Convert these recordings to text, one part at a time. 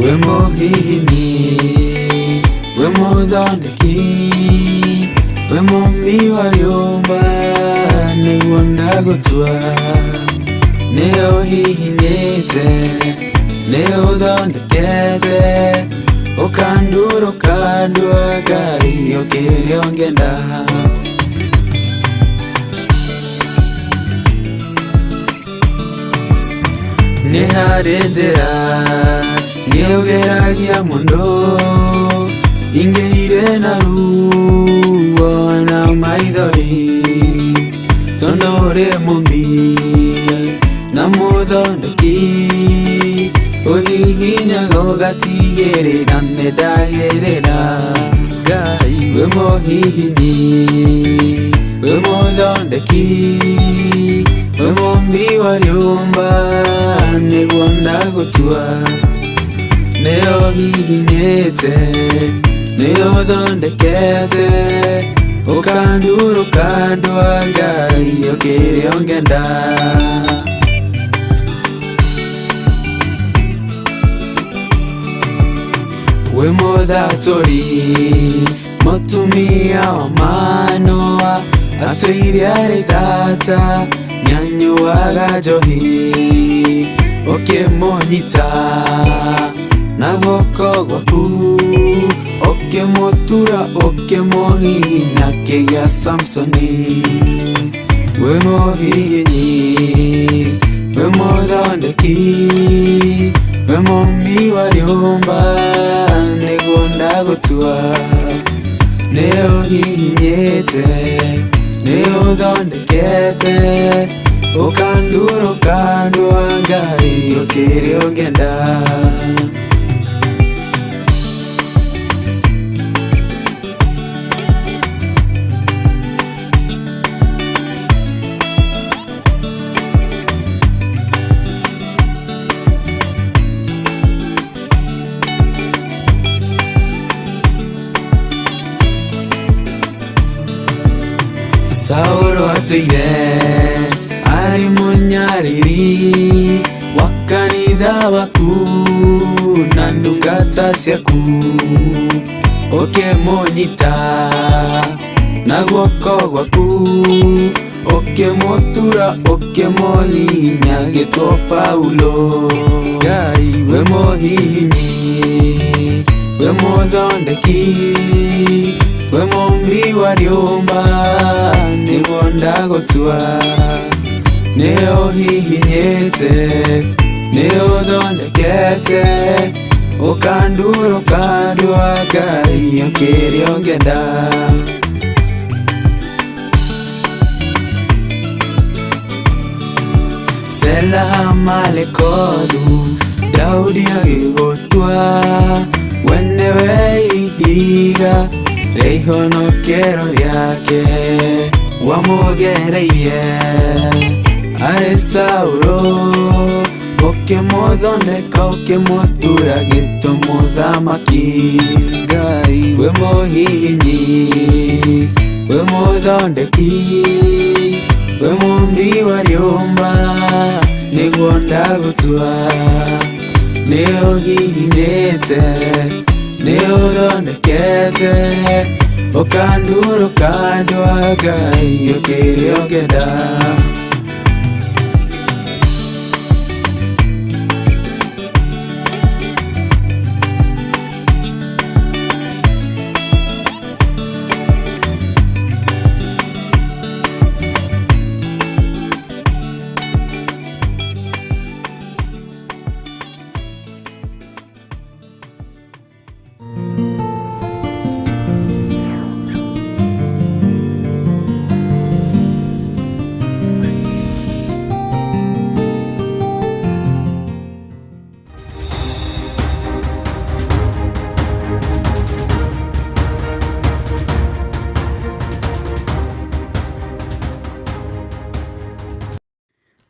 Wĩ mũhihinyi, wĩ mũthondeki, wĩ mũmbi wa rĩũmba, nĩguo ndagũtua. Nĩ ũhihinyĩte, nĩ ũthondekete, ũkandura ũkandua Ngai o kĩrĩa ũngĩenda. Nĩ harĩ njĩra nĩ ũgeragia mũno, ingĩire na ruo na maithori, tondũ ũrĩ mũmbi na mũthondeki, ũhihinyaga ũgatigĩrĩra nĩ ndagĩrĩra. Ngai wĩ mũhihinyi, wĩ mũthondeki, wĩ mũmbi wa rĩũmba, nĩguo ndagũtua. Nĩ ũhihinyĩte, nĩ ũthondekete, ũkandura ũkandua Ngai o kĩrĩa ũngĩenda. Wĩ mũthatũri, mũtumia wa Manoa, atũire arĩ thata, nĩanyuaga njohi, ũkĩmũnyita na guoko gwaku, ũkĩmũtura ũkĩmũhihinya akĩgĩa Samsoni. Wĩ mũhihinyi, wĩ mũthondeki, wĩ mũmbi wa rĩũmba, nĩguo ndagũtua. Nĩ ũhihinyĩte, nĩ ũthondekete, ũkandura ũkandua Ngai o kĩrĩa ũngĩenda. Saũlũ atũire arĩ mũnyariri wa kanitha waku na ndungata ciaku, ũkĩmũnyita na guoko gwaku, ũkĩmũtura ũkĩmũhihinya agĩtwo Paulo. Ngai wĩ mũhihinyi, wĩ mũthondeki, wĩ mũmbi wa rĩũmba, nĩguo ndagũtua. Nĩ ũhihinyĩte, nĩ ũthondekete, ũkandura ũkandua Ngai o kĩrĩa ũngĩenda. Sela Malekothu, Daudi agĩgũtua, we nĩwe ihiga rĩa ihonokero rĩake, wamũgereirie arĩ Saũlũ, ũkĩmũthondeka ũkĩmũtura gĩtwo mũthamaki. Ngai wĩ mũhihinyi, wĩ mũthondeki, wĩ mũmbi wa rĩũmba, nĩguo ndagũtua. Nĩ ũhihinyĩte, nĩ ũthondekete, ũkandura ũkandua Ngai o kĩrĩa ũngĩenda.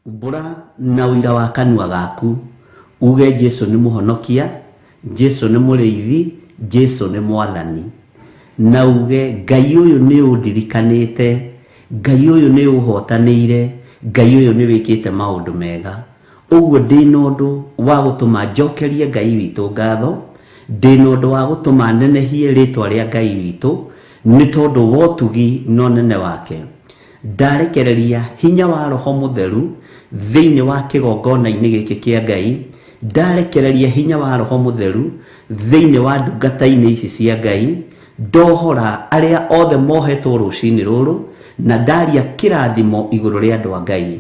Umbũra na ũira wa kanua gaku, uge Jesu nĩ mũhonokia, Jesu nĩ mũrĩithi, Jesu nĩ mwathani. Na uge Ngai ũyũ nĩ ũndirikanĩte, Ngai ũyũ nĩ ũhotanĩire, Ngai ũyũ nĩ wĩkĩte maũndũ mega. Ũguo ndĩna ũndũ wa gũtũma njokerie Ngai witũ ngatho, ndĩna ũndũ wa gũtũma nenehie rĩtwa rĩa Ngai witũ, nĩ tondũ wa ũtugi na ũnene wake. Ndarekereria hinya wa Roho Mũtheru thĩinĩ wa kĩgongona-inĩ gĩkĩ kĩa Ngai, ndarekereria hinya wa Roho Mũtheru thĩinĩ wa ndungata-inĩ ici cia Ngai, ndohora arĩa othe mohetwo rũcinĩ rũrũ, na ndaria kĩrathimo igũrũ rĩa andũ a Ngai.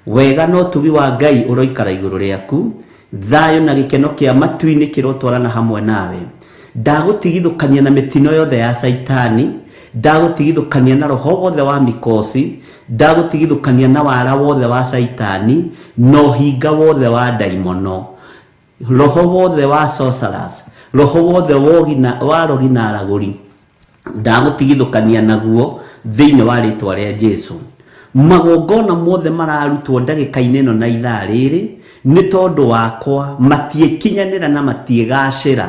Wega na ũtugi wa Ngai ũroikara igũrũ rĩaku, thayũ na gĩkeno kĩa matu-inĩ kĩrotwarana hamwe nawe. Ndagũtigithũkania na mĩtino yothe ya Caitani, ndagũtigithũkania na roho wothe wa mikosi, ndagũtigithũkania na wara wothe wa Caitani, na ũhinga wothe wa ndaimono, roho wothe wa sorcerers, roho wothe wa rogi na aragũri, ndagũtigithũkania naguo thĩinĩ wa rĩtwa rĩa Jesu. Magongona mothe mararutwo ndagĩka-inĩ ĩno na ithaa rĩrĩ nĩ tondũ wakwa matiĩkinyanĩra na matiĩgacĩra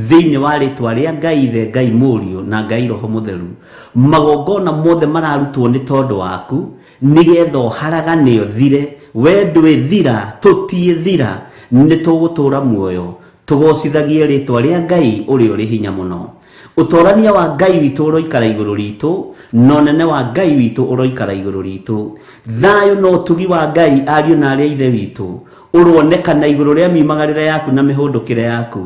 thĩinĩ wa rĩtwa rĩa Ngai Ithe, Ngai Mũriũ na Ngai Roho Mũtheru. Magongona mothe mararutwo nĩ tondũ waku nĩgetha ũharagane ũthire, we ndwĩthira, tũtiĩthira, nĩ tũgũtũra muoyo tũgocithagie rĩtwa rĩa Ngai ũrĩa ũrĩ hinya mũno. Ũtorania wa Ngai witũ ũroikara igũrũ ritũ, na ũnene wa Ngai witũ ũroikara igũrũ ritũ. Thayũ na ũtugi wa Ngai ariũ na arĩa ithe witũ ũronekana igũrũ rĩa miumagarĩre yaku na mĩhũndũkĩre yaku.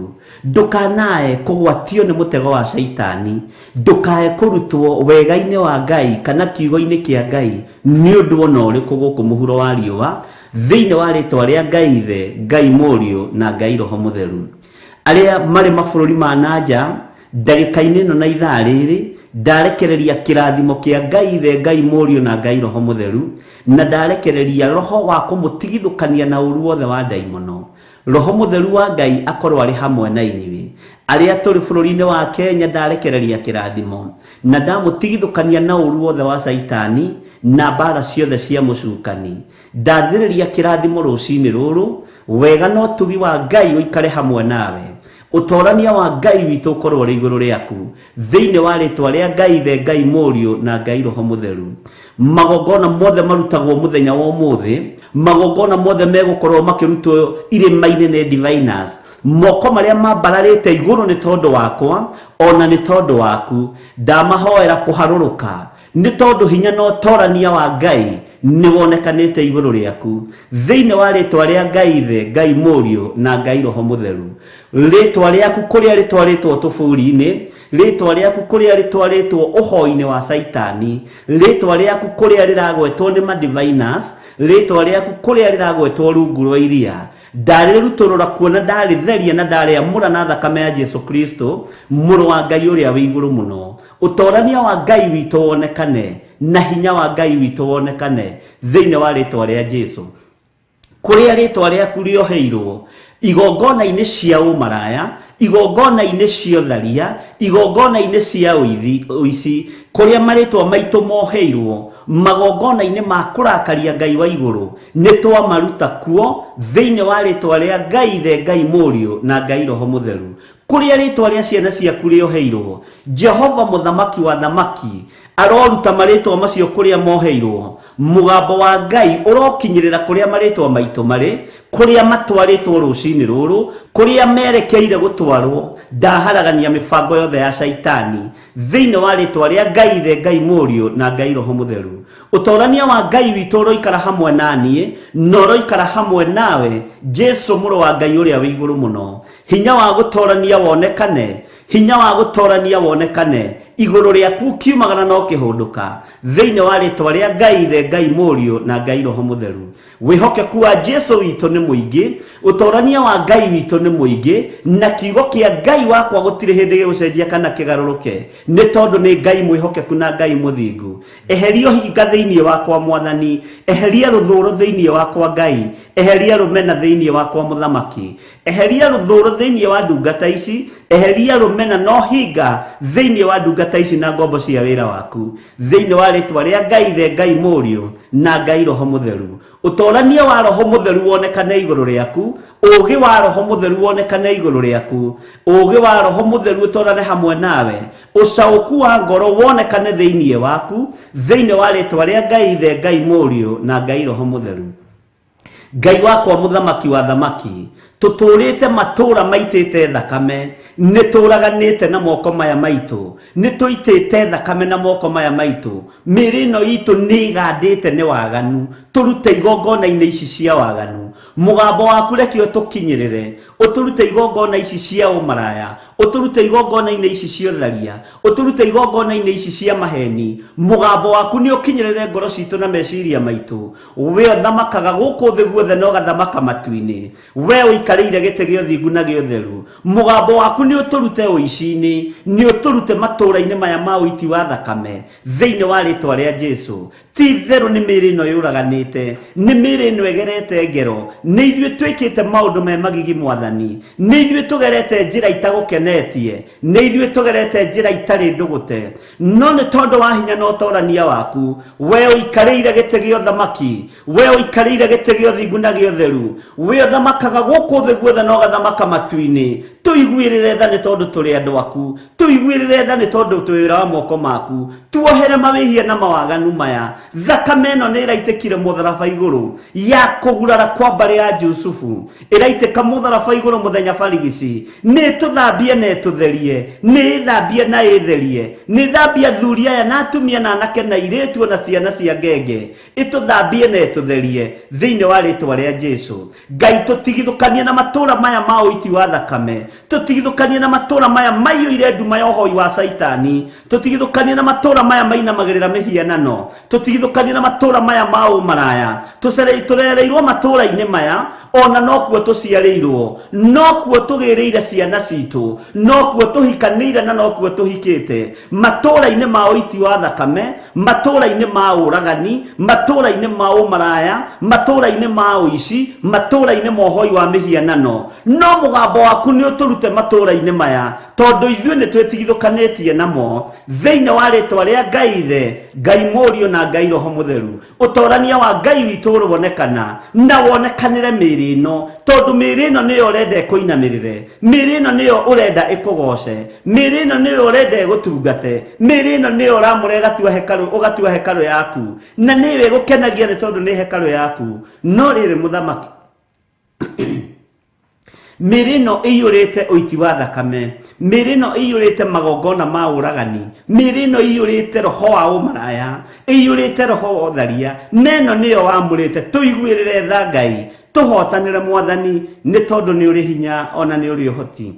Ndũkanae kũgwatio nĩ mũtego wa Caitani, ndũkae kũrutwo wega-inĩ wa Ngai kana kiugo-inĩ kĩa Ngai nĩ ũndũ ona ũrĩkũ gũkũ mũhuro wa riũa, thĩinĩ wa rĩtwa rĩa Ngai Ithe, Ngai Mũriũ na Ngai Roho Mũtheru. Arĩa marĩ mabũrũri ma nanja ndagĩka-inĩ ĩno na ithaa rĩrĩ, ndarekereria kĩrathimo kĩa Ngai Ithe, Ngai Mũriũ na Ngai Roho Mũtheru, na ndarekereria roho wa kũmũtigithũkania na ũru wothe wa ndaimono. Roho Mũtheru wa Ngai akorwo arĩ hamwe na inyuĩ. Arĩa tũrĩ bũrũri-inĩ wa Kenya ndarekereria kĩrathimo, na ndamũtigithũkania na ũru wothe wa Caitani na mbara ciothe cia mũcukani. Ndathĩrĩria kĩrathimo rũcinĩ rũrũ, wega na ũtugi wa Ngai ũikare hamwe nawe. Ũtorania wa Ngai witũ ũkorwo ũrĩ igũrũ rĩaku, thĩinĩ wa rĩtwa rĩa Ngai Ithe, Ngai Mũriũ na Ngai Roho Mũtheru. Magongona mothe marutagwo mũthenya wa ũmũthĩ, magongona mothe megũkorwo makĩrutwo irĩma-inĩ nĩ diviners, moko marĩa mambararĩte igũrũ nĩ tondũ wakwa ona nĩ tondũ waku, ndamahoera kũharũrũka nĩ tondũ hinya na ũtorania wa Ngai nĩ wonekanĩte igũrũ rĩaku, thĩinĩ wa rĩtwa rĩa Ngai Ithe, Ngai Mũriũ na Ngai Roho Mũtheru. Rĩtwa rĩaku kũrĩa rĩtwarĩtwo tũburi-inĩ, rĩtwa rĩaku kũrĩa rĩtwarĩtwo ũhoi-inĩ wa Caitani, rĩtwa rĩaku kũrĩa rĩragwetwo nĩ madiviners, rĩtwa rĩaku kũrĩa rĩragwetwo rungu rwa iria, ndarĩrutũrũra kuona ndarĩtheria na ndarĩamũra na thakame ya Jesu Kristo mũrũ wa Ngai ũrĩa wĩ igũrũ mũno. Ũtorania wa Ngai witũ wonekane na hinya wa Ngai witũ wonekane thĩinĩ wa rĩtwa rĩa Jesu. Kũrĩa rĩtwa rĩaku rĩoheirwo igongona-inĩ cia ũmaraya, igongona-inĩ cia ũtharia, igongona-inĩ cia ũici, kũrĩa marĩtwa maitũ moheirwo magongona-inĩ ma kũrakaria Ngai wa igũrũ, nĩ twamaruta kuo thĩinĩ wa rĩtwa rĩa Ngai Ithe, Ngai Mũriũ na Ngai Roho Mũtheru. Kũrĩa rĩtwa rĩa ciana ciaku rĩoheirwo, Jehova mũthamaki wa thamaki aroruta marĩtwa macio kũrĩa moheirwo. Mũgambo wa Ngai ũrokinyĩrĩra kũrĩa marĩtwa maitũ marĩ, kũrĩa matwarĩtwo rũcinĩ rũrũ, kũrĩa merekeire gũtwarwo. Ndaharagania mĩbango yothe ya Caitani thĩinĩ wa rĩtwa rĩa Ngai Ithe, Ngai Mũriũ na Ngai Roho Mũtheru. Ũtorania wa Ngai witũ ũroikara hamwe na niĩ na ũroikara hamwe nawe, Jesu mũrũ wa Ngai ũrĩa wĩ igũrũ mũno. Hinya wa gũtorania wonekane, hinya wa gũtorania wonekane igũrũ rĩaku ũkiumagara na ũkĩhũndũka, thĩinĩ wa rĩtwa rĩa Ngai Ithe, Ngai Mũriũ na Ngai Roho Mũtheru. Wĩhokeku wa Jesu witũ nĩ mũingĩ, ũtorania wa Ngai witũ nĩ mũingĩ, na kiugo kĩa Ngai wakwa gũtirĩ hĩndĩ gĩgũcenjia kana kĩgarũrũke, nĩ tondũ nĩ Ngai mwĩhokeku na Ngai mũthingu. Eheria ũhinga thĩinĩ wakwa Mwathani, eheria rũthũũro thĩinĩ wakwa Ngai, eheria rũmena thĩinĩ wakwa Mũthamaki, eheria rũthũũro thĩinĩ wa ndungata ici, eheria rũmena na ũhinga thĩinĩ wa ndungata ici na ngombo cia wĩra waku, thĩinĩ wa rĩtwa rĩa Ngai Ithe, Ngai Mũriũ na Ngai Roho Mũtheru. Ũtorania wa Roho Mũtheru wonekane igũrũ rĩaku, ũũgĩ wa Roho Mũtheru wonekane igũrũ rĩaku, ũũgĩ wa Roho Mũtheru ũtorane hamwe nawe, ũcaũku wa ngoro wonekane thĩinĩ waku, thĩinĩ wa rĩtwa rĩa Ngai Ithe, Ngai Mũriũ na Ngai Roho Mũtheru. Ngai wakwa mũthamaki wa thamaki, tũtũũrĩte matũũra maitĩte thakame, nĩ tũũraganĩte na moko maya maitũ, nĩ tũitĩte thakame na moko maya maitũ, mĩĩrĩ ĩno itũ nĩ ĩgandĩte nĩ waganu, tũrute igongona-inĩ ici cia waganu. Mũgambo waku reke ũtũkinyĩrĩre, ũtũrute igongona ici cia ũmaraya, ũtũrute igongona-inĩ ici cia ũtharia, ũtũrute igongona-inĩ ici cia maheni. Mũgambo waku nĩ ũkinyĩrĩre ngoro citũ na meciria maitũ. We ũthamakaga gũkũ thĩ guothe na ũgathamaka matu-inĩ, we ũikarĩire gĩtĩ gĩa ũthingu na gĩa ũtheru. Mũgambo waku nĩ ũtũrute ũici-inĩ, nĩ ũtũrute matũũra-inĩ maya ma ũiti wa thakame, thĩinĩ wa rĩtwa rĩa Jesu. Ti itherũ nĩ mĩĩrĩ ĩno yũraganĩte, nĩ mĩĩrĩ ĩno ĩgerete ngero, nĩ ithuĩ twĩkĩte maũndũ me magigi Mwathani, nĩ ithuĩ tũgerete njĩra itagũkenetie, nĩ ithuĩ tũgerete njĩra itarĩ ndũgũte. No nĩ tondũ wa hinya na ũtorania waku, we ũikarĩire gĩtĩ gĩa ũthamaki, we ũikarĩire gĩtĩ gĩa ũthingu na gĩa ũtheru, we ũthamakaga gũkũ thĩ guothe na ũgathamaka matu-inĩ, tũiguĩrĩre tha nĩ tondũ tũrĩ andũ aku, tũiguĩrĩre tha nĩ tondũ twĩ wĩra wa moko maku, tuohere mawĩhia na mawaganu maya. Thakame ĩno nĩ ĩraitĩkire mũtharaba igũrũ ya kũgurara kwa mbarĩ ya Jusufu, ĩraitĩka mũtharaba igũrũ mũthenya barigici, nĩ ĩtũthambie na ĩtũtherie, nĩ ĩthambie na ĩtherie, nĩ ĩthambie athuri aya na atumia na anake na airĩtu ona ciana cia ngenge, ĩtũthambie na ĩtũtherie thĩinĩ wa rĩtwa rĩa Jesu. Ngai, tũtigithũkanie na matũũra maya ma ũiti wa thakame, tũtigithũkanie na matũũra maya maiyũire nduma ya ũhoi wa Caitani, tũtigithũkanie na matũũra maya mainamagĩrĩra mĩhianano, tũtigithũkanie na matũũra maya ma ũmaraya. Tũrereirwo matũũra-inĩ maya, ona nokuo tũciarĩirwo, nokuo tũgĩrĩire ciana citũ, nokuo tũhikanĩire na nokuo tũhikĩte, matũũra-inĩ ma ũiti wa thakame, matũũra-inĩ ma ũragani, matũũra-inĩ ma ũmaraya, matũũra-inĩ ma ũici, matũũra-inĩ ma ũhoi wa mĩhianano. No mũgambo waku nĩ ũtũrute matũũra-inĩ maya, tondũ ithuĩ nĩ twĩtigithũkanĩtie namo, thĩinĩ wa rĩtwa rĩa Ngai Ithe, Ngai Mũriũ na Ngai Roho Mũtheru. Ũtorania wa Ngai witũ ũronekana na wonekanĩre mĩĩrĩ ĩno, tondũ mĩĩrĩ ĩno nĩyo ũrenda ĩkũinamĩrĩre, mĩĩrĩ ĩno nĩyo ũrenda ĩkũgoce, mĩĩrĩ ĩno nĩyo ũrenda ĩgũtungate, mĩĩrĩ ĩno nĩyo ũramũra ĩgatua hekarũ, ũgatua hekarũ yaku, na nĩyo ĩgũkenagia nĩ tondũ nĩ hekarũ yaku. No rĩrĩ mũthamaki, mĩĩrĩ ĩno ĩiyũrĩte ũiti wa thakame, mĩĩrĩ ĩno ĩiyũrĩte magongona ma ũragani, mĩĩrĩ ĩno ĩiyũrĩte roho wa ũmaraya, ĩiyũrĩte roho wa ũtharia, na ĩno nĩyo wamũrĩte. Tũiguĩrĩre tha Ngai, tũhotanĩre Mwathani, nĩ tondũ nĩ ũrĩ hinya ona nĩ ũrĩ ũhoti.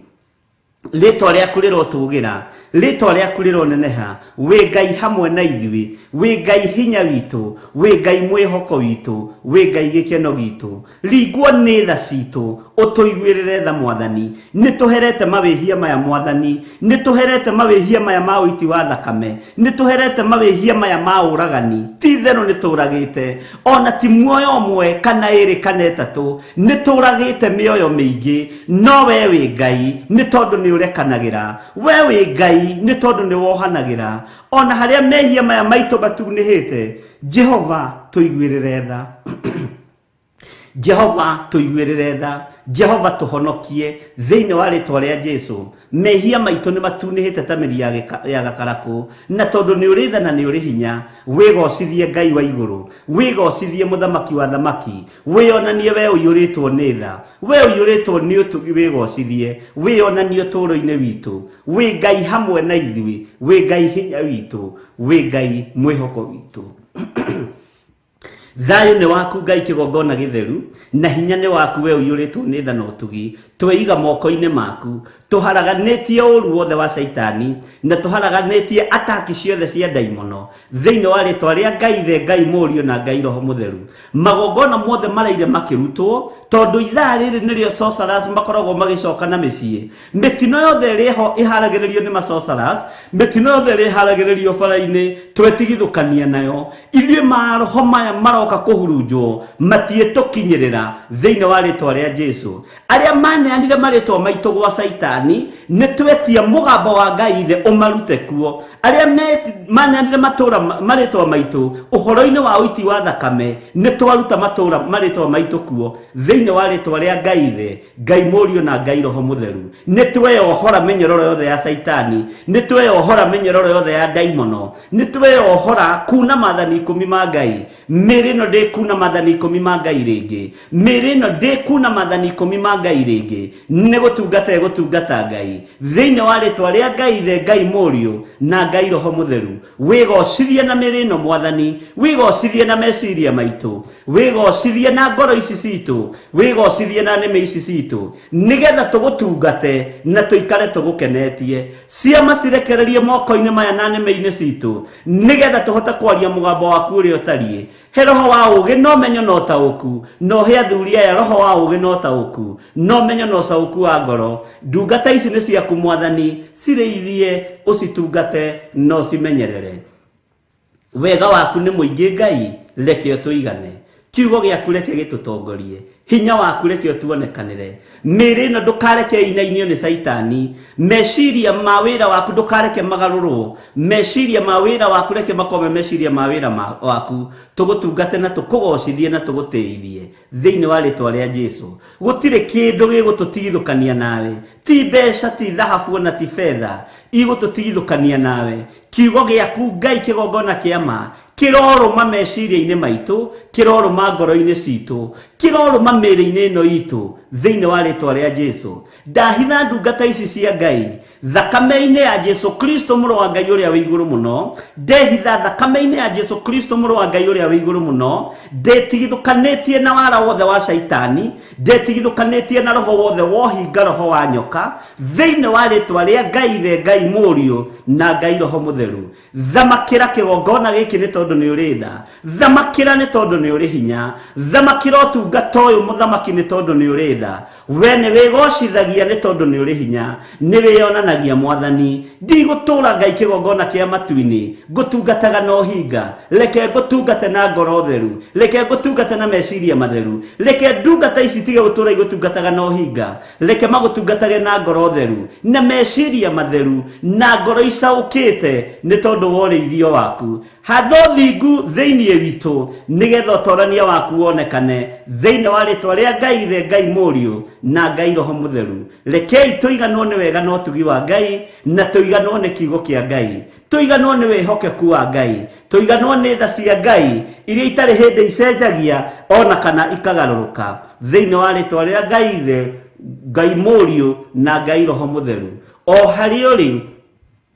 Rĩtwa rĩaku rĩrotũgĩra, rĩtwa rĩaku rĩroneneha, wĩ Ngai hamwe na ithuĩ, wĩ Ngai hinya witũ, wĩ Ngai mwĩhoko witũ, wĩ Ngai gĩkeno gitũ. Ringwo nĩ tha citũ, ũtũiguĩrĩre tha Mwathani. Nĩ tũherete mawĩhia maya Mwathani, nĩ tũherete mawĩhia maya ma ũiti wa thakame, nĩ tũherete mawĩhia maya ma ũragani, ti itherũ nĩ tũragĩte, ona ti muoyo ũmwe kana ĩrĩ kana ĩtatũ, nĩ tũragĩte mĩoyo mĩingĩ, no we wĩ Ngai nĩ tondũ nĩ ũrekanagĩra, we wĩ Ngai nĩ tondũ nĩ wohanagĩra, ona harĩa mehia maya maitũ matunĩhĩte. Jehova tũiguĩrĩre tha, Jehova tũiguĩrĩre tha, Jehova tũhonokie thĩinĩ wa rĩtwa rĩa Jesu. Mehia maitũ nĩ matunĩhĩte ta mĩri ya gakarakũ, na tondũ nĩ ũrĩ tha na nĩ ũrĩ hinya, wĩgocithie Ngai wa igũrũ, wĩgocithie mũthamaki wa thamaki, wĩonanie we ũiyũrĩtwo nĩ tha, we ũiyũrĩtwo nĩ ũtugi, wĩgocithie, wĩonanie ũtũũro-inĩ witũ, wĩ Ngai hamwe na ithuĩ, wĩ Ngai hinya witũ, wĩ Ngai mwĩhoko witũ. Thayũ nĩ waku Ngai kĩgongona gĩtheru, na hinya nĩ waku we ũiyũrĩtwo nĩ tha na ũtugi. Tweiga moko-inĩ maku, tũharaganĩtie ũru wothe wa Caitani, na tũharaganĩtie ataki ciothe cia ndaimono, thĩinĩ wa rĩtwa rĩa Ngai Ithe, Ngai Mũriũ na Ngai Roho Mũtheru. Magongona mothe maraire makĩrutwo, tondũ ithaa rĩrĩ nĩrĩo sorcerers makoragwo magĩcoka na mĩciĩ. Mĩtino yothe ĩrĩ ho ĩharagĩrĩrio nĩ ma-sorcerers, mĩtino yothe ĩrĩa ĩharagĩrĩrio bara-inĩ twetigithũkania nayo. Ithuĩ maroho maya maroka kũhurunjwo matiĩtũkinyĩrĩra thĩinĩ wa rĩtwa rĩa Jesu. Arĩa maneanire marĩtwa maitũ gwa Caitani, caitani nĩ twetia mũgambo wa Ngai ithe ũmarute kuo arĩa maneanire matũra marĩtwa maitũ ũhoro-inĩ wa ũiti wa thakame nĩ twaruta matũra marĩtwa maitũ kuo thĩinĩ wa rĩtwa rĩa Ngai ithe Ngai Mũriũ na Ngai Roho Mũtheru nĩ tweyohora mĩnyororo yothe ya caitani nĩ tweyohora mĩnyororo yothe ya ndaimono nĩ tweyohora kuna maathani 10 ma Ngai mĩĩrĩ ĩno ndĩkuna maathani 10 ma Ngai rĩngĩ mĩĩrĩ ĩno ndĩkuna maathani 10 ma Ngai rĩngĩ nĩ gũtungata ĩgũtungata Ngai thĩinĩ wa rĩtwa rĩa Ngai ithe Ngai Mũriũ na Ngai Roho Mũtheru wĩgocithie na mĩĩrĩ ĩno mwathani wĩgocithie na meciria maitũ wĩgocithie na ngoro ici citũ wĩgocithie na nĩmĩ ici citũ nĩgetha tũgũtungate na tũikare tũgũkenetie ciama cirekererie moko-inĩ maya na nĩmĩ-inĩ citũ nĩgetha tũhote kwaria mũgambo waku ũrĩa ũtariĩ he roho wa ũũgĩ no menyo na ũtaũku no he athuri aya roho wa ũũgĩ na ũtaũku no menyo na ũcaũku wa ngoro ndungata ici nĩ ciaku mwathani cirĩithie ũcitungate na ũcimenyerere wega waku nĩ mũingĩ Ngai reke ũtũigane kiugo gĩaku reke gĩtũtongorie hinya waku reke ũtuonekanĩre mĩĩrĩ ĩno ndũkareke ĩinainio nĩ caitani meciria ma wĩra waku ndũkareke magarũrwo meciria ma wĩra waku reke makome meciria ma wĩra waku tũgũtungate na tũkũgocithie na tũgũtĩithie thĩinĩ wa rĩtwa rĩa Jesu gũtirĩ kĩndũ gĩgũtũtigithũkania nawe ti mbeca ti thahabu ona ti betha igũtũtigithũkania nawe kiugo gĩaku Ngai kĩgongona kĩa ma kĩrorũma meciria-inĩ maitũ kĩrorũma ngoro-inĩ citũ kĩrorũma mĩĩrĩ-inĩ ĩno itũ thĩinĩ wa rĩtwa rĩa Jesu ndahitha ndungata ici cia Ngai thakame-inĩ ya Jesu Kristo mũrũ wa Ngai ũrĩa wĩ igũrũ mũno ndehitha thakame-inĩ ya Jesu Kristo mũrũ wa Ngai ũrĩa wĩ igũrũ mũno ndĩtigithũkanĩtie na wara wothe wa caitani ndĩtigithũkanĩtie na roho wothe wohinga roho wa nyoka thĩinĩ wa rĩtwa rĩa Ngai ithe Ngai Mũriũ na Ngai Roho Mũtheru thamakĩra kĩgongona gĩkĩ nĩ tondũ nĩ ũrĩ tha thamakĩra nĩ tondũ nĩ ũrĩ hinya thamakĩra ũtungata ũyũ mũthamaki nĩ tondũ nĩ ũrĩ tha we nĩ wĩgocithagia nĩ tondũ nĩ ũrĩ hinya nĩ wĩyonanagia mwathani ndigũtũra Ngai kĩgongona kĩa matu-inĩ ngũtungataga na ũhinga reke ngũtungate na ngoro theru reke ngũtungate na meciria matheru reke ndungata ici tige gũtũra igũtungataga na ũhinga reke magũtungatage na ngoro theru na meciria matheru na ngoro icaũkĩte nĩ tondũ wa ũrĩithio waku handa ũthingu thĩinĩ witũ nĩgetha ũtorania waku wonekane thĩinĩ wa rĩtwa rĩa Ngai ithe Ngai Mũriũ na Ngai Roho Mũtheru rekei tũiganwo nĩ wega na ũtugi wa Ngai na tũiganwo nĩ kiugo kĩa Ngai tũiganwo nĩ wĩhokeku wa Ngai tũiganwo nĩ tha cia Ngai iria itarĩ hĩndĩ icenjagia ona kana ikagarũrũka thĩinĩ wa rĩtwa rĩa Ngai ithe Ngai Mũriũ na Ngai Roho Mũtheru o harĩ ũrĩ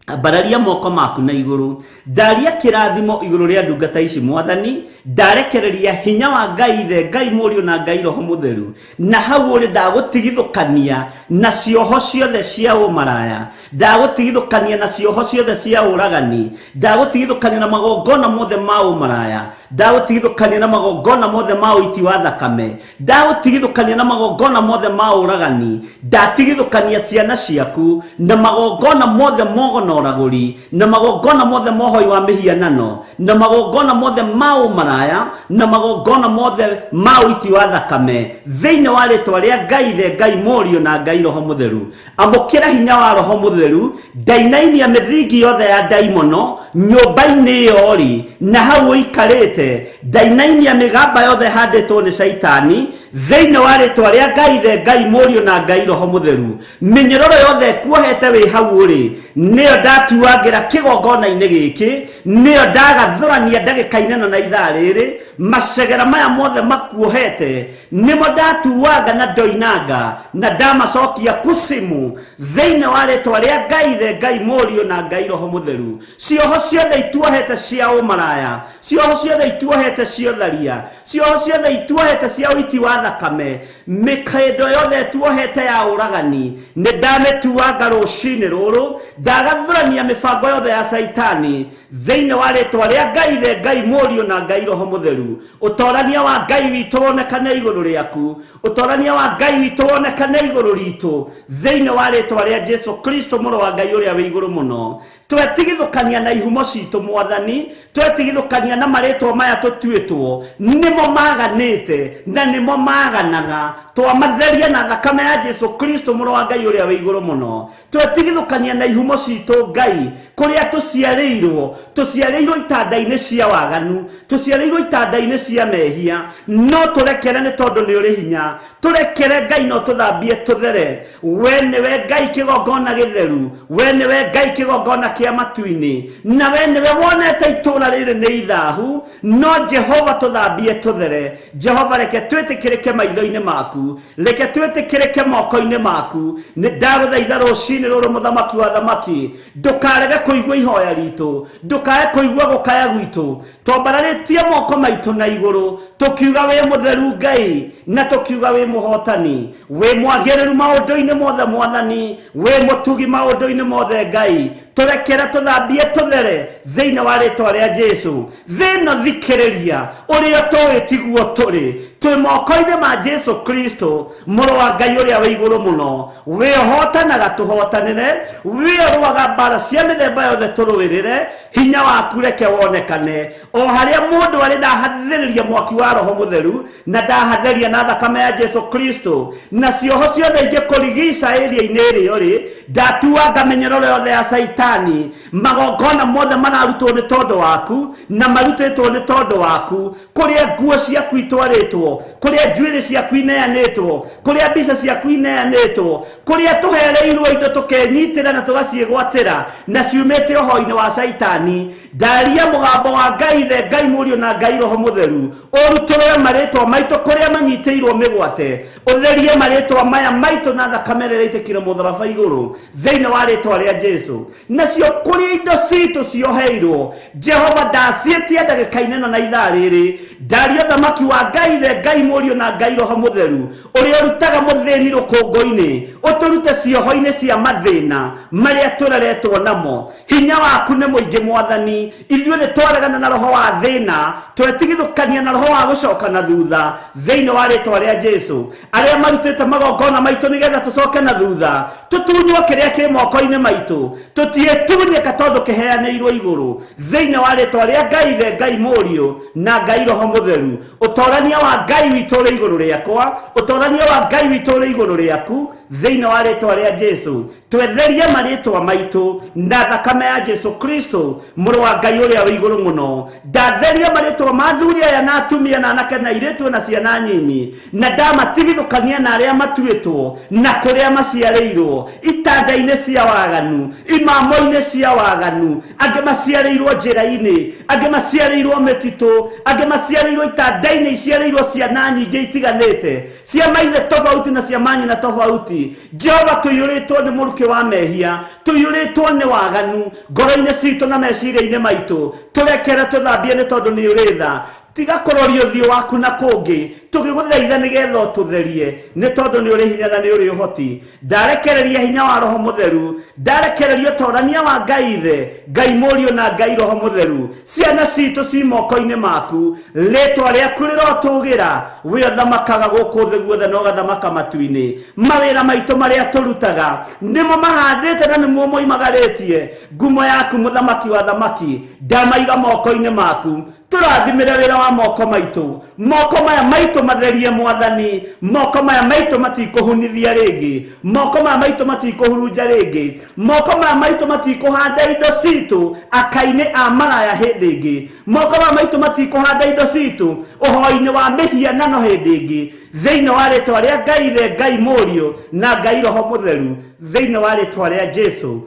ambararia moko maku na igũrũ ndaria kĩrathimo igũrũ rĩa ndungata ici mwathani ndarekereria hinya wa Ngai ithe Ngai Mũriũ na Ngai Roho Mũtheru na hau ũrĩ ndagũtigithũkania na cioho ciothe cia ũmaraya ndagũtigithũkania na cioho ciothe cia ũragani ndagũtigithũkania na magongona mothe ma ũmaraya ndagũtigithũkania na magongona mothe ma ũiti wa thakame ndagũtigithũkania na magongona mothe ma ũragani ndatigithũkania ciana ciaku na magongona mothe mogona ũragũri na magongona mothe mohoi wa mĩhianano na magongona mothe ma ũmaraya na magongona mothe ma ũiti wa thakame thĩinĩ wa rĩtwa rĩa Ngai ithe Ngai Mũriũ na Ngai Roho Mũtheru amũkĩra hinya wa Roho Mũtheru ndainainia mĩthingi yothe ya ndaimono nyũmba-inĩ ĩyo rĩ na hau ũikarĩte ndainainia mĩgamba yothe ĩhandĩtwo nĩ caitani thĩinĩ wa rĩtwa rĩa Ngai ithe Ngai Mũriũ na Ngai Roho Mũtheru mĩnyororo yothe ĩkuohete wĩ hau ũrĩ nĩyo ndatuangĩra kĩgongona-inĩ gĩkĩ nĩyo ndagathũrania ndagĩka-inĩ ĩno na ithaa rĩrĩ macegera maya mothe makuohete nĩmo ndatuanga na ndoinanga na ndamacokia kusimu thĩinĩ wa rĩtwa rĩa Ngai ithe Ngai Mũriũ na Ngai Roho Mũtheru cioho ciothe ituohete cia ũmaraya cioho ciothe ituohete cia ũtharia cioho ciothe ituohete cia ũiti wa thakame mĩkĩndo yothe ĩtuohete ya ũragani nĩ ndamĩtuanga rũcinĩ rũrũ ndagathũrania mĩbango yothe ya caitani thĩinĩ wa rĩtwa rĩa Ngai ithe Ngai Mũriũ na Ngai Roho Mũtheru ũtorania wa Ngai witũ wonekane igũrũ rĩaku ũtorania wa Ngai witũ wonekane igũrũ ritũ thĩinĩ wa rĩtwa rĩa Jesu Kristo mũrũ wa Ngai ũrĩa wĩ igũrũ mũno. Twetigithũkania na ihumo citũ Mwathani, twetigithũkania na marĩtwa maya tũtuĩtwo, nĩmo maganĩte na nĩmo maganaga. Twamatheria na thakame ya Jesu Kristo mũrũ wa Ngai ũrĩa wĩ igũrũ mũno. Twetigithũkania na ihumo citũ Ngai, kũrĩa tũciarĩirwo, tũciarĩirwo itanda-inĩ cia waganu, tũciarĩirwo itanda-inĩ cia mehia, no tũrekere nĩ tondũ nĩ ũrĩ hinya. Tũrekere Ngai no tũthambie tũthere. We nĩwe Ngai kĩgongona gĩtheru, we nĩwe Ngai kĩgongona kĩa matu-inĩ, na we nĩwe wonete itũũra rĩrĩ nĩ ithahu, no Jehova tũthambie tũthere. Jehova reke twĩtĩkĩrĩke maitho-inĩ maku, reke twĩtĩkĩrĩke moko-inĩ maku. Nĩ ndagũthaitha rũcinĩ rũrũ mũthamaki wa thamaki, ndũkarege kũigua ihoya ritũ, ndũkae kũigua gũkaya gwitũ. Twambararĩtie moko maitũ na igũrũ, tũkiuga wĩ mũtheru Ngai, na tũkiuga wĩ mũhotani, wĩ mwagĩrĩru maũndũ-inĩ mothe Mwathani, wĩ mũtugi maũndũ-inĩ mothe Ngai. Tũrekere tũthambie tũthere thĩinĩ wa rĩtwa rĩa Jesu. Thĩno thikĩrĩria ũrĩa tũĩ tiguo tũrĩ, twĩ moko-inĩ ma Jesu Kristo mũrũ wa Ngai ũrĩa wĩ igũrũ mũno. Wĩ ũhotanaga tũhotanĩre, wĩ ũrũaga mbara cia mĩthemba yothe tũrũĩrĩre. Hinya waku reke wonekane o harĩa mũndũ arĩ. Ndahathĩrĩria mwaki wa Roho Mũtheru na ndahatheria na thakame ya Jesu Kristo, na cioho ciothe ingĩkũrigica ĩria-inĩ ĩrĩa ũrĩ, ndatuanga mĩnyororo yothe ya Caitani. Magongona mothe mararutwo nĩ tondũ waku na marutĩtwo nĩ tondũ waku, kũrĩa nguo ciaku itwarĩtwo, kũrĩa njuĩrĩ ciaku ineanĩtwo, kũrĩa mbica ciaku ineanĩtwo, kũrĩa tũhereirwo indo tũkenyitĩra na tũgaciĩgwatĩra na ciumĩte ũhoi-inĩ wa Caitani. Ndaria mũgambo wa Ngai Ithe, Ngai Mũriũ na Ngai Roho Mũtheru, ũrutũrũre marĩtwa maitũ kũrĩa manyitĩirwo mĩgwate, ũtherie marĩtwa maya maitũ na thakame ĩrĩa ĩitĩkire mũtharaba igũrũ thĩinĩ wa rĩtwa rĩa Jesu. Nacio kũrĩa indo citũ cioheirwo, Jehova ndaciĩtia ndagĩka-inĩ ĩno na ithaa rĩrĩ. Ndaria thamaki wa Ngai Ithe, Ngai Mũriũ na Ngai Roho Mũtheru, ũrĩa ũrutaga mũthĩni rũkũngũ-inĩ, ũtũrute cioho-inĩ cia mathĩna marĩa tũreretwo namo. Hinya waku nĩ mũingĩ Mwathani, ithuĩ nĩ twaregana na roho wa thĩna, twetigithũkania na roho wa gũcoka na thutha thĩinĩ wa rĩtwa rĩa Jesu. Arĩa marutĩte magongona maitũ nĩgetha tũcoke na thutha, tũtunywo kĩrĩa kĩ moko-inĩ maitũ, tũtiĩtunyĩka tondũ kĩheanĩirwo igũrũ thĩinĩ wa rĩtwa rĩa Ngai Ithe, Ngai Mũriũ na Ngai Roho Mũtheru. Ũtorania wa Ngai witũ ũrĩ igũrũ rĩakwa, ũtorania wa Ngai witũ ũrĩ igũrũ rĩaku thĩinĩ wa rĩtwa rĩa Jesu. Twetherie marĩtwa maitũ na thakame ya Jesu Kristo mũrũ wa Ngai ũrĩa wĩ igũrũ mũno. Ndatheria marĩtwa ma athuri aya na atumia na anake na airĩtu na ciana nyinyi, na ndamatigithũkania na arĩa matuĩtwo na kũrĩa maciarĩirwo, itanda-inĩ cia waganu, imamo-inĩ cia waganu, angĩ maciarĩirwo njĩra-inĩ, angĩ maciarĩirwo mĩtitũ, angĩ maciarĩirwo itanda-inĩ iciarĩirwo ciana nyingĩ itiganĩte, cia maithe tofauti na cia manyina tofauti. Jehova, tũiyũrĩtwo nĩ mũrukĩ wa mehia, tũiyũrĩtwo nĩ waganu ngoro-inĩ citũ na meciria-inĩ maitũ. Tũrekere tũthambie nĩ tondũ nĩ ũrĩ tha. Tiga kũroria ũthiũ waku na kũngĩ, tũgĩgũthaitha nĩgetha ũtũtherie, nĩ tondũ nĩ ũrĩ hinya na nĩ ũrĩ ũhoti. Ndarekereria hinya wa Roho Mũtheru, ndarekereria ũtorania wa Ngai Ithe, Ngai Mũriũ na Ngai Roho Mũtheru. Ciana citũ ci moko-inĩ maku, rĩtwa rĩaku rĩrotũgĩra. Wĩ ũthamakaga gũkũ thĩ guothe na ũgathamaka matu-inĩ. Mawĩra maitũ marĩa tũrutaga nĩmo mahandĩte na nĩmo moimagarĩtie ngumo yaku mũthamaki wa thamaki. Ndamaiga moko-inĩ maku, tũrathimĩre wĩra wa moko maitũ. Moko maya maitũ matherie Mwathani, moko maya maitũ matikũhunithia rĩngĩ, moko maya maitũ matikũhurunja rĩngĩ, moko maya maitũ matikũhanda indo citũ aka-inĩ a maraya hĩndĩ ĩngĩ, moko maya maitũ matikũhanda indo citũ ũhoi-inĩ wa mĩhianano hĩndĩ ĩngĩ, thĩinĩ wa rĩtwa rĩa Ngai Ithe, Ngai Mũriũ na Ngai Roho Mũtheru, thĩinĩ wa rĩtwa rĩa Jesu.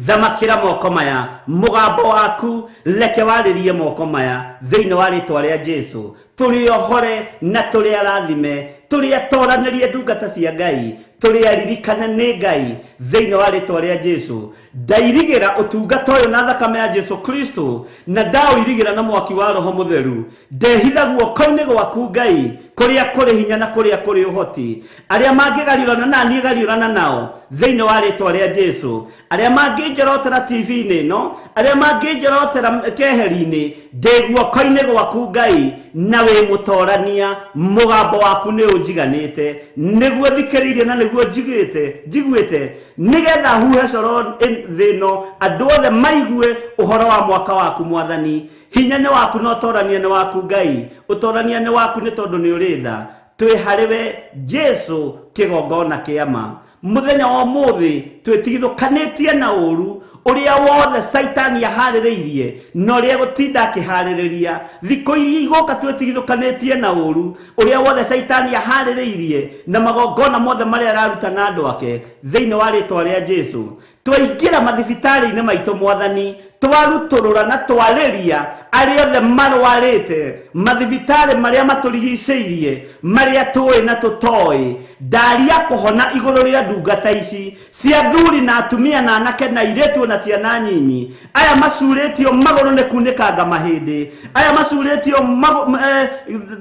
Thamakĩra moko maya, mũgambo waku reke warĩrie moko maya thĩinĩ wa rĩtwa rĩa Jesu. Tũrĩ ohore na tũrĩ arathime, tũrĩ atoranĩrie ndungata cia Ngai, tũrĩ aririkane nĩ Ngai thĩinĩ wa rĩtwa rĩa Jesu. Ndairigĩra ũtungata ũyũ na thakame ya Jesu Kristo, na ndaũirigĩra na mwaki wa Roho Mũtheru. Ndehitha guoko-inĩ gwaku Ngai, kũrĩa kũrĩ hinya na kũrĩa kũrĩ ũhoti. Arĩa mangĩgariũrana na niĩ gariũrana nao thĩinĩ wa rĩtwa rĩa Jesu. Arĩa mangĩnjorotera TV-inĩ ĩno, arĩa mangĩnjorotera keheri-inĩ, ndĩ guoko-inĩ gwaku Ngai, na wĩ mũtorania, mũgambo waku nĩ ũnjiganĩte, nĩguo thikĩrĩirie na nĩguo nĩguo njiguĩte nĩgetha huhe coro thĩ ĩno andũ othe maigue ũhoro wa mwaka waku mwathani. Hinya nĩ waku na ũtorania nĩ waku Ngai, ũtorania nĩ waku nĩ tondũ nĩ ũrĩ tha. Twĩ harĩ Jesu kĩgongona kĩama. Mũthenya wa ũmũthĩ twĩtigithũkanĩtie na ũru ũrĩa wothe Saitani aharĩrĩirie na ũrĩa gũtinda akĩharĩrĩria. Thikũ iria igũka twĩtigithũkanĩtie na ũru ũrĩa wothe Saitani aharĩrĩirie na magongona mothe marĩa araruta na andũ ake thĩinĩ wa rĩtwa rĩa Jesu. Twaingĩra mathibitarĩ-inĩ maitũ mwathani, twarutũrũra na twarĩria arĩa othe marwarĩte mathibitarĩ marĩa matũrigicĩirie, marĩa tũĩ na tũtoĩ. Ndaria kũhona igũrũ rĩa ndungata ici cia athuri na atumia na anake na airĩtu na ciana nyinyi. Aya macurĩtio magũrũ nĩ kunĩkanga mahĩndĩ, aya macurĩtio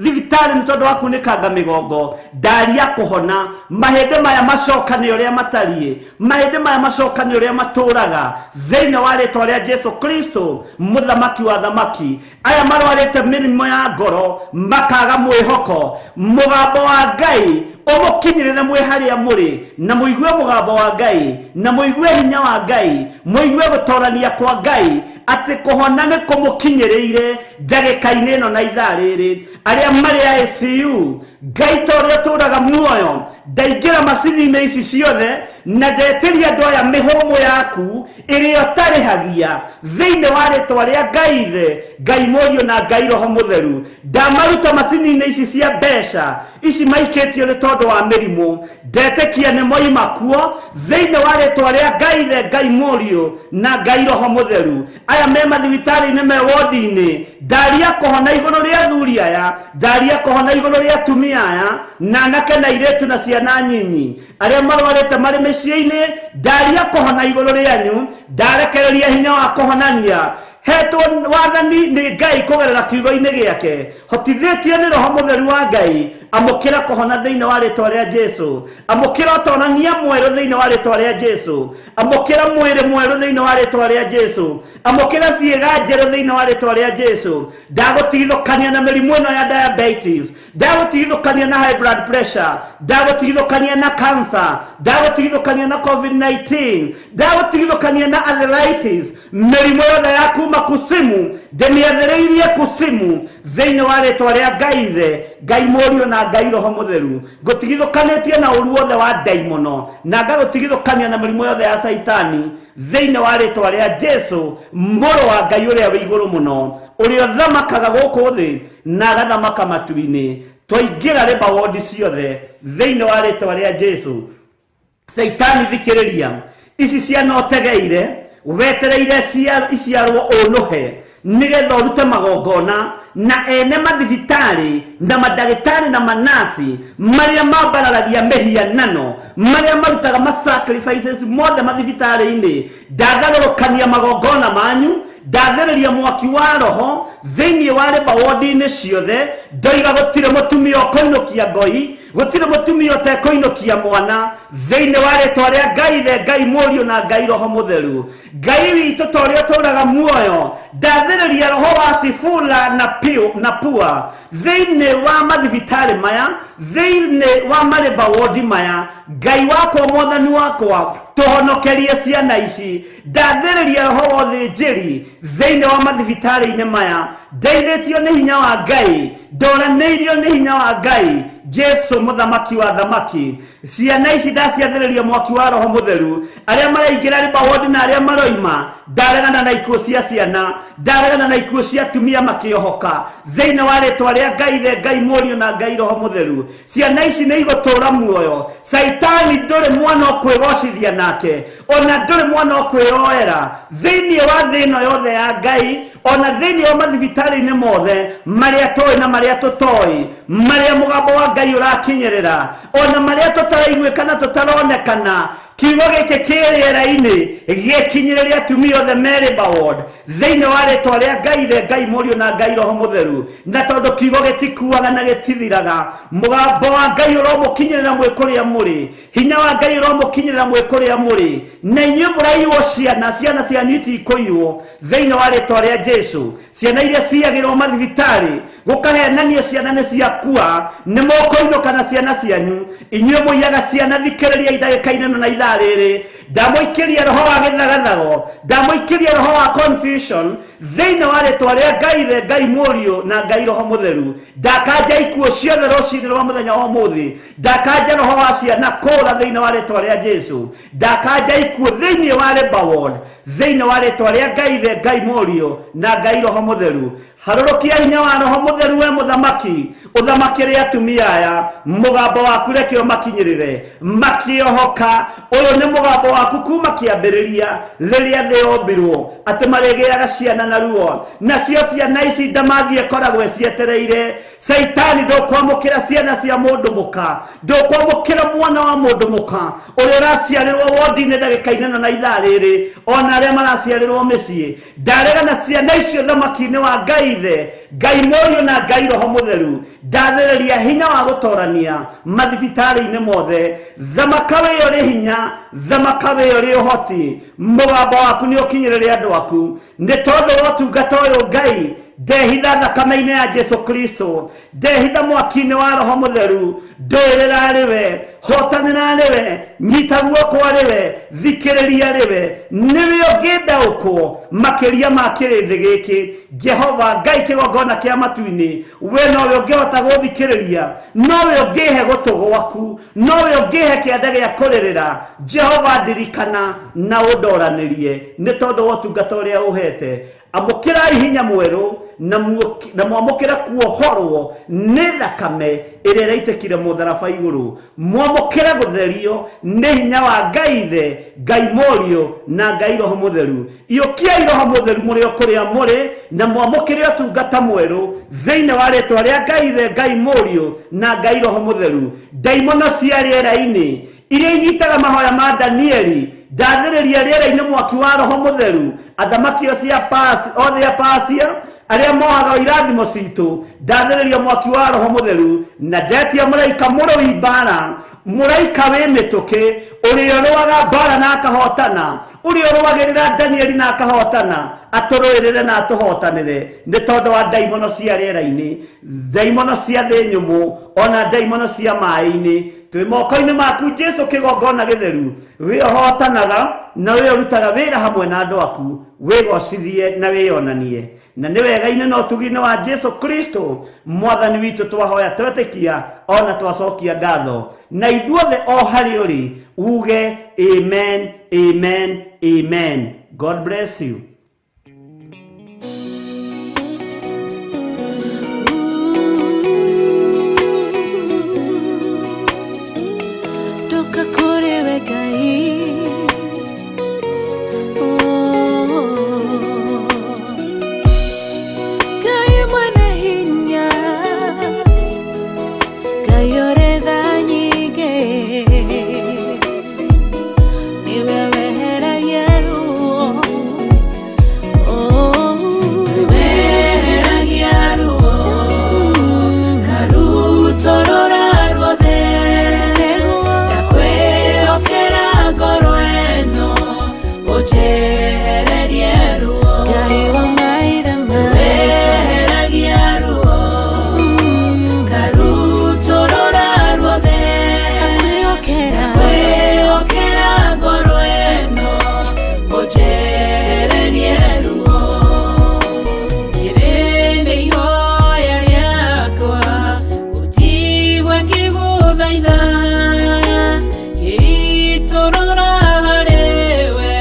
thibitarĩ nĩ tondũ wa kunĩkanga mĩgongo. Ndaria kũhona mahĩndĩ maya macokane ũrĩa matariĩ, mahĩndĩ maya macokane ũrĩa matũraga thĩinĩ wa rĩtwa rĩa Jesu Kristo mũthamaki wa thamaki. Aya marwarĩte mĩrimũ ya ngoro makaga mwĩhoko, mũgambo wa Ngai ũmũkinyĩrĩre mwĩ harĩa mũrĩ, na mũigue mũgambo wa Ngai, na mũigue hinya wa Ngai, mũigue gũtorania kwa Ngai atĩ kũhona nĩ kũmũkinyĩrĩire ndagĩka-inĩ ĩno na ithaa rĩrĩ. Arĩa marĩ ICU, Ngai ta ũrĩa ũtũraga muoyo, ndaingĩra macini-inĩ ici ciothe na ndetĩria andũ aya mĩhũmũ yaku ĩrĩa ũtarĩhagia thĩinĩ wa rĩtwa rĩa Ngai Ithe, Ngai Mũriũ na Ngai Roho Mũtheru. Ndamaruta macini-inĩ ici cia mbeca ici maikĩtio nĩ tondũ wa mĩrimũ, ndetĩkia nĩ moima kuo thĩinĩ wa rĩtwa rĩa Ngai Ithe, Ngai Mũriũ na Ngai Roho Mũtheru. Aya me mathibitarĩ-inĩ, me wodi-inĩ, ndaria kũhona igũrũ rĩa athuri aya, ndaria kũhona igũrũ rĩa atumia aya na anake na airĩtu na ciana nyinyi. Arĩa marwarĩte marĩ mĩciĩ-inĩ, ndaria kũhona igũrũ rĩanyu, ndarekereria hinya wa kũhonania. Hetwo wathani nĩ Ngai kũgerera kiugo-inĩ gĩake, hotithĩtio nĩ Roho Mũtheru wa Ngai. Amũkĩra kũhona thĩinĩ wa rĩtwa rĩa Jesu, amũkĩra ũtonania mwerũ thĩinĩ wa rĩtwa rĩa Jesu, amũkĩra mwĩrĩ mwerũ thĩinĩ wa rĩtwa rĩa Jesu, amũkĩra ciĩga njerũ thĩinĩ wa rĩtwa rĩa Jesu. Ndagũtigithũkania na mĩrimũ ĩno ya diabetes, ndagũtigithũkania na high blood pressure, ndagũtigithũkania na cancer, ndagũtigithũkania na COVID-19, ndagũtigithũkania na arthritis, mĩrimũ yothe ya kuma kusimu ndĩmĩathĩrĩirie kusimu thĩinĩ wa rĩtwa rĩa Ngai Ithe, Ngai Mũriũ na Ngai Roho Mũtheru. Ngũtigithũkanĩtie na ũru wothe wa ndaimono na ngagũtigithũkania na mĩrimũ yothe ya Saitani thĩinĩ wa rĩtwa rĩa Jesu mũrũ wa Ngai ũrĩa wĩ igũrũ mũno, ũrĩa ũthamakaga gũkũ thĩ na agathamaka matu-inĩ. Twaingĩra rĩba wodi ciothe thĩinĩ wa rĩtwa rĩa Jesu. Saitani thikĩrĩria, ici ciana ũtegeire wetereire iciarwo ũnũhe nĩgetha ũrute magongona na ene mathibitarĩ na mandagĩtarĩ na manasi marĩa mambararagia mĩhianano, marĩa marutaga ma sacrifices mothe mathibitarĩ-inĩ. Ndatharũrũkania magongona manyu, ndathĩrĩria mwaki wa roho thĩinĩ wa rĩba wodi-inĩ ciothe. Ndoiga gũtirĩ mũtumia ũkũinũkia ngoi, gũtirĩ mũtumia ũtekũinũkia mwana thĩinĩ wa rĩtwa rĩa Ngai Ithe, Ngai Mũriũ na Ngai Roho Mũtheru. Ngai witũ ta ũrĩa ũtũraga muoyo, ndathĩrĩria roho wa Sifula na Pua thĩinĩ wa mathibitarĩ maya, thĩinĩ wa marĩba wodi maya. Ngai wakwa, mwathani wakwa, tũhonokerie ciana ici. Ndathĩrĩria roho wa ũthĩnjĩri thĩinĩ wa mathibitarĩ-inĩ maya. Ndeithĩtio nĩ hinya wa Ngai, ndoranĩirio nĩ hinya wa Ngai Jesu mũthamaki wa thamaki. Ciana ici ndaciathĩrĩria mwaki wa Roho Mũtheru. Arĩa maraingĩra rĩba wodi na arĩa maroima, ndaregana na ikuũ cia ciana, ndaregana na ikuũ cia atumia makĩohoka thĩinĩ wa rĩtwa rĩa Ngai Ithe, Ngai Mũriũ na Ngai Roho Mũtheru. Ciana ici nĩ igũtũra muoyo. Saitani ndũrĩ mwana ũkwĩgocithia nake, ona ndũrĩ mwana ũkwĩyoera thĩinĩ wa thĩ ĩno yothe ya Ngai, ona thĩinĩ wa mathibitarĩ-inĩ mothe marĩa tũĩ na marĩa tũtoĩ, marĩa mũgambo wa Ngai ũrakinyĩrĩra, ona marĩa tũtaraiguĩka na tũtaronekana. Kiugo gĩkĩ kĩ rĩera-inĩ gĩkinyĩrĩre atumia othe me labour ward thĩinĩ wa rĩtwa rĩa Ngai Ithe, Ngai Mũriũ na Ngai Roho Mũtheru. Na tondũ kiugo gĩtikuaga na gĩtithiraga, mũgambo wa Ngai ũromũkinyĩrĩra mwĩ kũrĩa mũrĩ, hinya wa Ngai ũromũkinyĩrĩra mwĩ kũrĩa mũrĩ, na inyuĩ mũraiywo ciana, ciana cianyu itikũiywo thĩinĩ wa rĩtwa rĩa Jesu. Ciana iria ciagĩrwo mathibitarĩ gũkahenanio ciana nĩ ciakua, nĩ mũkũinũka na ciana cianyu. Inyuĩ mũiyaga ciana, thikĩrĩria ndagĩka-inĩ ĩno na ithaa rĩrĩ. Ndamũikĩria roho wa gĩthagathago, ndamũikĩria roho wa confusion thĩinĩ wa rĩtwa rĩa Ngai Ithe, Ngai Mũriũ na Ngai Roho Mũtheru. Ndakanja ikuũ ciothe rũcinĩ rwa mũthenya wa ũmũthĩ. Ndakanja roho wa ciana kũra thĩinĩ wa rĩtwa rĩa Jesu. Ndakanja ikuũ thĩinĩ wa Labour Ward thĩinĩ wa rĩtwa rĩa Ngai Ithe, Ngai Mũriũ na Ngai Roho Mũtheru. Harũrũkia hinya wa Roho Mũtheru we mũthamaki, ũthamakĩre atumia aya. Mũgambo waku reke ũmakinyĩrĩre makĩohoka. Ũyũ nĩ mũgambo waku kuma kĩambĩrĩria rĩrĩa thĩ yombirwo, atĩ marĩgĩaga ciana na ruo. Nacio ciana ici ndamathi ĩkoragwo ĩcietereire. Caitani, ndũkwamũkĩra ciana cia mũndũ mũka, ndũkwamũkĩra mwana wa mũndũ mũka ũrĩa ũraciarĩrwo wodi-inĩ ndagĩka-inĩ ĩno na ithaa rĩrĩ, ona arĩa maraciarĩrwo mĩciĩ. Ndaregana ciana icio thamaki-inĩ wa Ngai Ithe, Ngai Mũriũ na Ngai Roho Mũtheru. Ndathĩrĩria hinya wa gũtorania mathibitarĩ-inĩ mothe. Thamaka wĩ ũrĩ hinya, thamaka wĩ ũrĩ ũhoti. Mũgambo waku nĩ ũkinyĩrĩre andũ aku. Nĩ tondũ wa ũtungata ũyũ Ngai, ndehitha thakame-inĩ ya Jesu Kristo, ndehitha mwaki-inĩ wa Roho Mũtheru. Ndũĩrĩra rĩwe, hotanĩra rĩwe, nyita guoko rĩwe, thikĩrĩria rĩwe. Nĩwe ũngĩndaũkwo makĩria ma kĩrĩndĩ gĩkĩ. Jehova Ngai kĩgongona kĩa matu-inĩ, we nowe ũngĩhota gũthikĩrĩria, nowe ũngĩhe gũtũ gwaku, nowe ũngĩhe kĩanda gĩa kũrĩrĩra. Jehova ndirikana na ũndoranĩrie nĩ tondũ wa ũtungata ũrĩa ũhete. Amũkĩrai hinya mwerũ na mwamũkĩre kuohorwo nĩ thakame ĩrĩa ĩraitĩkire mũtharaba igũrũ. Mwamũkĩre gũtherio nĩ hinya wa Ngai Ithe, Ngai Mũriũ na Ngai Roho Mũtheru. Iyũkiai Roho Mũtheru mũrĩ o kũrĩa mũrĩ na mwamũkĩre ũtungata mwerũ thĩinĩ wa rĩtwa rĩa Ngai Ithe, Ngai Mũriũ na Ngai Roho Mũtheru. Ndaimono cia rĩera-inĩ iria inyitaga mahoya ma Danieli, ndathĩrĩria rĩera-inĩ mwaki wa Roho Mũtheru. Athamaki othe a Pasia arĩa mohaga irathimo citũ, ndathĩrĩria mwaki wa Roho Mũtheru. Na ndetia mũraika mũrũi mbara, mũraika wĩ mĩtũkĩ, ũrĩa ũrũaga mbara na akahotana, ũrĩa ũrũagĩrĩra Danieli na akahotana, atũrũĩrĩre na atũhotanĩre. Nĩ tondũ wa ndaimono cia rĩera-inĩ, ndaimono cia thĩ nyũmũ, ona ndaimono cia maĩ-inĩ, twĩ moko-inĩ maku Jesu kĩgongona gĩtheru. Wĩ ũhotanaga na wĩ ũrutaga wĩra hamwe na andũ aku, wĩgocithie na wĩyonanie. Na nĩ wega-inĩ na ũtugi-inĩ wa Jesu Kristo mwathani witũ twahoya twetĩkia ona twacokia ngatho. Na ithuothe o harĩ ũrĩ uge amen, amen, amen. God bless you. Ndoka kũrĩ we Ngai. Oh. Ngai mwene hinya, Ngai ũrĩ tha nyingĩ, nĩwe weheragia ruo. Oh. Weheragia ruo, karutorora ruothe. Nĩguo. Ndakwĩhokera ngoro ĩno, ũnjehererie ruo. Ngai wa maithe maitũ. Weheragia ruo, karutorora ruothe. Ndakwĩhokera. Ndakwĩhokera ngoro ĩno, ũnjehererie ruo. Rĩrĩ nĩ ihoya rĩakwa, ũnjigue ngĩgũthaitha. Ngĩitũrũra harĩ we,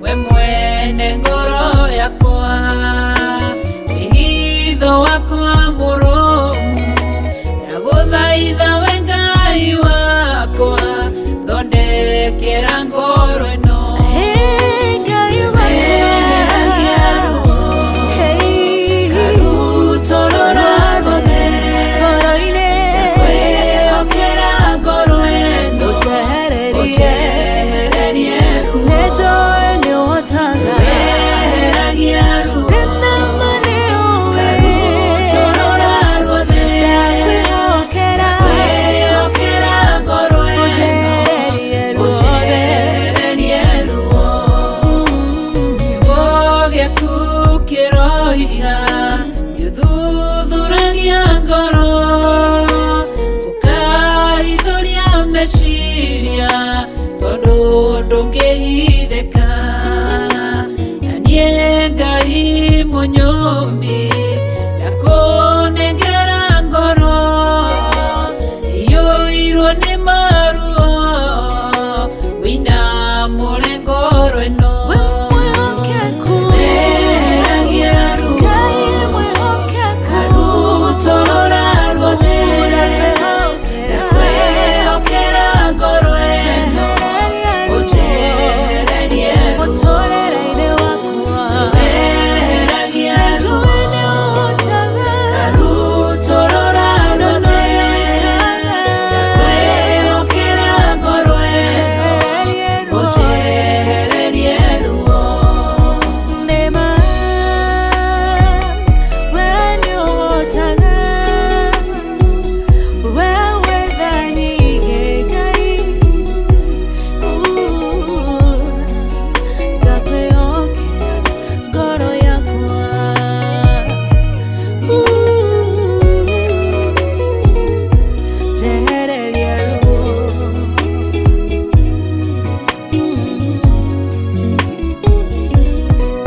we mwene ngoro yakwa. Wĩhitho wakwa mũrũmu, ndagũthaitha we Ngai wakwa, thondekera ngoro ĩno. Hey, Ngai wakwa. Weheragia ruo, Hey. karutorora ruothe. Ngoro-inĩ. Ndakwĩhokera ngoro ĩno, Ũnjehererie. ũnjehererie ruo. Nĩnjũĩ nĩũhotaga. Weheragia ruo, Ndĩna ma nĩũĩ. karutorora ruothe. Ndakwĩhokera. Ndakwĩhokera ngoro ĩno, Ũnjehererie ruothe. ũnjehererie ngoro ũkaithũria meciria tondũ ndũngĩhithĩka na niĩ Ngai mũnyũmbi ndakũnengera ngoro iyũirwo nĩ maruo wĩinamũre ngoro ĩno. We mwĩhokeku, Weheragia ruo, Ngai mwĩhokeku, karutũrũra ruothe, ndakwĩhokera ngoro ĩno, ũnjehererie ruo. Mũtũrĩre-inĩ wakwa, Weheragia ruo, njũĩ nĩ ũhotaga, karutũrũra ruothe, ndakwĩhokera ngoro ĩno, njehererie ruo. ũnjehererie ruo. Nĩ ma, we nĩ ũhotaga, we wĩ tha nyingĩ Ngai, ndakwĩhokera ngoro yakwa, njehererie ruo.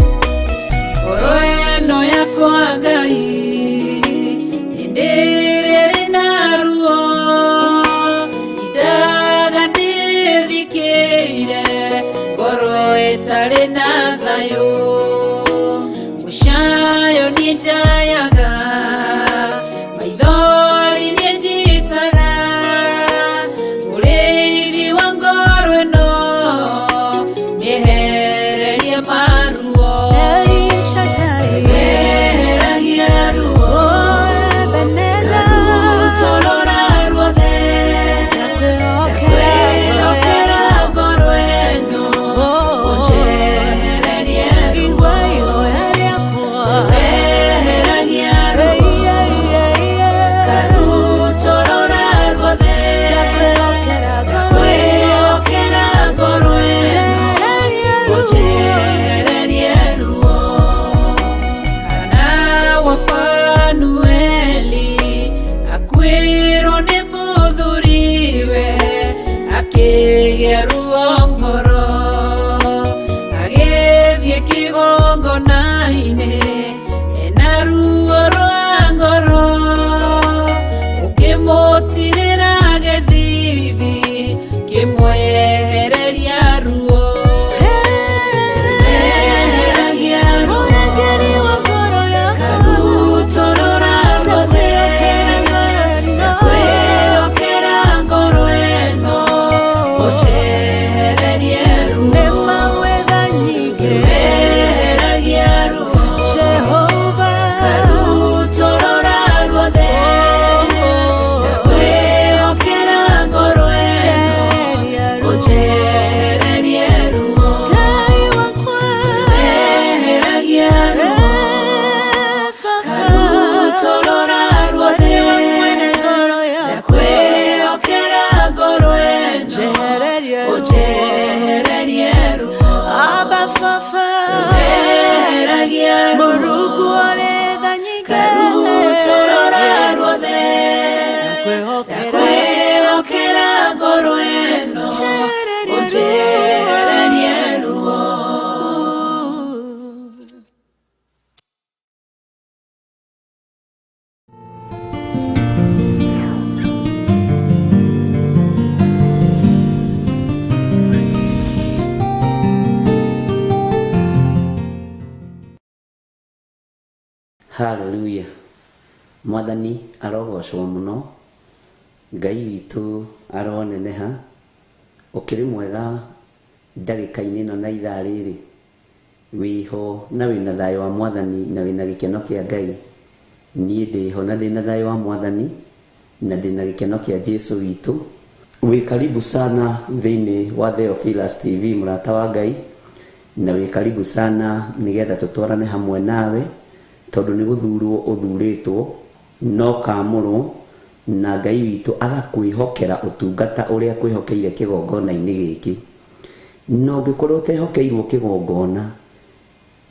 Ngoro ĩno yakwa Ngai hĩndĩ ĩrĩa ĩrĩ na ruo indaga ndĩthikĩire ngoro ĩtarĩ na thayũ mũcayo niĩ njayaga maithori niĩ njitaga mũrĩithi wa ngoro ĩno nĩehererie maruo. El Shaddai, Weheragia ruo, oh Ebenezer, karutũrũra ruothe, ndakwĩhokera ndakwĩhokera ngoro ĩno, ũnjehererie ruo. Igua ihoya rĩakwa, Weheragia ruo, karutũrũra ruothe, ndakwĩhokera ngoro ĩno, ndakwĩhokera ngoro ĩno, njehererie ruo. ũnjehererie ruo. Hana wa Fanueli akuĩrwo nĩ mũthuriwe akĩgĩa ruo ngoro agĩthiĩ kĩgongona-inĩ ena ruo rwa ngoro ũkĩmũtirĩra gĩthithi kĩmwehereria ruo. Weheragia ruo, Mũrangĩri wa ngoro yakwa, karutũrũra ruothe, ndakwĩhokera ngoro ĩno, ũnjehererie ruo. Nĩ ma wĩ tha nyingĩ, Weheragia ruo, Jehova, karutũrũra ruothe, ndakwĩhokera ngoro ĩno, njehereria ruo. ũnjehererie ruo. Ngai wakwa, Weheragia ruo, karutũrũra ruothe, nĩwe mwene ngoro yakwa, ndakwĩhokera ngoro ĩno, njehererie ruo. ũnjehererie ruo. Abba Baba, Weheragia ruo, Mũrungu ũrĩ tha nyingĩ, karutũrũra ruothe, ndakwĩhokera ndakwĩhokera ngoro ĩno, njehererie ũnjehererie ruo. Haleluya. Mwathani arogocwo mũno, Ngai witũ aroneneha, ũkĩrĩ mwega ndagĩka-inĩ ĩno na ithaa rĩrĩ, wĩho na wĩna thayũ wa Mwathani na wĩna gĩkeno kĩa Ngai. Niĩ ndĩho na ndĩna thayũ wa Mwathani na ndĩna gĩkeno kĩa Jesu witũ. Wĩ karibu sana thĩinĩ wa Theophilus TV mũrata wa Ngai, na wĩ karibu sana nĩgetha tũtwarane hamwe nawe tondũ nĩ gũthurwo ũthurĩtwo no kamũrwo na Ngai witũ agakwĩhokera ũtungata ũrĩa akwĩhokeire kĩgongona-inĩ gĩkĩ. Na ũngĩkorwo ũtehokeirwo kĩgongona,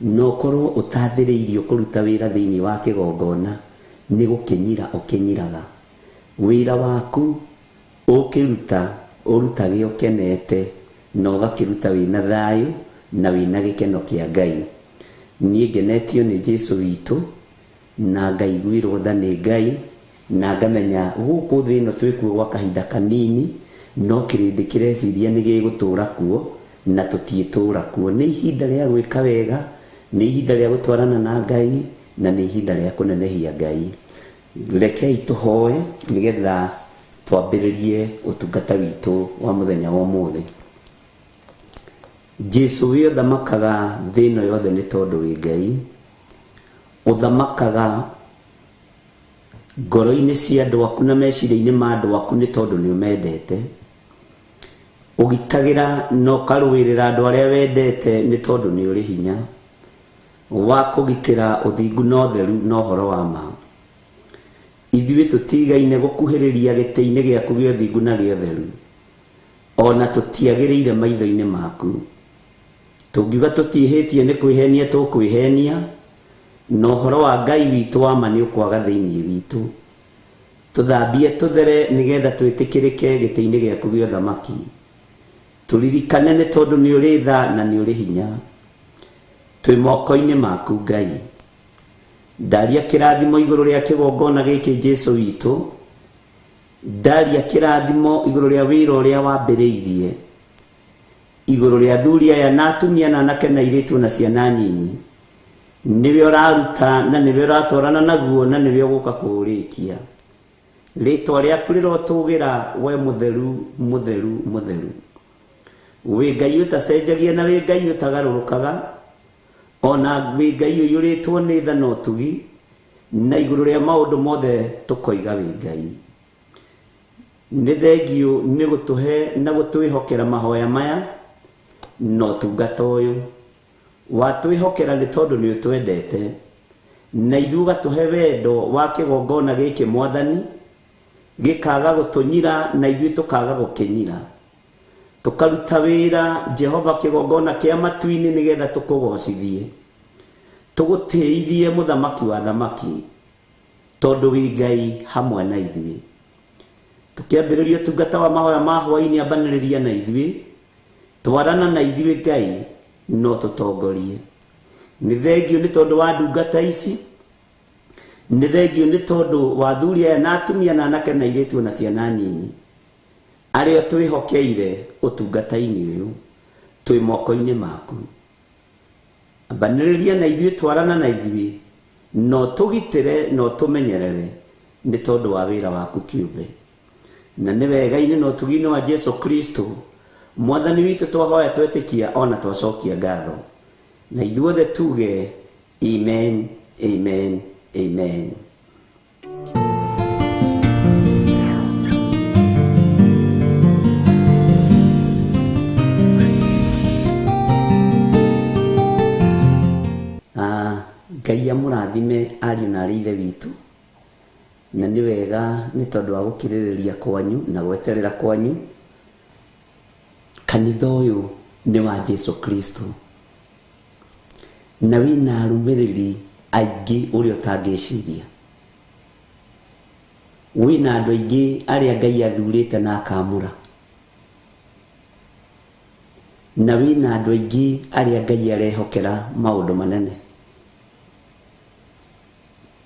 na ũkorwo ũtathĩrĩirio kũruta wĩra thĩinĩ wa kĩgongona, Nĩ gũkĩnyira ũkĩnyiraga. Wĩra waku ũkĩruta ũrutage ũkenete na ũgakĩruta wĩna thayũ na wĩna gĩkeno kĩa Ngai. Niĩ ngenetio nĩ Jesũ witũ na ngaiguĩrwo tha nĩ Ngai na ngamenya gũkũ thĩ ĩno twĩkuo gwa kahinda kanini, no kĩrĩndĩ kĩreciria nĩ gĩgũtũra kuo na tũtiĩtũra kuo. Nĩ ihinda rĩa gwĩka wega, nĩ ihinda rĩa gũtwarana na Ngai na nĩ ihinda rĩa kũnenehia Ngai. Rekei tũhoe nĩgetha twambĩrĩrie ũtungata witũ wa mũthenya wa ũmũthĩ. Jesũ wĩ ũthamakaga thĩ ĩno yothe nĩ tondũ wĩ Ngai. Ũthamakaga ngoro-inĩ cia andũ aku na meciria-inĩ ma andũ aku nĩ tondũ nĩ ũmendete. Ũgitagĩra na ũkarũĩrĩra andũ arĩa wendete nĩ tondũ nĩ ũrĩ hinya wa kũgitĩra ũthingu na ũtheru na ũhoro wa ma. Ithuĩ tũtigaine gũkuhĩrĩria gĩtĩ-inĩ gĩaku gĩa ũthingu na gĩa ũtheru, ona tũtiagĩrĩire maitho-inĩ maku. Tũngiuga tũtiĩhĩtie nĩ kwĩhenia tũkwĩhenia, na ũhoro wa Ngai witũ wa ma nĩ ũkwaga thĩinĩ witũ. Tũthambie tũthere nĩgetha twĩtĩkĩrĩke gĩtĩ-inĩ gĩaku gĩa ũthamaki. Tũririkane nĩ tondũ nĩ ũrĩ tha na nĩ ũrĩ hinya. Twĩ moko-inĩ maku Ngai. Ndaria kĩrathimo igũrũ rĩa kĩgongona gĩkĩ Jesũ witũ. Ndaria kĩrathimo igũrũ rĩa wĩra ũrĩa wambĩrĩirie, igũrũ rĩa athuri aya na atumia na anake na airĩtu na ciana nyinyi. Nĩwe ũraruta na nĩwe ũratwarana naguo na nĩwe ũgũka kũũrĩkia. Rĩtwa rĩaku rĩrotũgĩra we mũtheru, mũtheru, mũtheru. Wĩ Ngai ũtacenjagia na wĩ Ngai ũtagarũrũkaga, ona wĩ Ngai ũiyũrĩtwo nĩ tha na ũtugi, na igũrũ rĩa maũndũ mothe tũkoiga wĩ Ngai. Nĩ thengiũ nĩ gũtũhe na gũtwĩhokera mahoya maya na ũtungata ũyũ. Watwĩhokera nĩ tondũ nĩ ũtwendete, na ithuĩ ũgatũhe wendo wa kĩgongona gĩkĩ Mwathani, gĩkaga gũtũnyira na ithuĩ tũkaga gũkĩnyira. Tũkaruta wĩra Jehova kĩgongona kĩa matu-inĩ nĩgetha tũkũgocithie, tũgũtĩithie mũthamaki wa thamaki, tondũ wĩ Ngai hamwe na ithuĩ. Tũkĩambĩrĩria ũtungata wa mahoya ma hwaĩ-inĩ, ambanĩrĩria na ithuĩ, twarana na ithuĩ Ngai, no tũtongorie. Nĩ thengiũ nĩ tondũ wa ndungata ici, nĩ thengiũ nĩ tondũ wa athuri aya na atumia na anake na airĩtu na ciana nyinyi arĩa twĩhokeire ũtungata-inĩ ũyũ, twĩ moko-inĩ maku. Ambanĩrĩria na ithuĩ, twarana na ithuĩ, no tũgitĩre no tũmenyerere nĩ tondũ wa wĩra waku kĩũmbe. Na nĩ wega-inĩ na ũtugi-inĩ wa Jesũ Kristo Mwathani witũ twahoya twetĩkia ona twacokia ngatho. Na ithuothe tuge amen, amen, amen. Ngai amũrathime ariũ na arĩ ithe witũ, na nĩ wega nĩ tondũ wa gũkirĩrĩria kwanyu na gweterera kwanyu. Kanitha ũyũ nĩ wa Jesũ Kristo na wĩna arũmĩrĩri aingĩ ũrĩa ũtangĩciria. Wĩna andũ aingĩ arĩa Ngai athurĩte na akamũra, na wĩna andũ aingĩ arĩa Ngai arehokera maũndũ manene.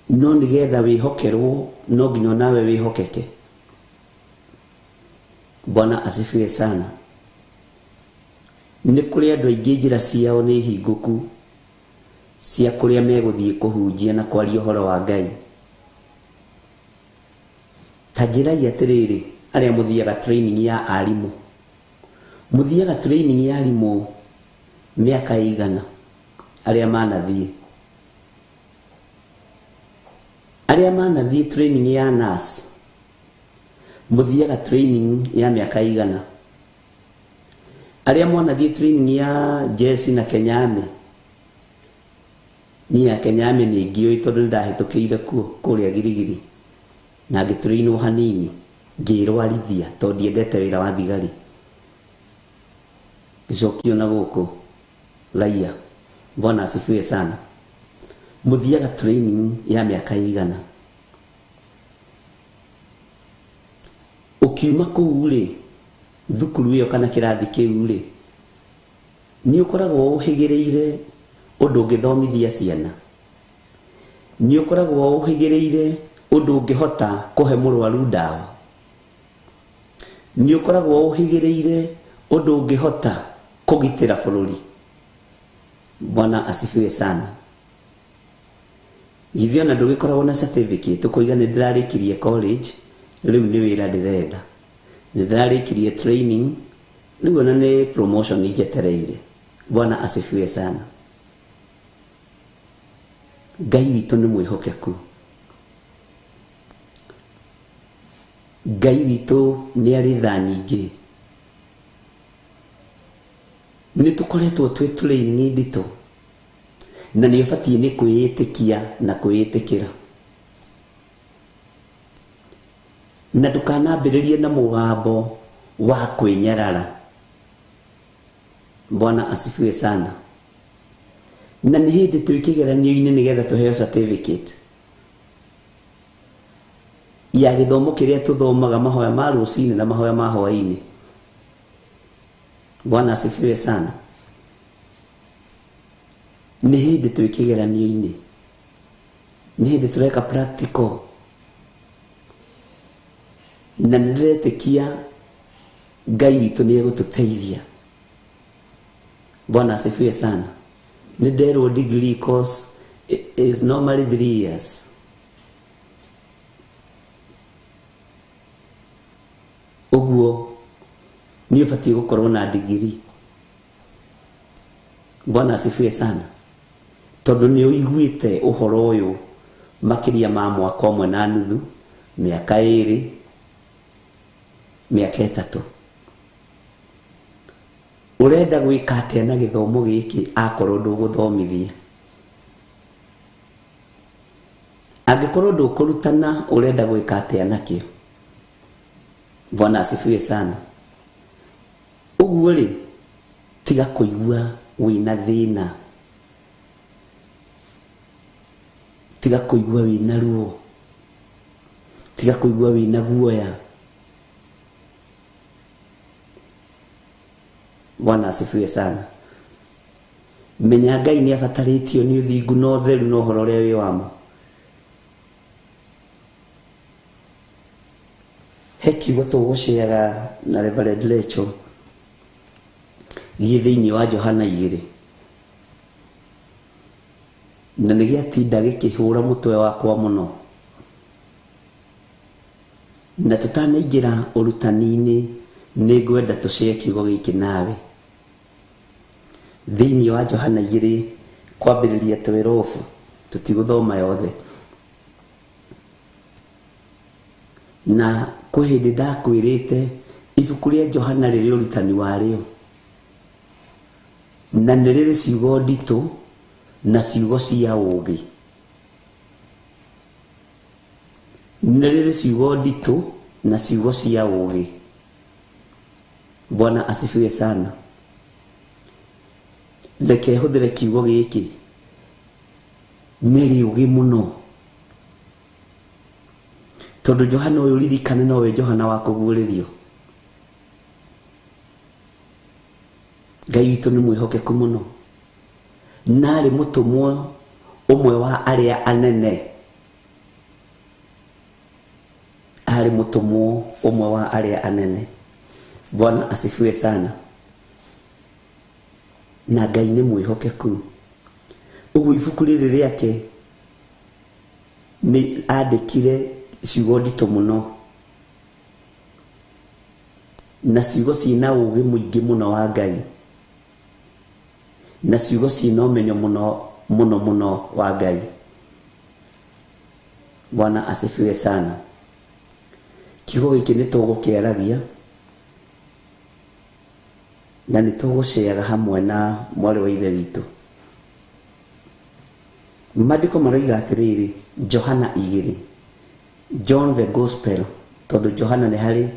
No nĩgetha wĩhokerwo no nginya nawe wĩhokeke. Bwana asifiwe sana. Nĩ kũrĩ andũ aingĩ njĩra ciao nĩ hingũku cia kũrĩa megũthiĩ kũhunjia na kwaria ũhoro wa Ngai. Ta njĩrai atĩrĩrĩ, arĩa mũthiaga training ya arimũ, mũthiaga training ya arimũ mĩaka ĩigana? Arĩa manathiĩ, arĩa manathiĩ training ya nurse, mũthiaga training ya mĩaka ĩigana? Arĩa mwanathiĩ training ya jeshi na Kenya Army, niĩ ya Kenya Army nĩ ngĩũĩ tondũ nĩ ndahĩtũkĩire kuo kũrĩa Girigiri na ngĩtrainwo hanini, ngĩrwarithia tondũ ndiendete wĩra wa thigari. Gĩcokio na gũkũ raia. Bwana asifiwe sana. Mũthiaga training ya mĩaka ĩigana? Ũkiuma kũu rĩ, thukuru ĩyo kana kĩrathi kĩu rĩ, nĩ ũkoragwo ũhĩgĩrĩire ũndũ ũngĩthomithia ciana, nĩ ũkoragwo ũhĩgĩrĩire ũndũ ũngĩhota kũhe mũrwaru ndawa, nĩ ũkoragwo ũhĩgĩrĩire ũndũ ũngĩhota kũgitĩra bũrũri. Bwana asifiwe sana. Githĩ ona ndũgĩkoragwo na certificate ũkoiga nĩ ndĩrarĩkirie college, rĩu nĩ wĩra ndĩrenda, nĩ ndĩrarĩkirie training, rĩu ona nĩ promotion njetereire. Bwana asifiwe sana. Ngai witũ nĩ mwĩhokeku. Ngai witũ nĩ arĩ tha nyingĩ. Nĩ tũkoretwo twĩ training nditũ, na nĩ ũbatiĩ nĩ kwĩĩtĩkia na kwĩĩtĩkĩra, na ndũkanambĩrĩrie na mũgambo wa kwĩnyarara. Bwana asifiwe sana. Na nĩ hĩndĩ twĩ kĩgeranio-inĩ nĩgetha tũheo certificate ya gĩthomo kĩrĩa tũthomaga mahoya ma rũcinĩ na mahoya ma hwaĩ-inĩ. Bwana asifiwe sana. Nĩ hĩndĩ twĩ kĩgeranio-inĩ, nĩ hĩndĩ tũreka practical, na nĩ ndĩretĩkia Ngai witũ nĩ egũtũteithia. Bwana asifiwe sana. Nĩ nderwo degree course is normally 3 years. Ũguo nĩ ũbatiĩ gũkorwo na degree. Bwana asifiwe sana. Tondũ nĩ ũiguĩte ũhoro ũyũ makĩria ma mwaka ũmwe na nuthu, mĩaka 2, mĩaka 3. Ũrenda gwĩka atĩa na gĩthomo gĩkĩ akorwo ndũgũthomithia? Angĩkorwo ndũkũrutana, ũrenda gwĩka atĩa nakĩo? Bwana asifiwe sana. Ũguo rĩ, tiga kũigua wĩna thĩna, tiga kũigua wĩna ruo, tiga kũigua wĩna guoya. Bwana asifiwe sana. Menya Ngai nĩ abatarĩtio nĩ ũthingu na ũtheru na ũhoro ũrĩa wĩ wa ma. He kiugo tũgũceaga na Reverend Lecho gĩ thĩinĩ wa Johana 2, na nĩ gĩatinda gĩkĩhũra mũtwe wakwa mũno. Na tũtanaingĩra ũrutani-inĩ, nĩ ngwenda tũcee kiugo gĩkĩ nawe thĩinĩ wa Johana 2 kwambĩrĩria 12, tũtigũthoma yothe. Na kwĩ hĩndĩ ndakwĩrĩte ibuku rĩa Johana rĩrĩ ũrutani warĩo, na nĩ rĩrĩ ciugo nditũ na ciugo cia ũũgĩ. Nĩ rĩrĩ ciugo nditũ na ciugo cia ũũgĩ. Bwana asifiwe sana. Reke hũthĩre kiugo gĩkĩ, nĩ rĩũgĩ mũno, tondũ Johana ũyũ ririkane nowe Johana wa kũguũrĩrio. Ngai witũ nĩ mwĩhokeku mũno, na arĩ mũtũmwo ũmwe wa arĩa anene, arĩ mũtũmwo ũmwe wa arĩa anene. Bwana asifiwe sana. Na Ngai nĩ mwĩhokeku. Ũguo ibuku rĩrĩ rĩake nĩ andĩkire ciugo nditũ mũno, na ciugo ciĩna ũũgĩ mũingĩ mũno wa Ngai, na ciugo ciĩna ũmenyo mũno mũno mũno wa Ngai. Bwana asifiwe sana. Kiugo gĩkĩ nĩ tũgũkĩaragia na nĩ tũgũceaga hamwe na mwarĩ wa ithe witũ. Maandĩko maroiga atĩrĩrĩ, Johana 2, John the Gospel, tondũ Johana nĩ harĩ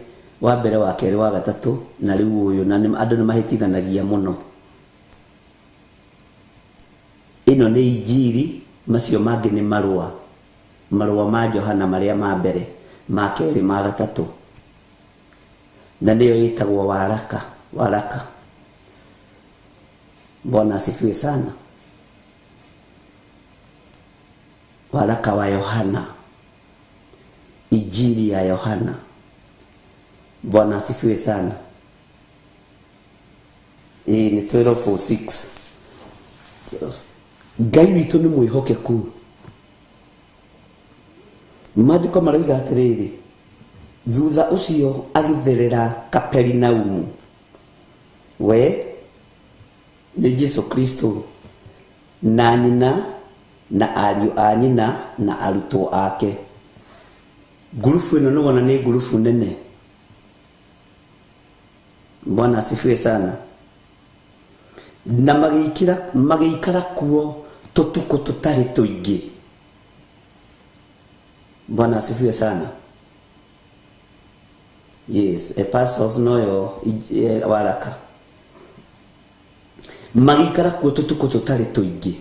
wa mbere, wa kerĩ, wa gatatũ, na rĩu ũyũ, na andũ nĩ mahĩtithanagia mũno. Ĩno nĩ injiri, macio mangĩ nĩ marũa, marũa ma Johana marĩa ma mbere, ma kerĩ, ma gatatũ. Na nĩyo ĩtagwo waraka. Waraka. Bwana asifiwe sana. Waraka wa Yohana, Injili ya Yohana. Bwana asifiwe sana. Ĩĩ nĩ 12:06. Ngai witũ nĩ mwĩhokeku. Maandĩko maroiga atĩrĩrĩ, thutha ũcio agĩtherera Kaperinaumu. We nĩ Jesu Kristo na nyina na ariũ a nyina na arutwo ake. Ngurubu ĩno nĩwona nĩ ngurubu nene. Bwana asifiwe sana. Na magĩikara kuo tũtukũ tũtarĩ tũingĩ. Bwana asifiwe sana. Yes, epistles noyo waraka. Magĩikara kuo tũtukũ tũtarĩ tũingĩ.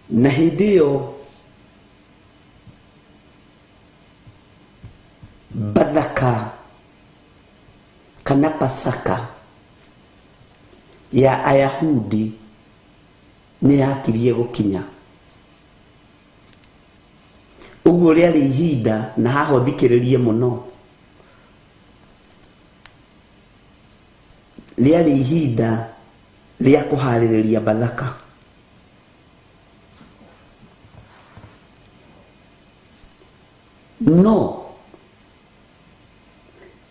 Na hĩndĩ ĩyo Bathaka kana Pasaka ya Ayahudi nĩ yakirie gũkinya. Ũguo rĩarĩ ihinda, na haha ũthikĩrĩrie mũno, rĩarĩ ihinda rĩa kũharĩrĩria Bathaka. No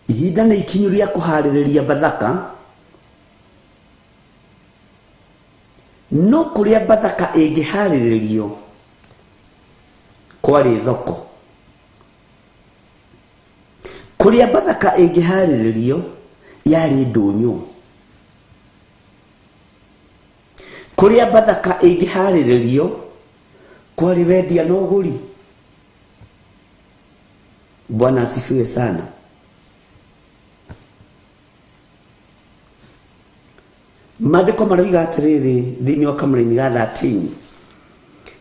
ihinda nĩ ikinyu rĩa kũharĩrĩria Bathaka, no kũrĩa Bathaka ĩngĩharĩrĩrio kwarĩ thoko. Kũrĩa Bathaka ĩngĩharĩrĩrio yarĩ ndũnyũ. Kũrĩa Bathaka ĩngĩharĩrĩrio kwarĩ wendia na ũgũri. Bwana asifiwe sana. Maandĩko maroiga atĩrĩrĩ thĩinĩ wa kamũraini ga 13,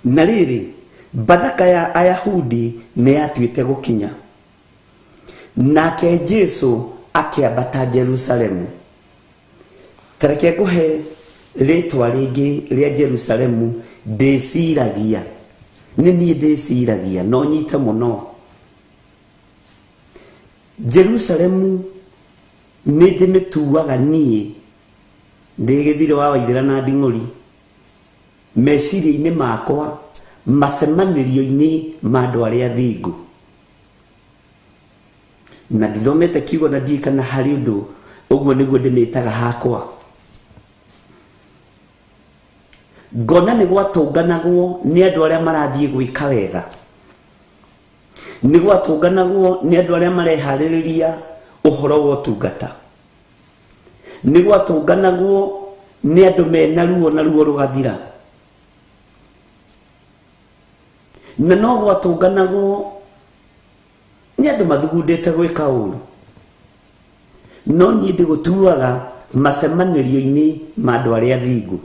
na rĩrĩ, Bathaka ya Ayahudi nĩ yatuĩte gũkinya, nake Jesu akĩambata Jerusalemu. Tareke ngũhe rĩtwa rĩngĩ rĩa Jerusalemu. Ndĩciragia, nĩ niĩ ndĩciragia, no nyite mũno. Jerusalemu nĩ ndĩmĩtuaga niĩ ndĩ gĩthirĩ wa Waithĩra na Nding'ũri meciria-inĩ makwa, macemanĩrio-inĩ ma andũ arĩa athingu. Na ndithomete kiugo na ndiũĩ kana harĩ ũndũ, ũguo nĩguo ndĩmĩtaga hakwa. Ngona nĩ gwatũnganagwo nĩ andũ arĩa marathiĩ gwĩka wega, nĩ gwatũnganagwo nĩ andũ arĩa mareharĩrĩria ũhoro wa ũtungata, nĩ gwatũnganagwo nĩ andũ mena ruo na ruo rũgathira, na no gwatũnganagwo nĩ andũ mathugundĩte gwĩka ũru. No niĩ ndĩgũtuaga macemanĩrio-inĩ ma andũ arĩa athingu.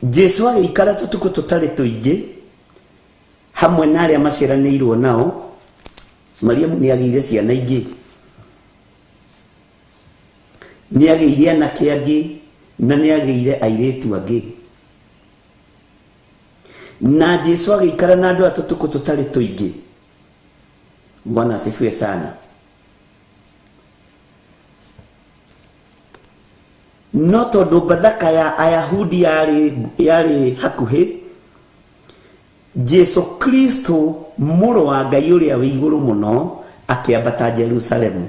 Jesu agĩikara tũtukũ tũtarĩ tũingĩ hamwe na arĩa maciaranĩirwo nao. Mariamu nĩ agĩire ciana ingĩ, nĩ agĩire anake angĩ, na nĩ agĩire airĩtu angĩ. Na Jesu agĩikara na andũ a tũtukũ tũtarĩ tũingĩ. Bwana asifiwe sana. No tondũ Bathaka ya Ayahudi yarĩ hakuhĩ, Jesu Kristo mũrũ wa Ngai ũrĩa wĩ igũrũ mũno akĩambata Jerusalemu.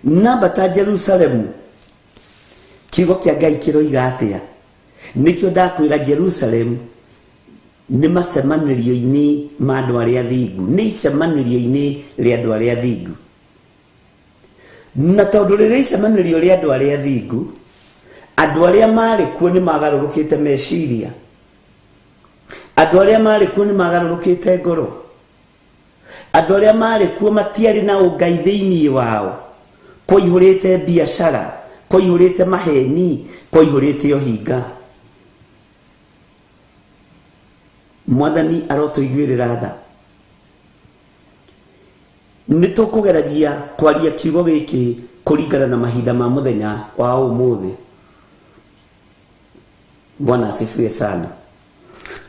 Nambata Jerusalemu, kiugo kĩa Ngai kĩroiga atĩa? Nĩkĩo ndakwĩra Jerusalemu nĩ macemanĩrio-inĩ ma andũ arĩa athingu, nĩ icemanĩrio-inĩ rĩa andũ arĩa athingu. Na tondũ rĩrĩa icemanĩrio rĩa andũ arĩa athingu, andũ arĩa marĩ kuo nĩ magarũrũkĩte meciria, andũ arĩa marĩ kuo nĩ magarũrũkĩte ngoro, andũ arĩa marĩ kuo matiarĩ na ũngai thĩinĩ wao. Kwaihũrĩte biacara, Kwaihũrĩte maheni, kwaihũrĩte ũhinga. Mwathani arotũiguĩrĩra tha. Nĩ tũkũgeragia kwaria kiugo gĩkĩ kũringana na mahinda ma mũthenya wa ũmũthĩ. Bwana asifiwe sana.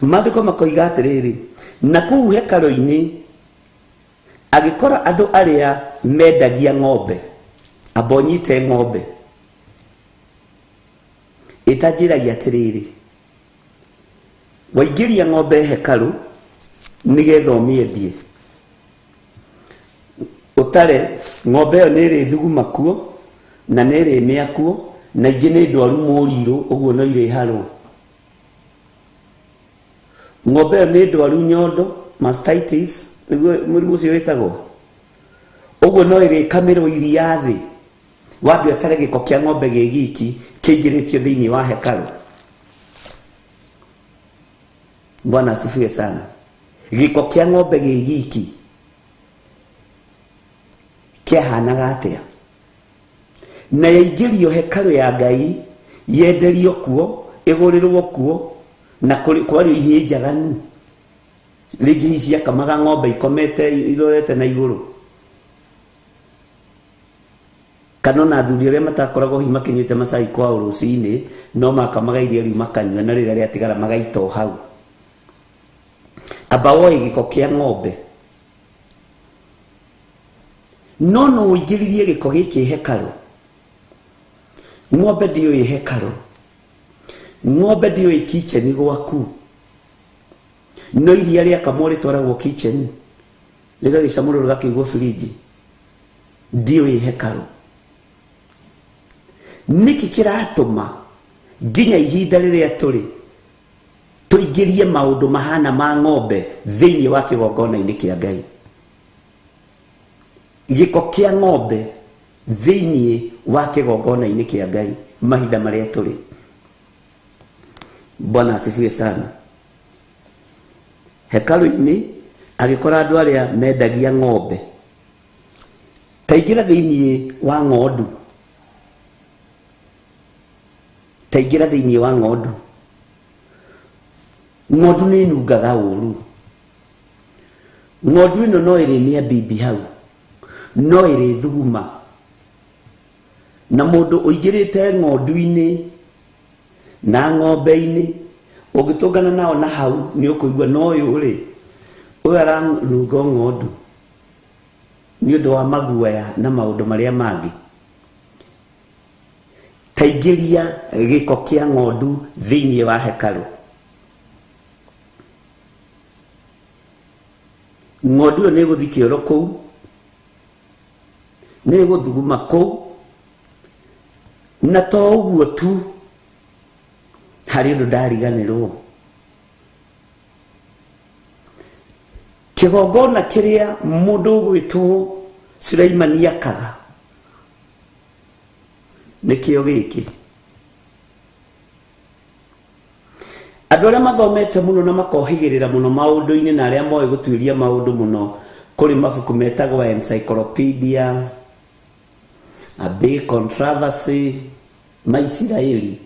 Maandĩko makoiga atĩrĩrĩ, na kũu hekarũ-inĩ agĩkora andũ arĩa mendagia ng'ombe, amba ũnyite ng'ombe. Ĩtanjĩragia atĩrĩrĩ, waingĩria ng'ombe hekarũ nĩgetha ũmĩendie, ũtare ng'ombe ĩyo nĩ ĩrĩthuguma kuo na nĩ ĩrĩmĩa kuo, na ingĩ nĩ ndwaru mũrirũ, ũguo no irĩharwo. Ng'ombe ĩyo nĩ ndwaru nyondo, mastitis nĩguo mũrimũ ũcio wĩtagwo, ũguo no ĩrĩkamĩrwo iria thĩ. Wambe ũtare gĩko kĩa ng'ombe gĩ giki kĩingĩrĩtio thĩinĩ wa hekarũ. Bwana asifiwe sana. Gĩko kĩa ng'ombe gĩ giki kĩahanaga atĩa? Na yaingĩrio hekarũ ya Ngai, yenderio kuo, ĩgũrĩrwo kuo, na kwario ihĩĩ njaganu, rĩngĩ hihi ciakamaga ng'ombe ikomete irorete na igũrũ, kana ona athuri arĩa matakoragwo hihi makĩnyuĩte macai kwao rũcinĩ, no makamaga iria rĩu makanyua, na rĩrĩa rĩatigara magaita o hau. Amba woe gĩko kĩa ng'ombe, no no ũingĩririe gĩko gĩkĩ hekarũ. Ng'ombe ndĩũĩ hekarũ, ng'ombe ndĩũĩ kitchen gwaku, no iria rĩakamwo rĩtwaragwo kitchen rĩgagĩcamũrwo rĩgakĩigwo fridge. Ndiũĩ hekarũ. Nĩkĩ kĩratũma nginya ihinda rĩrĩa tũrĩ tũingĩrie maũndũ mahana ma ng'ombe thĩinĩ wa kĩgongona-inĩ kĩa Ngai? Gĩko kĩa ng'ombe thĩinĩ wa kĩgongona-inĩ kĩa Ngai mahinda marĩa tũrĩ. Bwana asifiwe sana. Hekarũ-inĩ agĩkora andũ arĩa mendagia ng'ombe. Taingĩra thĩinĩ wa ng'ondu, taingĩra thĩinĩ wa ng'ondu. Ng'ondu nĩ ĩnungaga ũru. Ng'ondu ĩno no ĩrĩmĩa bibi hau, no ĩrĩthuguma. Na mũndũ ũingĩrĩte ng'ondu-inĩ na ng'ombe-inĩ, ũngĩtũngana nao na hau nĩ ũkũigua no ũyũ rĩ, ũyũ aranunga o ng'ondu nĩ ũndũ wa maguoya na maũndũ marĩa mangĩ. Taingĩria gĩko kĩa ng'ondu thĩinĩ wa hekarũ. Ng'ondu ĩyo nĩ ĩgũthiĩ kĩoro kũu, nĩ ĩgũthuguma kũu, na to ũguo tu, harĩ ũndũ ndariganĩrwo. Kĩgongona kĩrĩa mũndũ ũgwĩtwo Sulaimani akaga nĩkĩo gĩkĩ. Andũ arĩa mathomete mũno na makohĩgĩrĩra mũno maũndũ-inĩ na arĩa moĩ gũtuĩria maũndũ mũno, kũrĩ mabuku metagwo encyclopedia, A Big Controversy, ma Isiraeli.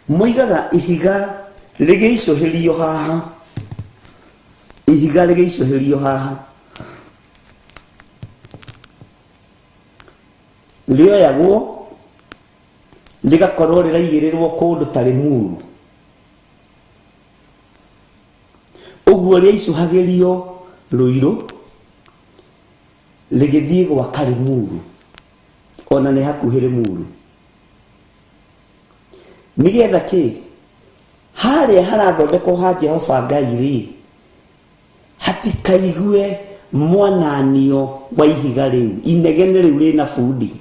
Moigaga ihiga rĩgĩicũhĩrio haha, ihiga rĩgĩicũhĩrio haha, rĩoyagwo rĩgakorwo rĩraigĩrĩrwo kũndũ ta rĩmuru, ũguo rĩaicũhagĩrio rũirũ rĩgĩthiĩ gwaka rĩmuru, ona nĩ hakuhĩ rĩmuru, nĩgetha kĩ harĩa harathondekwo ha Jehova Ngai rĩ, hatikaigue mwananio wa ihiga rĩu, inegene rĩu rĩna bundi.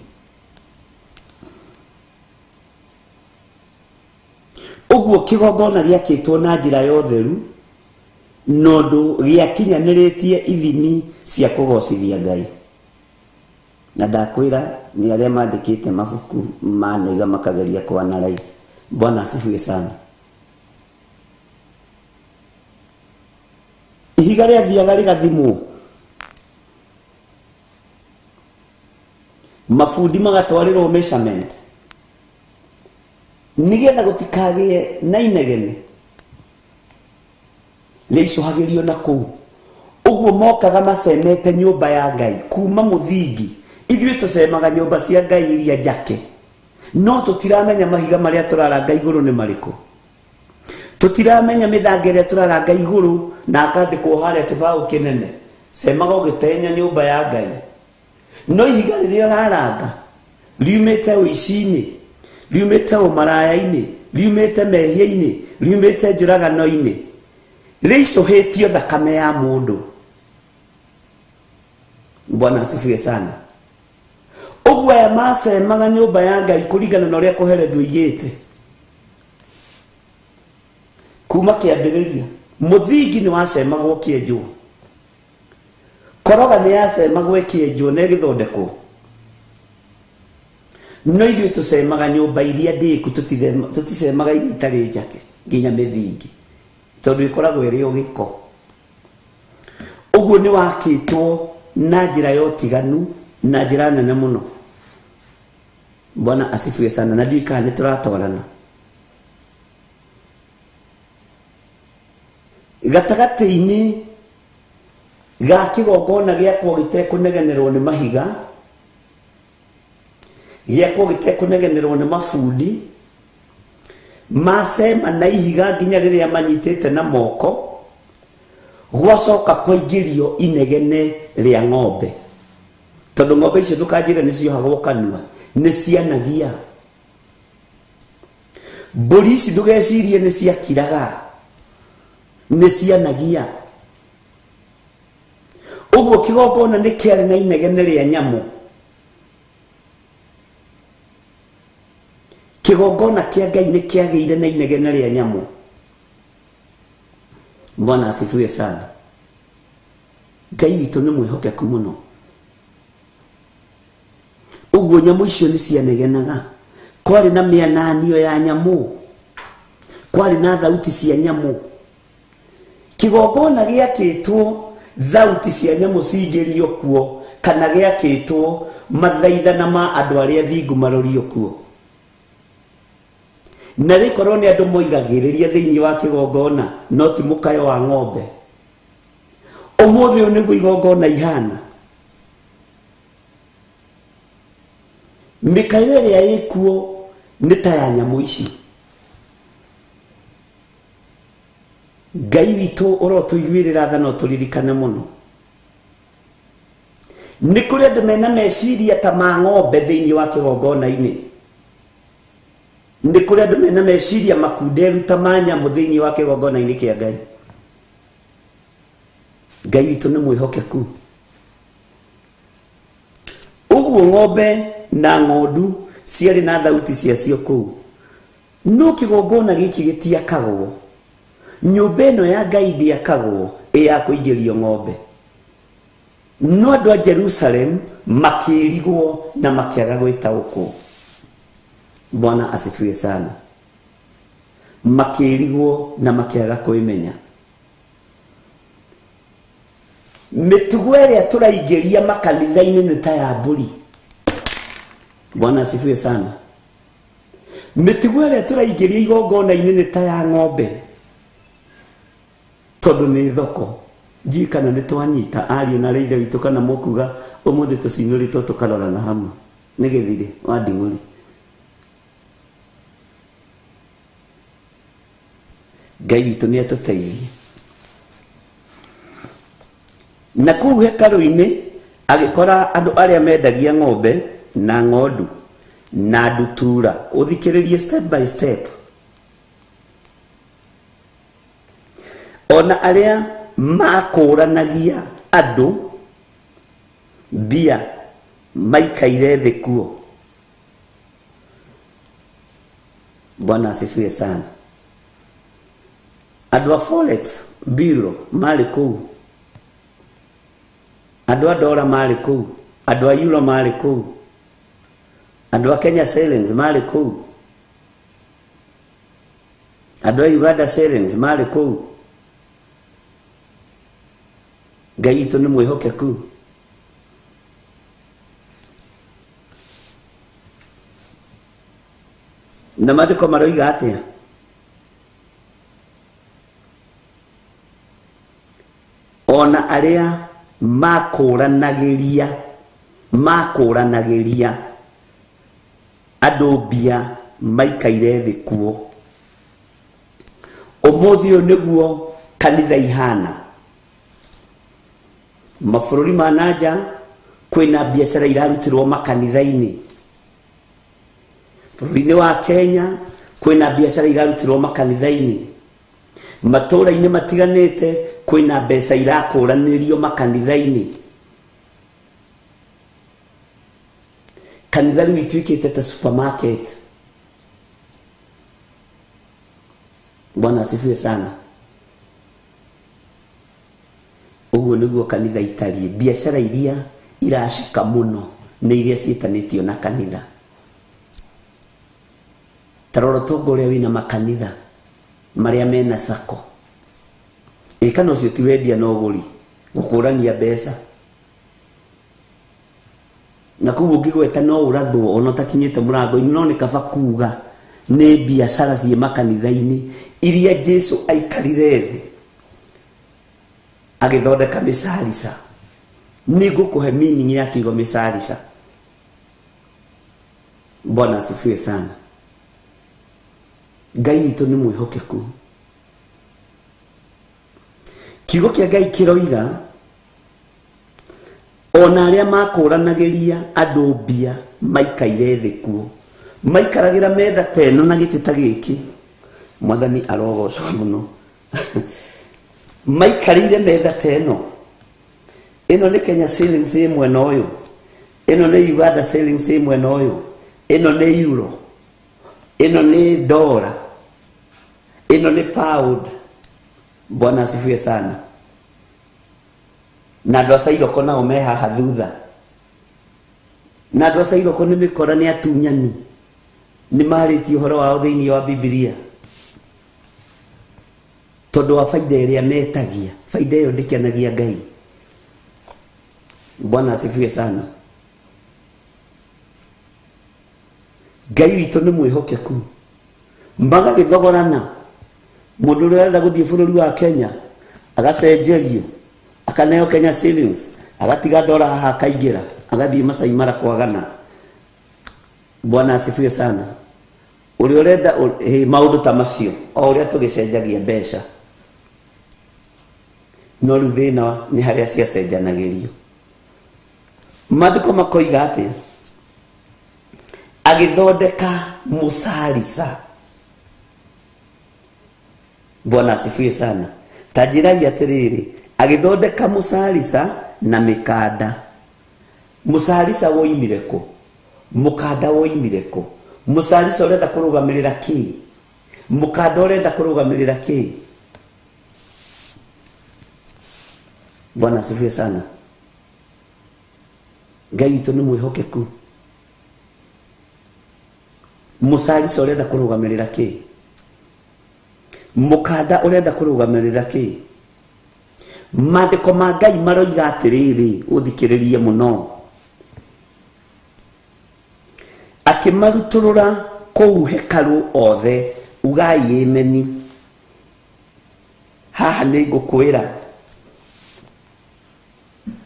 Ũguo kĩgongona gĩakĩtwo na njĩra ya ũtheru, na ũndũ gĩakinyanĩrĩtie ithimi cia kũgocithia Ngai. Na ndakwĩra nĩ arĩa mandĩkĩte mabuku manoiga makageria kũ analyze. Bwana asifiwe sana. Ihiga rĩathiaga rĩgathimwo. Mabundi magatwarĩrwo measurement nĩgetha gũtikagĩe na inegene rĩicũhagĩrio na kũu. Ũguo mokaga macemete nyũmba ya Ngai kuma mũthingi. Ithuĩ tũcemaga nyũmba cia Ngai iria njake, no tũtiramenya mahiga marĩa tũraranga igũrũ nĩ marĩkũ, tũtiramenya mĩthanga ĩrĩa tũraranga igũrũ na akandĩkwo harĩa kĩbaũ kĩnene cemaga ũgĩtenya nyũmba ya Ngai. No ihiga rĩrĩa ũraranga riumĩte ũici-inĩ, riumĩte ũmaraya-inĩ, riumĩte mehia-inĩ, riumĩte njũragano-inĩ, rĩicũhĩtio thakame ya mũndũ. Bwana asifiwe sana. Ũguo aya macemaga nyũmba ya Ngai kũringana na ũrĩa kũherethio igĩte kuma kĩambĩrĩria. Mũthingi nĩ wacemagwo kĩenjwo, koroga nĩ yacemagwo ĩkĩenjwo na ĩgĩthondekwo. No ithuĩ tũcemaga nyũmba iria ndĩku, tũticemaga iria itarĩ njake nginya mĩthingi, tondũ ĩkoragwo ĩrĩ o gĩko. Ũguo nĩ wakĩtwo na njĩra ya ũtiganu na njĩra nene mũno. Bwana asifiwe sana. Na ndiũĩ kana nĩ tũratwarana. Gatagatĩ-inĩ ga kĩgongona gĩakwo gĩtekũnegenerwo nĩ mahiga, gĩakwo gĩtekũnegenerwo nĩ mabundi, macema na ihiga nginya rĩrĩa manyitĩte na moko, gwacoka kwaingĩrio inegene rĩa ng'ombe. Tondũ ng'ombe icio ndũkanjĩre nĩ ciohagwo kanua, nĩ cianagia. Mbũri ici ndũgecirie nĩ ciakiraga, nĩ cianagia. Ũguo kĩgongona nĩ kĩarĩ na inegene rĩa nyamũ. Kĩgongona kĩa Ngai nĩ kĩagĩire na inegene rĩa nyamũ. Bwana asifiwe sana. Ngai witũ nĩ mwĩhokeku mũno. Ũguo nyamũ icio nĩ cianegenaga. Kwarĩ na mĩananio ya nyamũ, kwarĩ na thauti cia nyamũ. Kĩgongona gĩakĩtwo thauti cia nyamũ cingĩrio kuo, kana gĩakĩtwo mathaithana ma andũ arĩa thingu marorio kuo. Na rĩkorwo nĩ andũ moigagĩrĩria thĩinĩ wa kĩgongona, no ti mũkayo wa ng'ombe. Ũmũthĩ ũyũ nĩguo igongona ihana. Mĩkayo ĩrĩa ĩkuo nĩ ta ya nyamũ ici. Ngai witũ ũrotũiguĩrĩra tha na ũtũririkane mũno. Nĩ kũrĩ andũ mena meciria ta ma ng'ombe thĩinĩ wa kĩgongona-inĩ. Nĩ kũrĩ andũ mena meciria makunderu ta ma nyamũ thĩinĩ wa kĩgongona-inĩ kĩa Ngai. Ngai witũ nĩ mwĩhokeku. Ũguo ng'ombe na ng'ondu ciarĩ na thauti ciacio kũu. No kĩgongona gĩkĩ gĩtiakagwo. Nyũmba ĩno ya Ngai ndĩakagwo ĩ ya kũingĩrio ng'ombe. No andũ a Jerusalem makĩrigwo na makĩaga gwĩtaũkwo. Bwana asifiwe sana. Makĩrigwo na makĩaga kwĩmenya. Mĩtugo ĩrĩa tũraingĩria makanitha-inĩ nĩ ta ya mbũri. Bwana asifiwe sana. Mĩtugo ĩrĩa tũraingĩria igongona-inĩ nĩ ta ya ng'ombe, tondũ nĩ thoko. Ndiũĩ kana nĩ twanyita ariũ na ithe witũ, kana mũkuga ũmũthĩ tũcinũrĩtwo tũkarorana hamwe. Nĩ gĩthirĩ wa nding'ũri. Ngai witũ nĩ atũteithie. Na kũu hekarũ-inĩ agĩkora andũ arĩa mendagia ng'ombe na ng'ondu na ndutura. Ũthikĩrĩrie step by step. Ona arĩa makũranagia andũ mbia maikaire thĩ kuo. Bwana asifiwe sana. Andũ a Forex Bureau marĩ kũu, andũ a dola marĩ kũu, andũ a euro marĩ kũu, andũ a Kenya shillings marĩ kũu, andũ a Uganda shillings marĩ kũu. Ngai witũ nĩ mwĩhokeku. Na maandĩko maroiga atĩa? Ona arĩa makũranagĩria andũ mbia maikaire thĩ kuo. Ũmũthĩ ũyũ nĩguo kanitha ihana. Mabũrũri ma nanja kwĩna biacara irarutirwo makanitha-inĩ. Bũrũri-inĩ wa Kenya kwĩna biacara irarutirwo makanitha-inĩ. Matũũra-inĩ matiganĩte kwĩna mbeca irakũranĩrio makanitha-inĩ. Kanitha rĩu ituĩkĩte ta supermarket. Bwana asifiwe sana. Ũguo nĩguo kanitha itariĩ. Biacara iria iracika mũno nĩ iria ciĩtanĩtio na kanitha. Ta rora ũtonga ũrĩa wĩna makanitha marĩa mena sacco. Ĩ kana ũcio ti wendia na ũgũri, gũkũrania mbeca. Na koguo ũngĩgweta no ũrathwo ona ũtakinyĩte mũrango-inĩ, no nĩ kaba kuga nĩ biacara ciĩ makanitha-inĩ iria Jesu aikarire thĩ agĩthondeka mĩcarica. Nĩ ngũkũhe meaning ya kiugo mĩcarica. Bwana asifiwe sana. Ngai witũ nĩ mwĩhokeku. Kiugo kĩa Ngai kĩroiga ona arĩa makũranagĩria andũ mbia maikaire thĩ kuo, maikaragĩra metha ta ĩno na gĩtĩ ta gĩkĩ. Mwathani arogocwo mũno. Maikarĩire metha ta ĩno. Ĩno nĩ Kenya shillings ĩ mwena ũyũ, ĩno nĩ Uganda shillings ĩ mwena ũyũ, ĩno nĩ euro, ĩno nĩ dollar, ĩno nĩ pound. Bwana asifiwe sana. Na andũ a Cairoko nao me haha thutha. Na andũ a Cairoko nĩ mĩkora, nĩ atunyani, nĩ marĩtie ũhoro wao thĩinĩ wa Bibilia tondũ wa baida ĩrĩa metagia. Baida ĩyo ndĩkenagia Ngai. Bwana asifiwe sana. Ngai witũ nĩ mwĩhokeku. Magagĩthogorana, mũndũ ũrĩa ũrenda gũthiĩ bũrũri wa Kenya agacenjerio, akaneo Kenya shillings, agatiga ndora haha akaingĩra, agathiĩ Masai Mara kwagana. Bwana asifiwe sana. Ũrĩa ũrenda maũndũ ta macio, o ũrĩa tũgĩcenjagia mbeca. No rĩu thĩna nĩ harĩa ciacenjanagĩrio. Maandĩko makoiga atĩ agĩthondeka mũcarica. Bwana asifiwe sana. Ta njĩrai atĩrĩrĩ, agĩthondeka mũcarica na mĩkanda. Mũcarica woimire kũ? Mũkanda woimire kũ? Mũcarica ũrenda kũrũgamĩrĩra kĩ? Mũkanda ũrenda kũrũgamĩrĩra kĩ? Bwana asifiwe sana. Ngai witũ nĩ mwĩhokeku. Mũcarica ũrenda kũrũgamĩrĩra kĩ? Mũkanda ũrenda kũrũgamĩrĩra kĩ? Maandĩko ma Ngai maroiga atĩrĩrĩ, ũthikĩrĩrie mũno. Akĩmarutũrũra kũu hekarũ othe, ugai ĩmeni. Haha nĩ ngũkwĩra,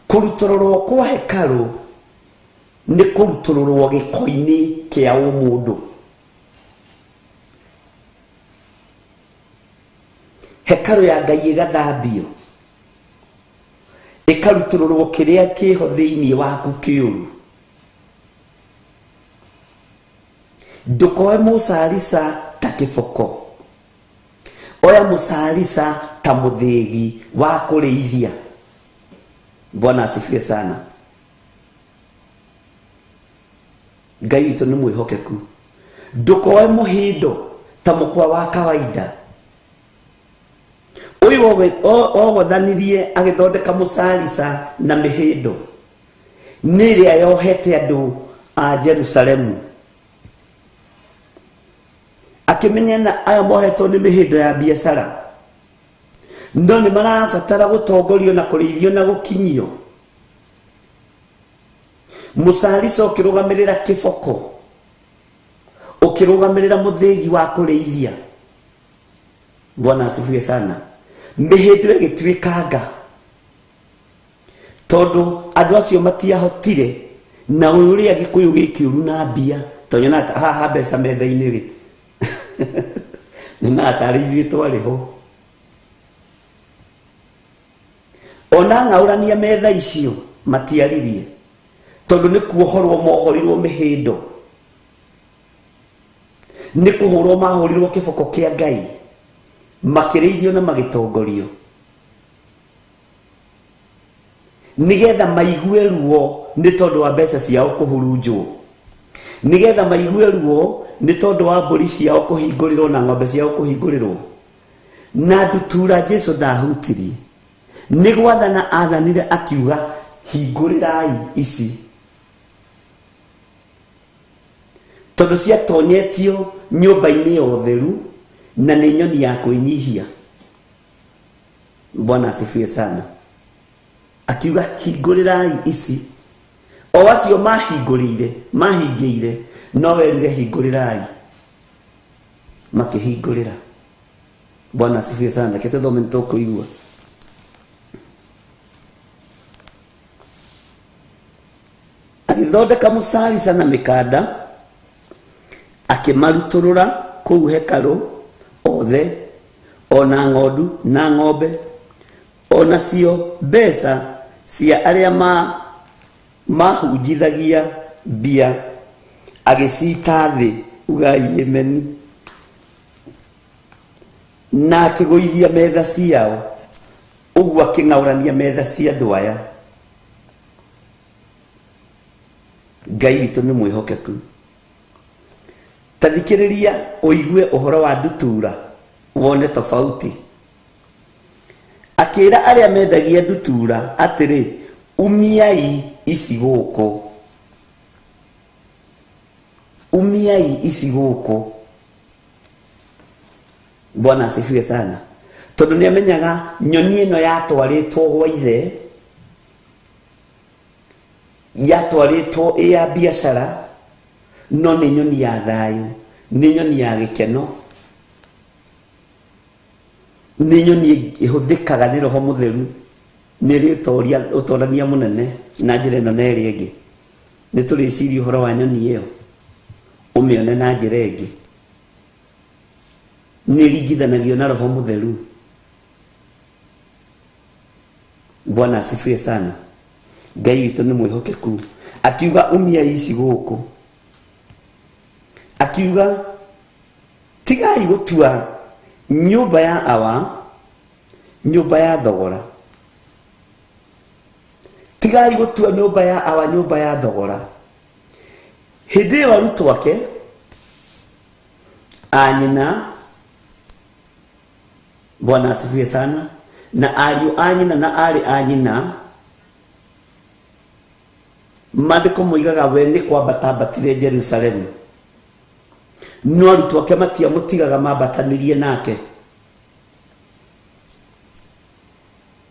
kũrutũrũrwo kwa hekarũ nĩ kũrutũrũrwo gĩko-inĩ kĩa ũmũndũ. Hekarũ ya Ngai ĩgathambio, ĩkarutũrũrwo kĩrĩa kĩho thĩinĩ waku kĩũru. Ndũkoe mũcarica ta kĩboko, oya mũcarica ta mũthĩgi wa kũrĩithia. Bwana asifiwe sana. Ngai witũ nĩ mwĩhokeku. Ndũkoe mũhĩndo ta mũkwa wa kawaida. Ũyũ ogothanirie agĩthondeka mũcarica na mĩhĩndo nĩ ĩrĩa yohete andũ a Jerusalemu. Akĩmenya na aya mohetwo nĩ mĩhĩndo ya biacara, no nĩ marabatara gũtongorio na kũrĩithio na gũkinyio. Mũcarica ũkĩrũgamĩrĩra kĩboko, Ũkĩrũgamĩrĩra mũthĩgi wa kũrĩithia. Bwana asifiwe sana. Mĩhĩndo ĩgĩtuĩkanga tondũ andũ acio matiahotire na ũrĩa Gĩkũyũ gĩkĩũru na mbia, tondũ nyonaga haha mbeca metha-inĩ rĩ, nyonaga tarĩ ithuĩ twarĩ ho. Ona ng'aũrania metha icio matiaririe tondũ nĩ kuohorwo mohorirwo mĩhĩndo, nĩ kũhũrwo mahũrirwo kĩboko kĩa Ngai, makĩrĩithio na magĩtongorio nĩgetha maigue ruo nĩ tondũ wa mbeca ciao kũhurunjwo, nĩgetha maigue ruo nĩ tondũ wa mbũri ciao kũhingũrĩrwo na ng'ombe ciao kũhingũrĩrwo. Na ndutura Jesu ndahutirie, nĩ gwathana athanire akiuga hingũrĩrai ici, tondũ ciatonyetio nyũmba-inĩ ya ũtheru na nĩ nyoni ya kwĩnyihia. Bwana asifiwe sana. Akiuga hingũrĩrai ici, o acio mahingũrĩire mahingĩire, no werire hingũrĩrai, makĩhingũrĩra. Bwana asifiwe sana. Reke tũthome nĩ tũkũigua. Agĩthondeka mũcarica na mĩkanda, akĩmarutũrũra kũu hekarũ othe, ona ng'ondu na ng'ombe, ona cio mbeca cia arĩa mahunjithagia mbia agĩcita thĩ. Ugai ameni. Na akĩgũithia metha ciao, ũguo akĩng'aũrania metha cia andũ aya. Ngai witũ nĩ mwĩhokeku. Ta thikĩrĩria ũigue ũhoro wa ndutura wone tofauti. Akĩra arĩa mendagia ndutura atĩrĩ, umiai ici gũkũ, umiai ici gũkũ. Bwana asifiwe sana. Tondũ nĩ amenyaga nyoni ĩno yatwarĩtwo gwa ithe, yatwarĩtwo ĩ ya biacara, no nĩ nyoni ya thayũ, nĩ nyoni ya gĩkeno, nĩ nyoni ĩhũthĩkaga nĩ roho mũtheru, nĩ ĩrĩ ũtorania mũnene na njĩra ĩno na ĩrĩa ĩngĩ. Nĩ tũrĩciria ũhoro wa nyoni ĩyo, ũmĩone na njĩra ĩngĩ. Nĩ ĩringithanagio na roho mũtheru. Bwana asifiwe sana. Ngai witũ nĩ mwĩhokeku. Akiuga umiai ici gũkũ, akiuga tigai gũtua nyũmba ya awa nyũmba ya thogora, tigai gũtua nyũmba ya awa nyũmba ya thogora. Hĩndĩ ĩyo arutwo ake a nyina, Bwana asifiwe sana, na ariũ a nyina na arĩ a nyina, maandĩko moigaga we nĩ kwambata ambatire Jerusalemu, no arutwo ake matiamũtigaga mambatanirie nake.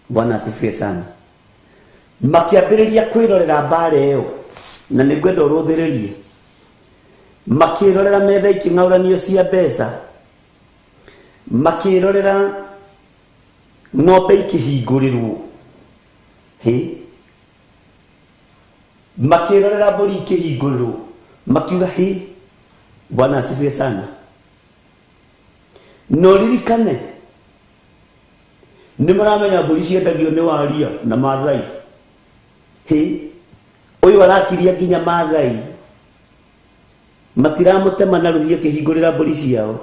Bwana asifiwe sana. Makĩambĩrĩria kwĩrorera mbara ĩyo, na nĩ ngwenda ũrũthĩrĩrie. Makĩrorera metha ikĩng'aũranio cia mbeca, makĩrorera ng'ombe ikĩhingũrĩrwo, hĩ, makĩrorera mbũri ikĩhingũrĩrwo, makiuga hĩ. Bwana asifiwe sana. Na ũririkane nĩ maramenya mbũri ciendagio nĩ waria na Maathai. Hĩ, ũyũ arakiria nginya Maathai, matiramũtema na rũhiũ akĩhingũrĩra mbũri ciao,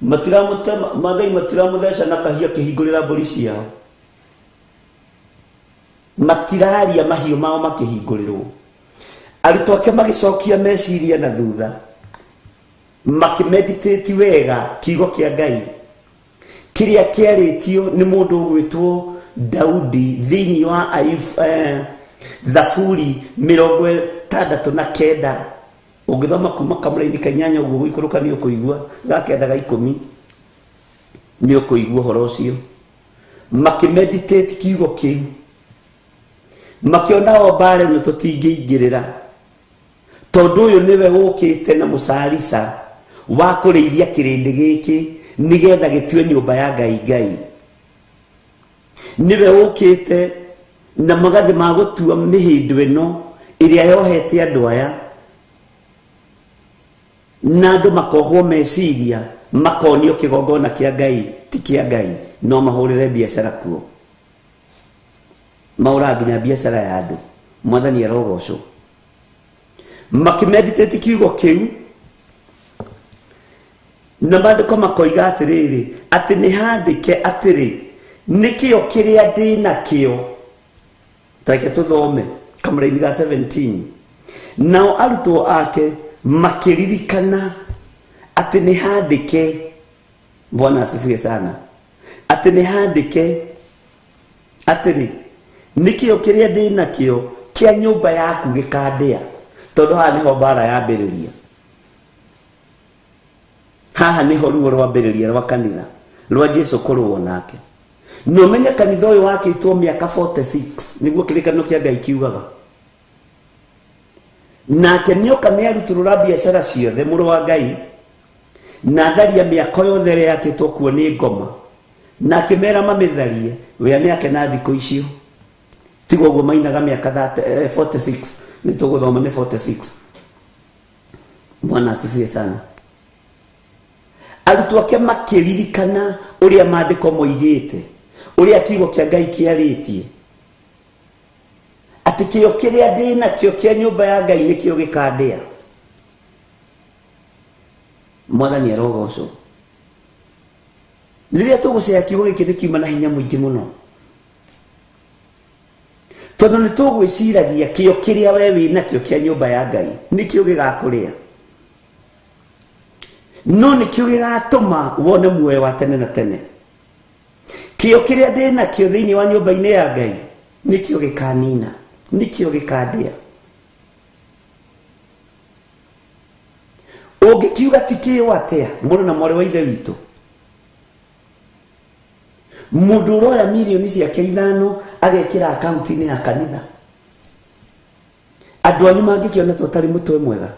matiramũtema Maathai, matiramũtheca na kahiũ akĩhingũrĩra mbũri ciao, matiraria mahiũ mao makĩhingũrĩrwo. Arutwo ake magĩcokia meciria na thutha, makĩmeditate wega kiugo kĩa Ngai kĩrĩa kĩarĩtio nĩ mũndũ ũgwĩtwo Daudi thĩinĩ wa Thaburi 69. Ũngĩthoma kuma kamũraini ka 8 ũguo gũikũrũka nĩ ũkũigua, ga 9 ga 10 nĩ ũkũigua ũhoro ũcio. Makĩmeditate kiugo kĩu, makĩona o mbara ĩno tũtingĩingĩrĩra, Tondũ ũyũ nĩwe ũkĩte na mũcarica wa kũrĩithia kĩrĩndĩ gĩkĩ nĩgetha gĩtue nyũmba ya Ngai Ngai. Nĩwe ũkĩte na magathĩ ma gũtua mĩhĩndo ĩno ĩrĩa yohete andũ aya, na andũ makohwo meciria, makonio kĩgongona kĩa Ngai ti kĩa Ngai, no mahũrĩre biacara kuo, maũraga nginya biacara ya andũ. Mwathani arogocwo. Makĩmeditate kiugo kĩu na maandĩko makoiga atĩrĩrĩ, atĩ nĩ handĩke atĩrĩ, nĩkĩo kĩrĩa ndĩ nakĩo. Tareke tũthome kamũraini ga 17. Nao arutwo ake makĩririkana atĩ nĩ handĩke, Bwana asifiwe sana, atĩ nĩ handĩke atĩrĩ, nĩkĩo kĩrĩa ndĩ nakĩo kĩa nyũmba yaku gĩkandĩa. Tondũ haha nĩho mbara yambĩrĩria, haha nĩho ruo rwambĩrĩria rwa kanitha rwa Jesu kũrũo nake. Na ũmenye kanitha ũyũ wakĩtwo mĩaka 46 nĩguo kĩrĩkanĩro kĩa Ngai kiugaga. Nake nĩoka nĩarutũrũra biacara ciothe mũrũ wa Ngai, na atharia mĩako yothe ĩrĩa yakĩtwo kuo nĩ ngoma, na akĩmera mamĩtharie we amĩake na thikũ icio. Tiga ũguo mainaga mĩaka 46, nĩ tũgũthoma nĩ 46. Bwana asifiwe sana. Arutwo ake makĩririkana ũrĩa maandĩko moigĩte, ũrĩa kiugo kĩa Ngai kĩarĩtie, atĩ kĩo kĩrĩa ndĩ nakĩo kĩa nyũmba ya Ngai nĩkĩo gĩkandĩa. Mwathani arogocwo. Rĩrĩa tũgũcea kiugo gĩkĩ nĩ kiuma na hinya mũingĩ mũno, tondũ nĩ tũgwĩciragia kĩo kĩrĩa we wĩ nakĩo kĩa nyũmba ya Ngai nĩkĩo gĩgakũrĩa, no nĩkĩo gĩgatũma wone muoyo wa tene na tene. Kĩo kĩrĩa ndĩ nakĩo thĩinĩ wa nyũmba-inĩ ya Ngai nĩkĩo gĩkanina, nĩkĩo gĩkandĩa. Ũngĩkiuga ti kĩo atĩa, mũrũ na mwarĩ wa ithe witũ? Mũndũ ũroya mirioni ciake 5 agekĩra akaunti-inĩ ya kanitha, andũ anyu mangĩkĩona ta ũtarĩ mũtwe mwega,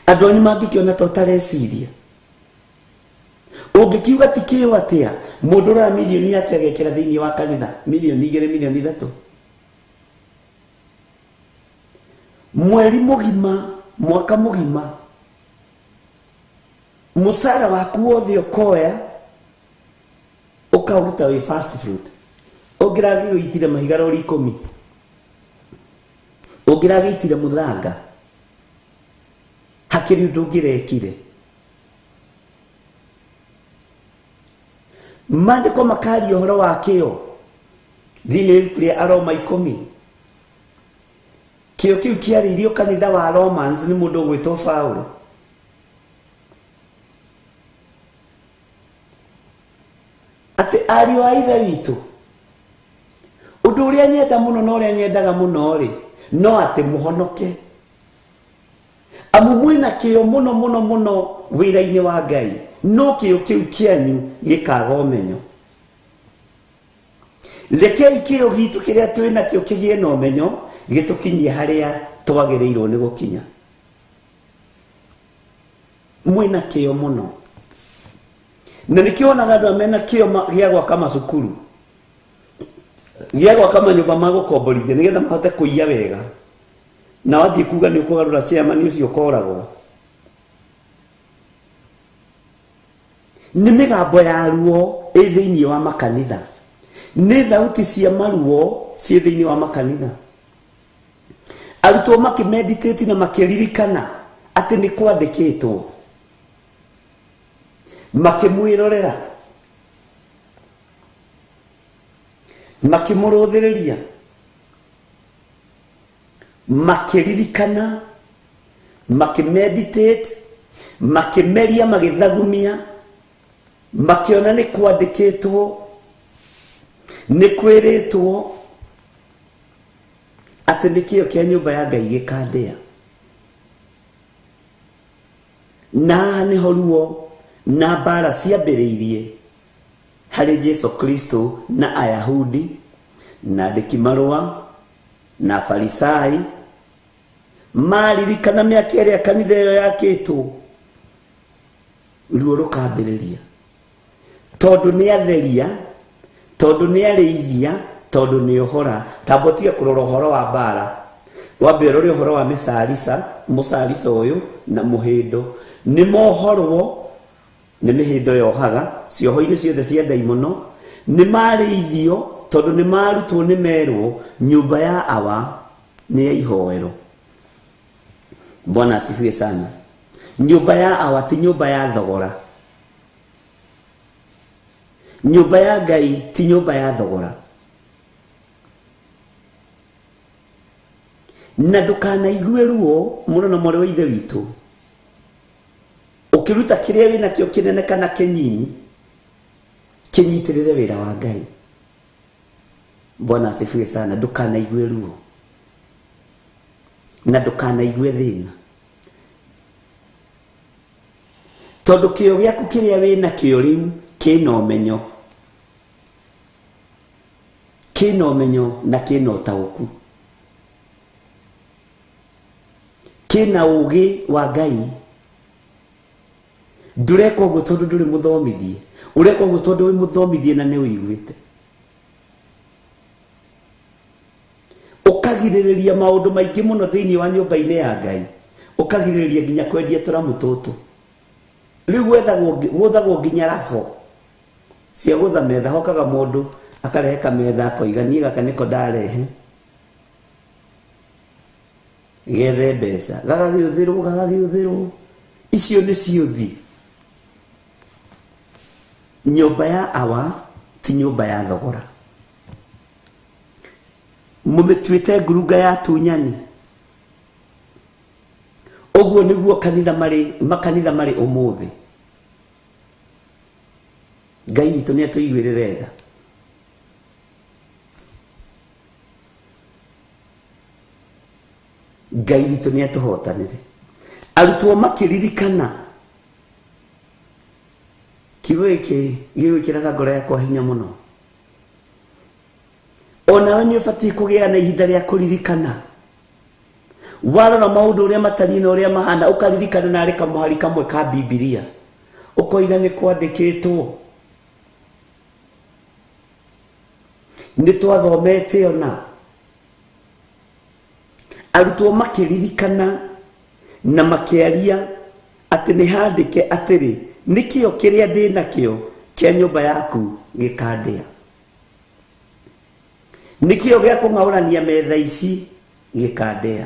andũ anyu mangĩkĩona ta ũtareciria. Ũngĩkiuga ti kĩo atĩa, mũndũ ũroya mirioni yake agekĩra thĩinĩ wa kanitha, mirioni 2, mirioni 3, mweri mũgima, mwaka mũgima, mũcara waku wothe ũkoya ũkaũruta wĩ first fruit. Ũngĩragĩgũitire mahiga rori 10, ũngĩragĩitire mũthanga, hakĩrĩ ũndũ ũngĩrekire. Maandĩko makaria ũhoro wa kĩo thĩinĩ wa ibuku rĩa Aroma 10. Kĩo kĩu kĩarĩirio kanitha wa Romans nĩ mũndũ ũgwĩtwo Paulo. Atĩ ariũ a ithe witũ, ũndũ ũrĩa nyenda mũno na ũrĩa nyendaga mũno rĩ, no atĩ mũhonoke. Amu mwĩna kĩo mũno mũno mũno wĩra-inĩ wa Ngai, no kĩo kĩu kĩanyu gĩkaga ũmenyo. Rekei kĩo gitũ kĩrĩa twĩ nakĩo kĩgĩe na ũmenyo, gĩtũkinyie harĩa twagĩrĩirwo nĩ gũkinya. Mwĩna kĩo mũno, na nĩkĩo wonaga andũ aya mena kĩo gĩa gwaka macukuru, gĩa gwaka manyũmba ma gũkomborithia, nĩgetha mahote kũiya wega. Na wathiĩ kuga nĩ ũkũgarũra chairman ũcio ũkoragwo. Nĩ mĩgambo ya ruo ĩ thĩinĩ wa makanitha, nĩ thauti cia maruo ciĩ thĩinĩ wa makanitha. Arutwo makĩmeditate na makĩririkana atĩ nĩ kwandĩkĩtwo, makĩmwĩrorera, makĩmũrũthĩrĩria, makĩririkana, makĩmeditate, makĩmeria, magĩthagumia, makĩona nĩ kwandĩkĩtwo, nĩ kwĩrĩtwo atĩ nĩ kĩo kĩa nyũmba ya Ngai gĩkandĩa. Na haha nĩho ruo na mbara ciambĩrĩirie harĩ Jesu Kristo na Ayahudi na andĩki marũa na Farisai Maririkana mĩaka ĩrĩa kanitha ĩyo yakĩtwo, ruo rũkambĩrĩria. Tondũ nĩ atheria, tondũ nĩ arĩithia, tondũ nĩ ohora. Tamba ũtige kũrora ũhoro wa mbara, wambe ũrore ũhoro wa mĩcarica, mũcarica ũyũ na mũhĩndo. Nĩ mohorwo nĩ mĩhĩndo yohaga cioho-inĩ ciothe cia ndaimono. Nĩ marĩithio tondũ nĩ marutwo, nĩ merwo nyũmba ya awa nĩ ya ihoero. Bwana asifiwe sana. Nyũmba ya awa ti nyũmba ya thogora. Nyũmba ya Ngai ti nyũmba ya thogora. Na ndũkanaigue ruo mũno na mwarĩ wa ithe witũ ũkĩruta kĩrĩa wĩnakĩo kĩnene kana kĩnyinyi, kĩnyitĩrĩre wĩra wa Ngai. Bwana asifiwe sana. Ndũkanaigue ruo na ndũkanaigue thĩna, tondũ kĩo gĩaku kĩrĩa wĩnakĩo rĩu kĩna ũmenyo, kĩna ũmenyo na kĩna ũtaũku, kĩna ũgĩ wa Ngai. Ndũreka ũguo tondũ ndũrĩ mũthomithie, ũreka ũguo tondũ wĩ mũthomithie na nĩ ũiguĩte. Ũkagirĩrĩria maũndũ maingĩ mũno thĩinĩ wa nyũmba-inĩ ya Ngai, ũkagirĩrĩria nginya kwendia tũramu tũtũ. Rĩu gwethagwo nginya rabo cia gũtha metha. Hokaga mũndũ akarehe kametha akoiga niĩ gaka nĩko ndarehe gethe mbeca, gagagĩũthĩrwo gagagĩũthĩrwo. Icio nĩ ciũthi. Nyũmba ya awa ti nyũmba ya thogora. Mũmĩtuĩte ngurunga ya tunyani. Ũguo nĩguo kanitha marĩ, makanitha marĩ ũmũthĩ. Ngai witũ nĩ atũiguĩrĩre tha. Ngai witũ nĩ atũhotanĩre. Arutwo makĩririkana kiugo gĩkĩ gĩgwĩkĩraga ngoro yakwa hinya mũno. Onawe nĩ ũbatiĩ kũgĩa na ihinda rĩa kũririkana. Warora maũndũ ũrĩa matariĩ na ũrĩa mahana, ũkaririkana narĩ kamũhari kamwe ka Bibilia, ũkoiga nĩ kwandĩkĩtwo, nĩ twathomete ona. Arutwo makĩririkana na makĩaria atĩ nĩ handĩke atĩrĩ, nĩkĩo kĩrĩa ndĩ nakĩo kĩa nyũmba yaku gĩkandĩa, nĩkĩo gĩa kũng'aũrania metha ici gĩkandĩa,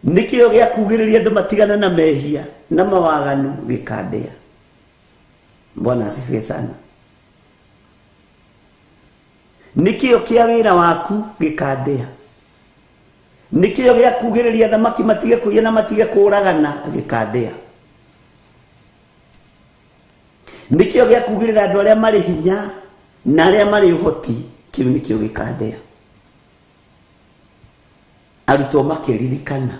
nĩkĩo gĩa kugĩrĩria andũ matigane na mehia na mawaganu gĩkandĩa. Bwana asifiwe sana. Nĩkĩo kĩa wĩra waku gĩkandĩa, nĩkĩo gĩa kugĩrĩria thamaki matige kũiya na matige kũragana gĩkandĩa, nĩkĩo gĩa kugĩrĩra andũ arĩa marĩ hinya na arĩa marĩ ũhoti, kĩu nĩkĩo gĩkandĩa. Arutwo makĩririkana,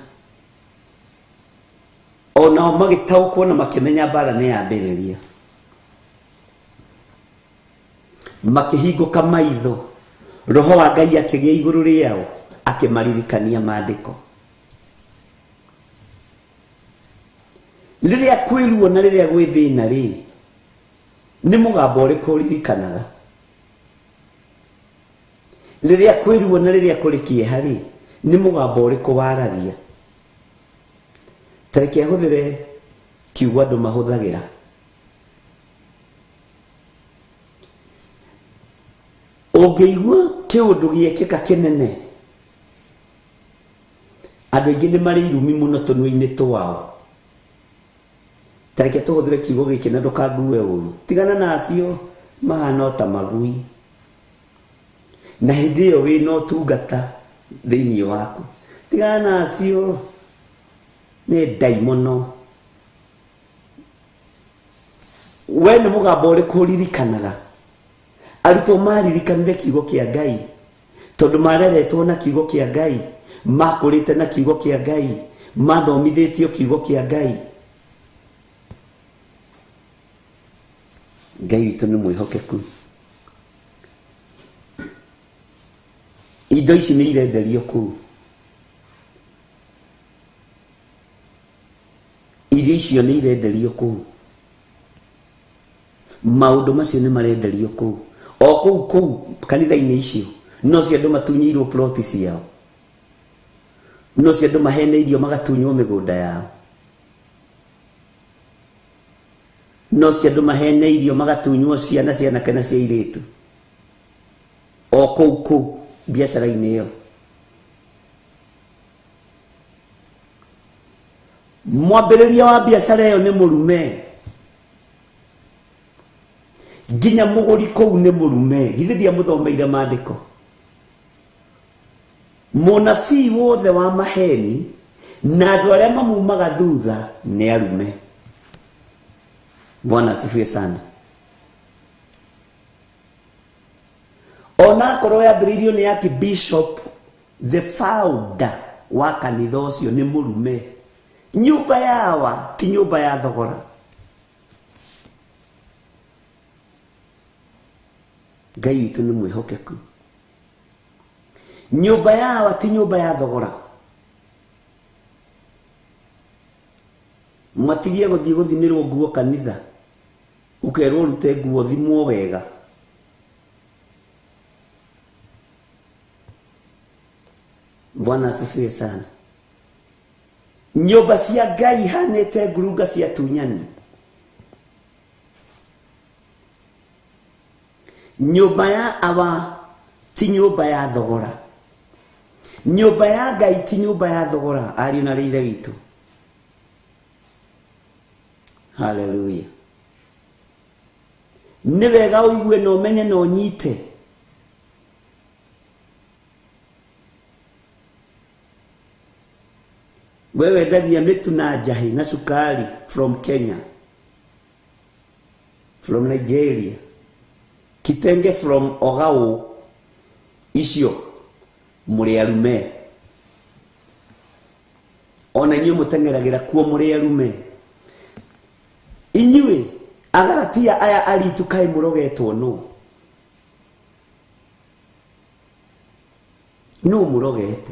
onao magĩtaũkwo na makĩmenya mbara nĩ yambĩrĩria. Makĩhingũka maitho, roho wa Ngai akĩgĩa igũrũ rĩao, akĩmaririkania maandĩko. Rĩrĩa kwĩ ruo na rĩrĩa gwĩ thĩna rĩ, nĩ mũgambo ũrĩkũ ũririkanaga? Rĩrĩa kwĩ ruo na rĩrĩa kũrĩ kĩeha rĩ, nĩ mũgambo ũrĩkũ waragia? Ta reke hũthĩre kiugo andũ mahũthagĩra. Ũngĩigua kĩũndũ gĩekĩka kĩnene, andũ aingĩ nĩ marĩ irumi mũno tũnua-inĩ twao. Ta reke tũhũthĩre kiugo gĩkĩ na ndũkangue ũru. Tigana na acio mahana o ta magui. Na hĩndĩ ĩyo wĩna ũtungata thĩinĩ waku. Tigana na acio nĩ ndaimono. We nĩ mũgambo ũrĩkũ ũririkanaga? Arutwo maririkanire kiugo kĩa Ngai tondũ mareretwo na kiugo kĩa Ngai, makũrĩte na kiugo kĩa Ngai, mathomithĩtio kiugo kĩa Ngai. Ngai witũ nĩ mwĩhokeku. Indo ici nĩ irenderio kũu. Irio icio nĩ irenderio kũu. Maũndũ macio nĩ marenderio kũu. O kũu kũu kanitha-inĩ icio no cio andũ matunyĩirwo ploti ciao. No cio andũ maheneirio magatunywo mĩgũnda yao. No cio andũ maheneirio magatunywo ciana cia anake na cia airĩtu. O kũu kũu biacara-inĩ ĩyo. Mwambĩrĩria wa biacara ĩyo nĩ mũrume. Nginya mũgũri kũu nĩ mũrume. Githĩ ndiamũthomeire maandĩko? Mũnabii wothe wa maheni na andũ arĩa mamumaga thutha nĩ arume. Bwana asifiwe sana. Ona akorwo yambĩrĩirio nĩ Archbishop, the founder wa kanitha ũcio nĩ mũrume. Nyũmba yawa ti nyũmba ya thogora. Ngai witũ nĩ mwĩhokeku. Nyũmba yawa ti nyũmba ya thogora. Mwatigie gũthiĩ gũthimĩrwo nguo kanitha. Ũkerwo ũrute nguo thimwo wega. Bwana asifiwe sana. Nyũmba cia Ngai ihanĩte ngurunga cia tunyani. Nyũmba ya awa ti nyũmba ya thogora. Nyũmba ya Ngai ti nyũmba ya thogora. Ariũ na ithe witũ. Hallelujah. Nĩ wega ũigue na ũmenye na ũnyite. Wewe wendagia mĩtu na njahĩ na cukari from Kenya, from Nigeria, kitenge from Ogao, icio mũrĩ arume. Ona inyuĩ mũteng'eragĩra kuo mũrĩ arume. Inyuĩ Agalatia aya aritu kaĩ mũrogetwo nũ? Nũ mũrogete?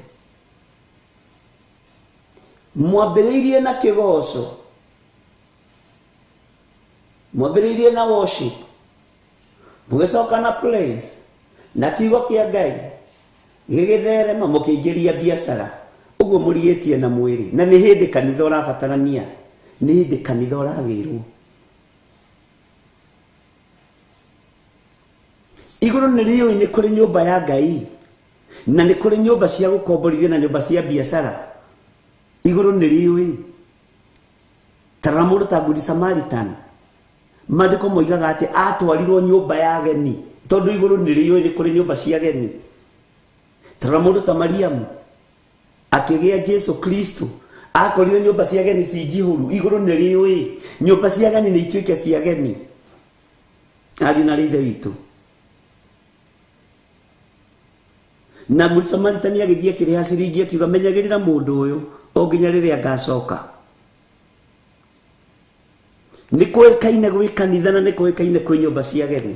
Mwambĩrĩirie na kĩgoco, mwambĩrĩirie na worship, mũgĩcoka na praise na kiugo kĩa Ngai gĩgĩtherema, mũkĩingĩria biacara. Ũguo mũrigĩtie na mwĩrĩ. Na nĩ hĩndĩ kanitha ũrabatarania, nĩ hĩndĩ kanitha ũragĩrwo. Igũrũ nĩ rĩũĩ nĩ kũrĩ nyũmba ya Ngai, na nĩ kũrĩ nyũmba cia gũkomborithia na nyũmba cia biacara. Igũrũ nĩ rĩũĩ. Tarora mũndũ ta Good Samaritan. Maandĩko moigaga atĩ atwarirwo nyũmba ya ageni, tondũ igũrũ nĩ rĩũĩ nĩ kũrĩ nyũmba cia ageni. Tarora mũndũ ta Mariamu akĩgĩa Jesu Kristo, akorire nyũmba cia ageni ci njihũru. Igũrũ nĩ rĩũĩ nyũmba cia ageni nĩ ituĩke cia ageni. Ariũ na ithe witũ. Na Good Samaritan agĩthiĩ akĩrĩha ciringi akiuga menyagĩrĩra mũndũ ũyũ o nginya rĩrĩa ngacoka. Nĩ kũĩkaine gwĩ kanitha na nĩ kũĩkaine kwĩ nyũmba cia ageni,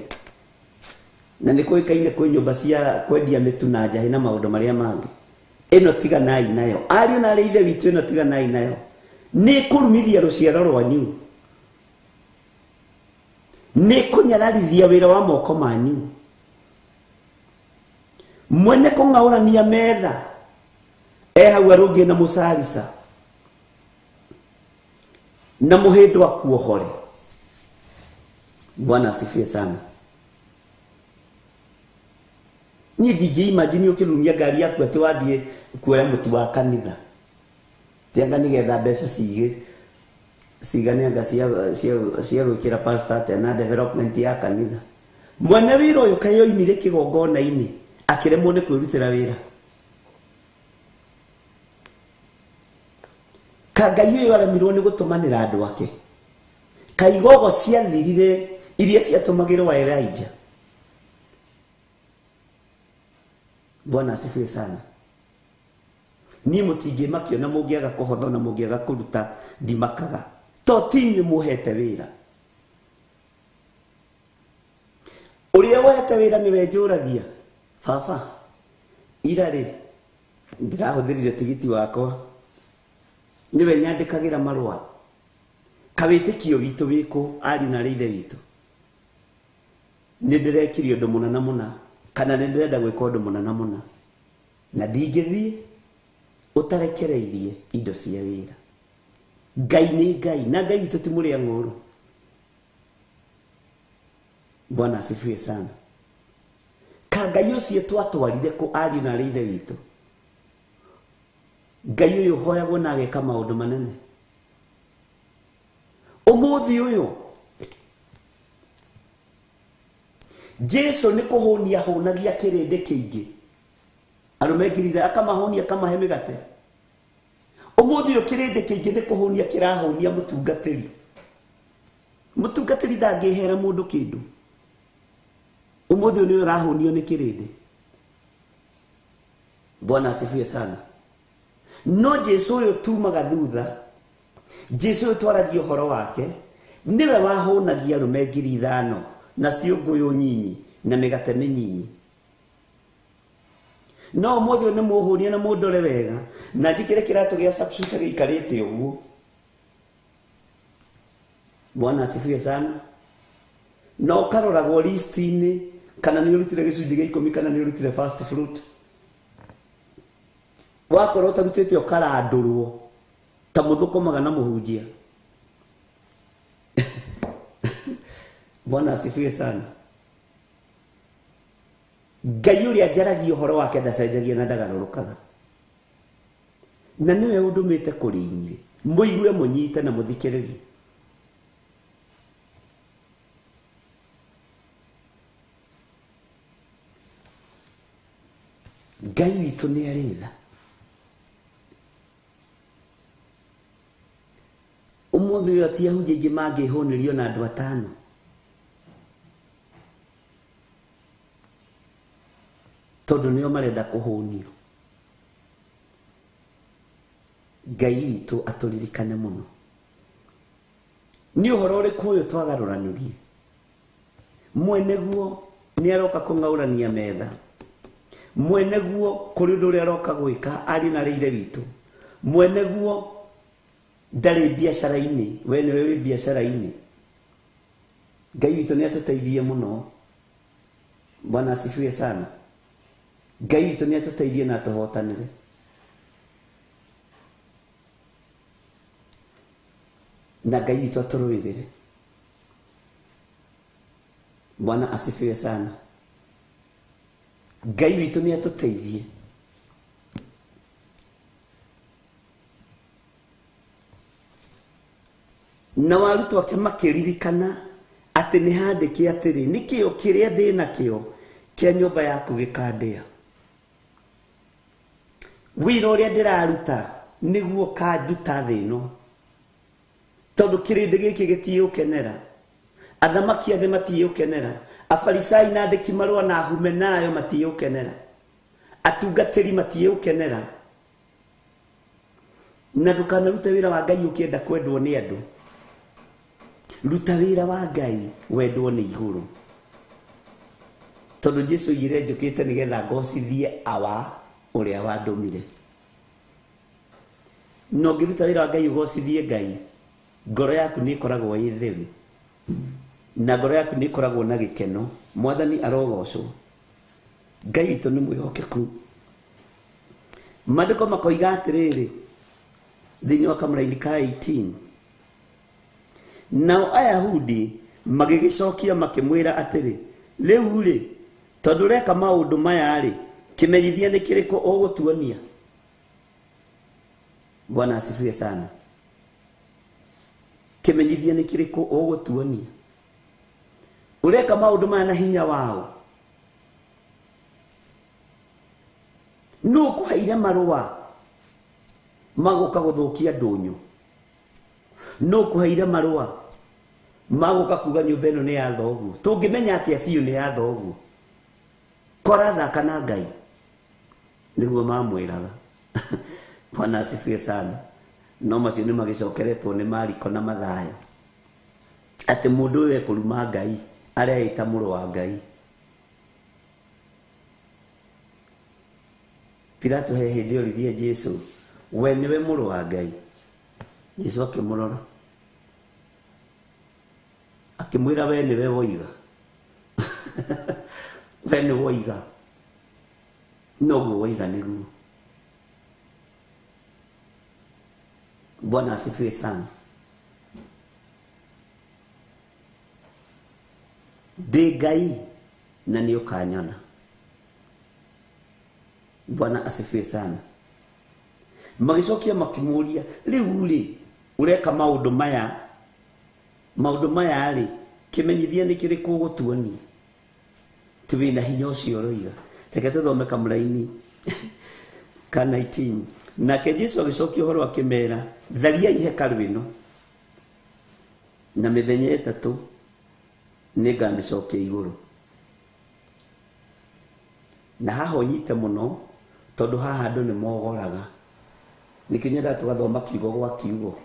na nĩ kũĩkaine kwĩ nyũmba cia kwendia mĩtu na njahĩ na maũndũ marĩa mangĩ. Ĩno tiganai nayo. Ariũ na arĩ ithe witũ, ĩno tiganai nayo. Nĩ kũrumithia rũciaro rwanyu, nĩ kũnyararithia wĩra wa moko manyu. Mwene kũng'aũrania metha e hau arũngiĩ na mũcarica na mũhĩndũ akuohore. Bwana asifiwe sana. Niĩ ndingĩ imagine ũkĩrumia ngari yaku atĩ wathiĩ kuoya mũtu wa kanitha, tianga nĩgetha mbeca cigane anga cia gwĩkĩra pastor atĩa na development ya kanitha. Mwene wĩra ũyũ kaĩ oimire kĩgongona-inĩ akĩremwo nĩ kwĩrutĩra wĩra. Ka Ngai ũyũ aremirwo nĩ gũtũmanĩra andũ ake. Ka igogo ciathirire iria ciatũmagĩrwo Elijah. Bwana asifiwe sana. Niĩ mũtingĩmakio na mũngĩaga kũhotha na mũngĩaga kũruta ndimakaga. To ti inyuĩ mũhete wĩra. Ũrĩa wohete wĩra nĩwe njũragia. Baba, ira rĩ ndĩrahũthĩrire tigiti wakwa, nĩwe nyandĩkagĩra marũa. Kawĩtĩkio witũ wĩkũ ari na rĩithe witũ? Nĩ ndĩrekire ũndũ mũna na mũna kana nĩ ndĩrenda gwĩka ũndũ mũna na mũna na ndingĩthiĩ ũtarekereirie indo cia wĩra. Ngai nĩ Ngai na Ngai witũ ti mũrĩa ng'ũrũ. Bwana asifiwe sana. Ka Ngai ũcio twatwarire kũ ari na rĩithe witũ? Ngai ũyũ ũhoyagwo na ageka maũndũ manene. Ũmũthĩ ũyũ Jesu nĩ kũhũnia hũnagia kĩrĩndĩ kĩingĩ. Arũme ngiri ithatũ akamahũnia akamahe mĩgate. Ũmũthĩ ũyũ kĩrĩndĩ kĩingĩ nĩ kũhũnia kĩrahũnia mũtungatĩri. Mũtungatĩri ndangĩhera mũndũ kĩndũ. Ũmũthĩ ũyũ nĩwe ũrahũnio nĩ kĩrĩndĩ. Bwana asifiwe sana. No Jesu ũyũ tumaga thutha, Jesu ũyũ twaragia ũhoro wake, nĩwe wahũnagia arũme 5,000 na ciũngũyũ nyinyi na mĩgate mĩnyinyi. No ũmũthĩ ũyũ nĩ mũhũnie na mũndore wega na njĩkĩre kĩratũ gĩa sharpshooter gĩikarĩte ũguo. Bwana asifiwe sana. Na ũkaroragwo list-inĩ kana nĩ ũrutire gĩcunjĩ gĩa 10 kana nĩ ũrutire first fruit. Wakorwo ũtarutĩte ũkarandũrwo ta mũthũkũmaga na mũhunjia. Bwana asifiwe sana. Ngai ũrĩa njaragia ũhoro wake ndacenjagia na ndagarũrũkaga. Na nĩwe ũndũmĩte kũrĩ inyuĩ mũigue mũnyite na mũthikĩrĩrie. Ngai witũ nĩ arĩ tha. Ũmũthĩ ũyũ ti ahunjia aingĩ mangĩhũnĩrio na andũ 5. Tondũ nĩo marenda kũhũnio. Ngai witũ atũririkane mũno. Nĩ ũhoro ũrĩkũ ũyũ twagarũranirie? Mwene guo nĩ aroka kũng'aũrania metha. Mwene guo kũrĩ ũndũ ũrĩa aroka gwĩka arĩ na rĩithe witũ. Mwene guo ndarĩ biacara-inĩ, we nĩwe wĩ biacara-inĩ. Ngai witũ nĩ atũteithie mũno. Bwana asifiwe sana. Ngai witũ nĩ atũteithie na atũhotanĩre. Na Ngai witũ atũrũĩrĩre. Bwana asifiwe sana. Ngai witũ nĩ atũteithie. Na arutwo ake makĩririkana atĩ nĩ handĩke atĩrĩ, nĩ kĩo kĩrĩa ndĩ nakĩo kĩa nyũmba yaku gĩkandĩa. Wĩra ũrĩa ndĩraruta nĩguo kanduta thĩ ĩno, tondũ kĩrĩndĩ gĩkĩ gĩtiũkenera, athamaki a thĩ matiũkenera, afarisai na andĩki marũa na ahumenayo matiũkenera, atungatĩri matiũkenera. Na ndũkanarute wĩra wa Ngai ũkĩenda kwendwo nĩ andũ. Ruta wĩra wa Ngai wendwo nĩ igũrũ. Tondũ Jesu oigire njũkĩte nĩgetha ngocithie awa ũrĩa wandũmire. Na ũngĩruta wĩra wa Ngai ũgocithie Ngai, ngoro yaku nĩ ĩkoragwo ĩ theru na ngoro yaku nĩ ĩkoragwo na gĩkeno. Mwathani arogocwo. Ngai witũ nĩ mwĩhokeku. Maandĩko makoiga atĩrĩrĩ thĩinĩ wa kamũraini ka 18, nao Ayahudi magĩgĩcokia makĩmwĩra atĩrĩ, rĩu rĩ, tondũ ũreka maũndũ maya rĩ, kĩmenyithia nĩ kĩrĩkũ ũgũtuonia? Bwana asifiwe sana. Kĩmenyithia nĩ kĩrĩkũ ũgũtuonia? Ũreka maũndũ maya na hinya wao. Nũ ũkũheire marũa magũka gũthũkia ndũnyũ? Nũ ũkũheire marũa magũka kuga nyũmba ĩno nĩ ya thoguo? Tũngĩmenya atĩa biũ nĩ ya thoguo? Korathaka na Ngai nĩguo mamwĩraga. Bwana asifiwe sana. No macio nĩ magĩcokeretwo nĩ Mariko na Mathayo atĩ mũndũ ũyũ ekũruma Ngai areita mũrũ wa Ngai. Pilato he hĩndĩ oririe Jesu, we nĩwe mũrũ wa Ngai? Jesu akĩmũrora. Akĩmwĩra we nĩwe woiga. We nĩ woiga. Noguo woiga nĩguo. Bwana asifiwe sana. Ndĩ Ngai na nĩ ũkanyona. Bwana asifiwe sana. Magĩcokia makĩmũria, rĩu rĩ ũreka maũndũ maya, maũndũ maya rĩ kĩmenyithia nĩ kĩrĩkũ ũgũtuonia ti wĩna hinya ũcio ũroiga? Reke tũthome kamũraini ka 19. Nake Jesu agĩcokia ũhoro akĩmera, thariai hekarũ ĩno na mĩthenya 3 nĩngamĩcokia igũrũ. Na haha ũnyite mũno tondũ haha andũ nĩ mogoraga. Nĩkĩo nyendaga tũgathoma kiugo gwa kiugo.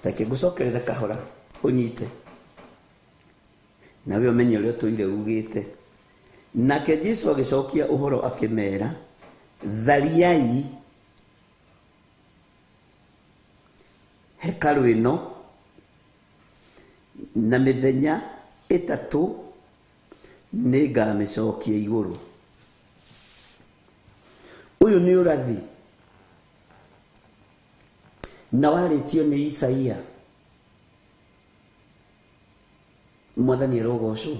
Reke ngũcokerere kahora ũnyite nawe ũmenye ũrĩa ũtũire ugĩte. Nake Jesu agĩcokia ũhoro akĩmera, thariai hekarũ ĩno na mĩthenya 3 nĩngamĩcokia igũrũ. Ũyũ nĩ ũrathi na warĩtio nĩ Isaia. Mwathani arogocwo.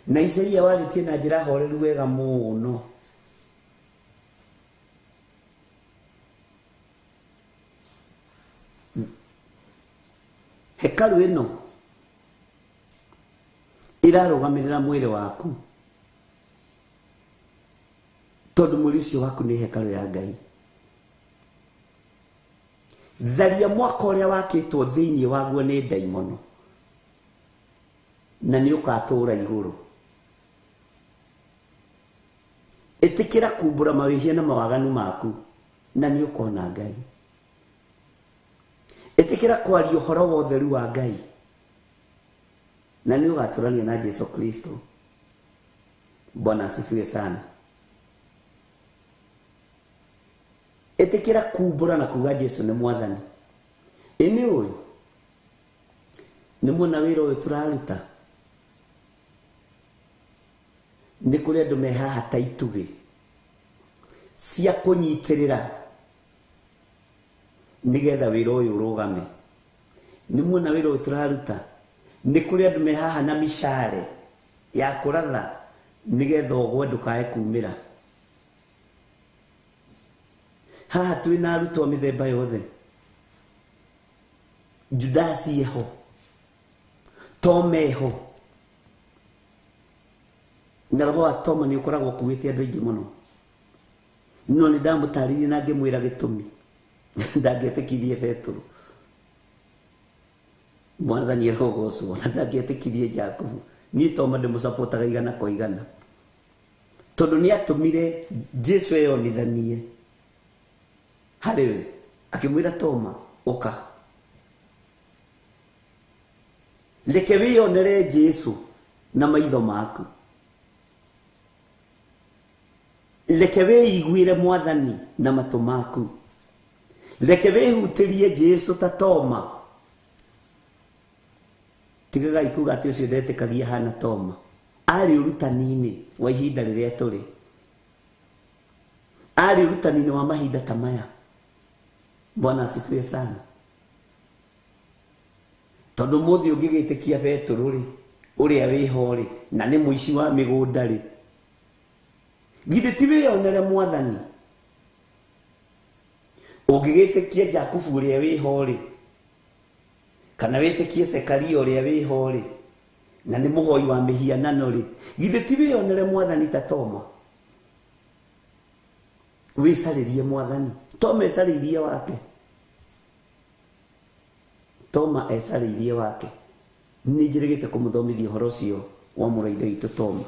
Na Isaia warĩtie na njĩra horeru wega mũno. Hekarũ ĩno ĩrarũgamĩrĩra mwĩrĩ waku tondũ mwĩrĩ ũcio waku nĩ hekarũ ya Ngai. Tharia mwaka ũrĩa wakĩtwo thĩinĩ waguo nĩ ndaimono na nĩ ũgatũũra igũrũ. Ĩtĩkĩra kumbũra mawĩhia na mawaganu maku na nĩ ũkona Ngai. Ĩtĩkĩra kwaria ũhoro wa ũtheru wa Ngai na nĩ ũgatũrania na Jesu Kristo. Bwana asifiwe sana. Ĩtĩkĩra kumbũra na kuga Jesu nĩ mwathani. Ĩ nĩ ũĩ nĩ muona wĩra ũyũ tũraruta nĩ kũrĩ andũ me haha ta itugĩ cia kũnyitĩrĩra nĩgetha wĩra ũyũ ũrũgame. Nĩ muona wĩra ũyũ tũraruta nĩ kũrĩ andũ me haha na micare ya kũratha nĩgetha ũgwe ndũkae kumĩra. Haha twĩna arutwo mĩthemba yothe. Judasi eho, Toma eho, na roho wa Toma nĩ ũkoragwo ũkuĩte andũ aingĩ mũno. No nĩ ndamũtarĩirie na ngĩmwĩra gĩtũmi ndangĩetĩkirie Petero. Mwathani arogocwo. Na ndangĩetĩkirie Jakubu. Niĩ Toma ndĩmũcapotaga igana kwa igana tondũ nĩ atũmire Jesu eyonithanie harĩ we. Akĩmwĩra Toma, ũka reke wĩyonere Jesu na maitho maku, reke wĩiguĩre mwathani na matũ maku, reke wĩhutĩrie Jesu ta Toma. Tigagai kuga atĩ ũcio ndetĩkagia hana Toma. Arĩ ũrutani-inĩ wa ihinda rĩrĩa tũrĩ, arĩ ũrutani-inĩ wa mahinda ta maya. Bwana asifiwe sana. Tondũ mũthĩ ũngĩgĩtĩkia Petero rĩ, ũrĩa wĩho rĩ, na nĩ mũici wa mĩgũnda rĩ, githĩ ti wĩyonere mwathani? Ũngĩgĩtĩkia Jakubu ũrĩa wĩho rĩ, kana wĩtĩkie Zekaria ũrĩa wĩho rĩ, na nĩ mũhoi wa mĩhianano rĩ, githĩ ti wĩyonere mwathani ta Toma? Wĩcarĩrie mwathani. Toma ecarĩirie wake. Toma ecarĩirie wake. Nĩ njĩrĩgĩte kũmũthomithia ũhoro ũcio wa mũrũ witũ Toma.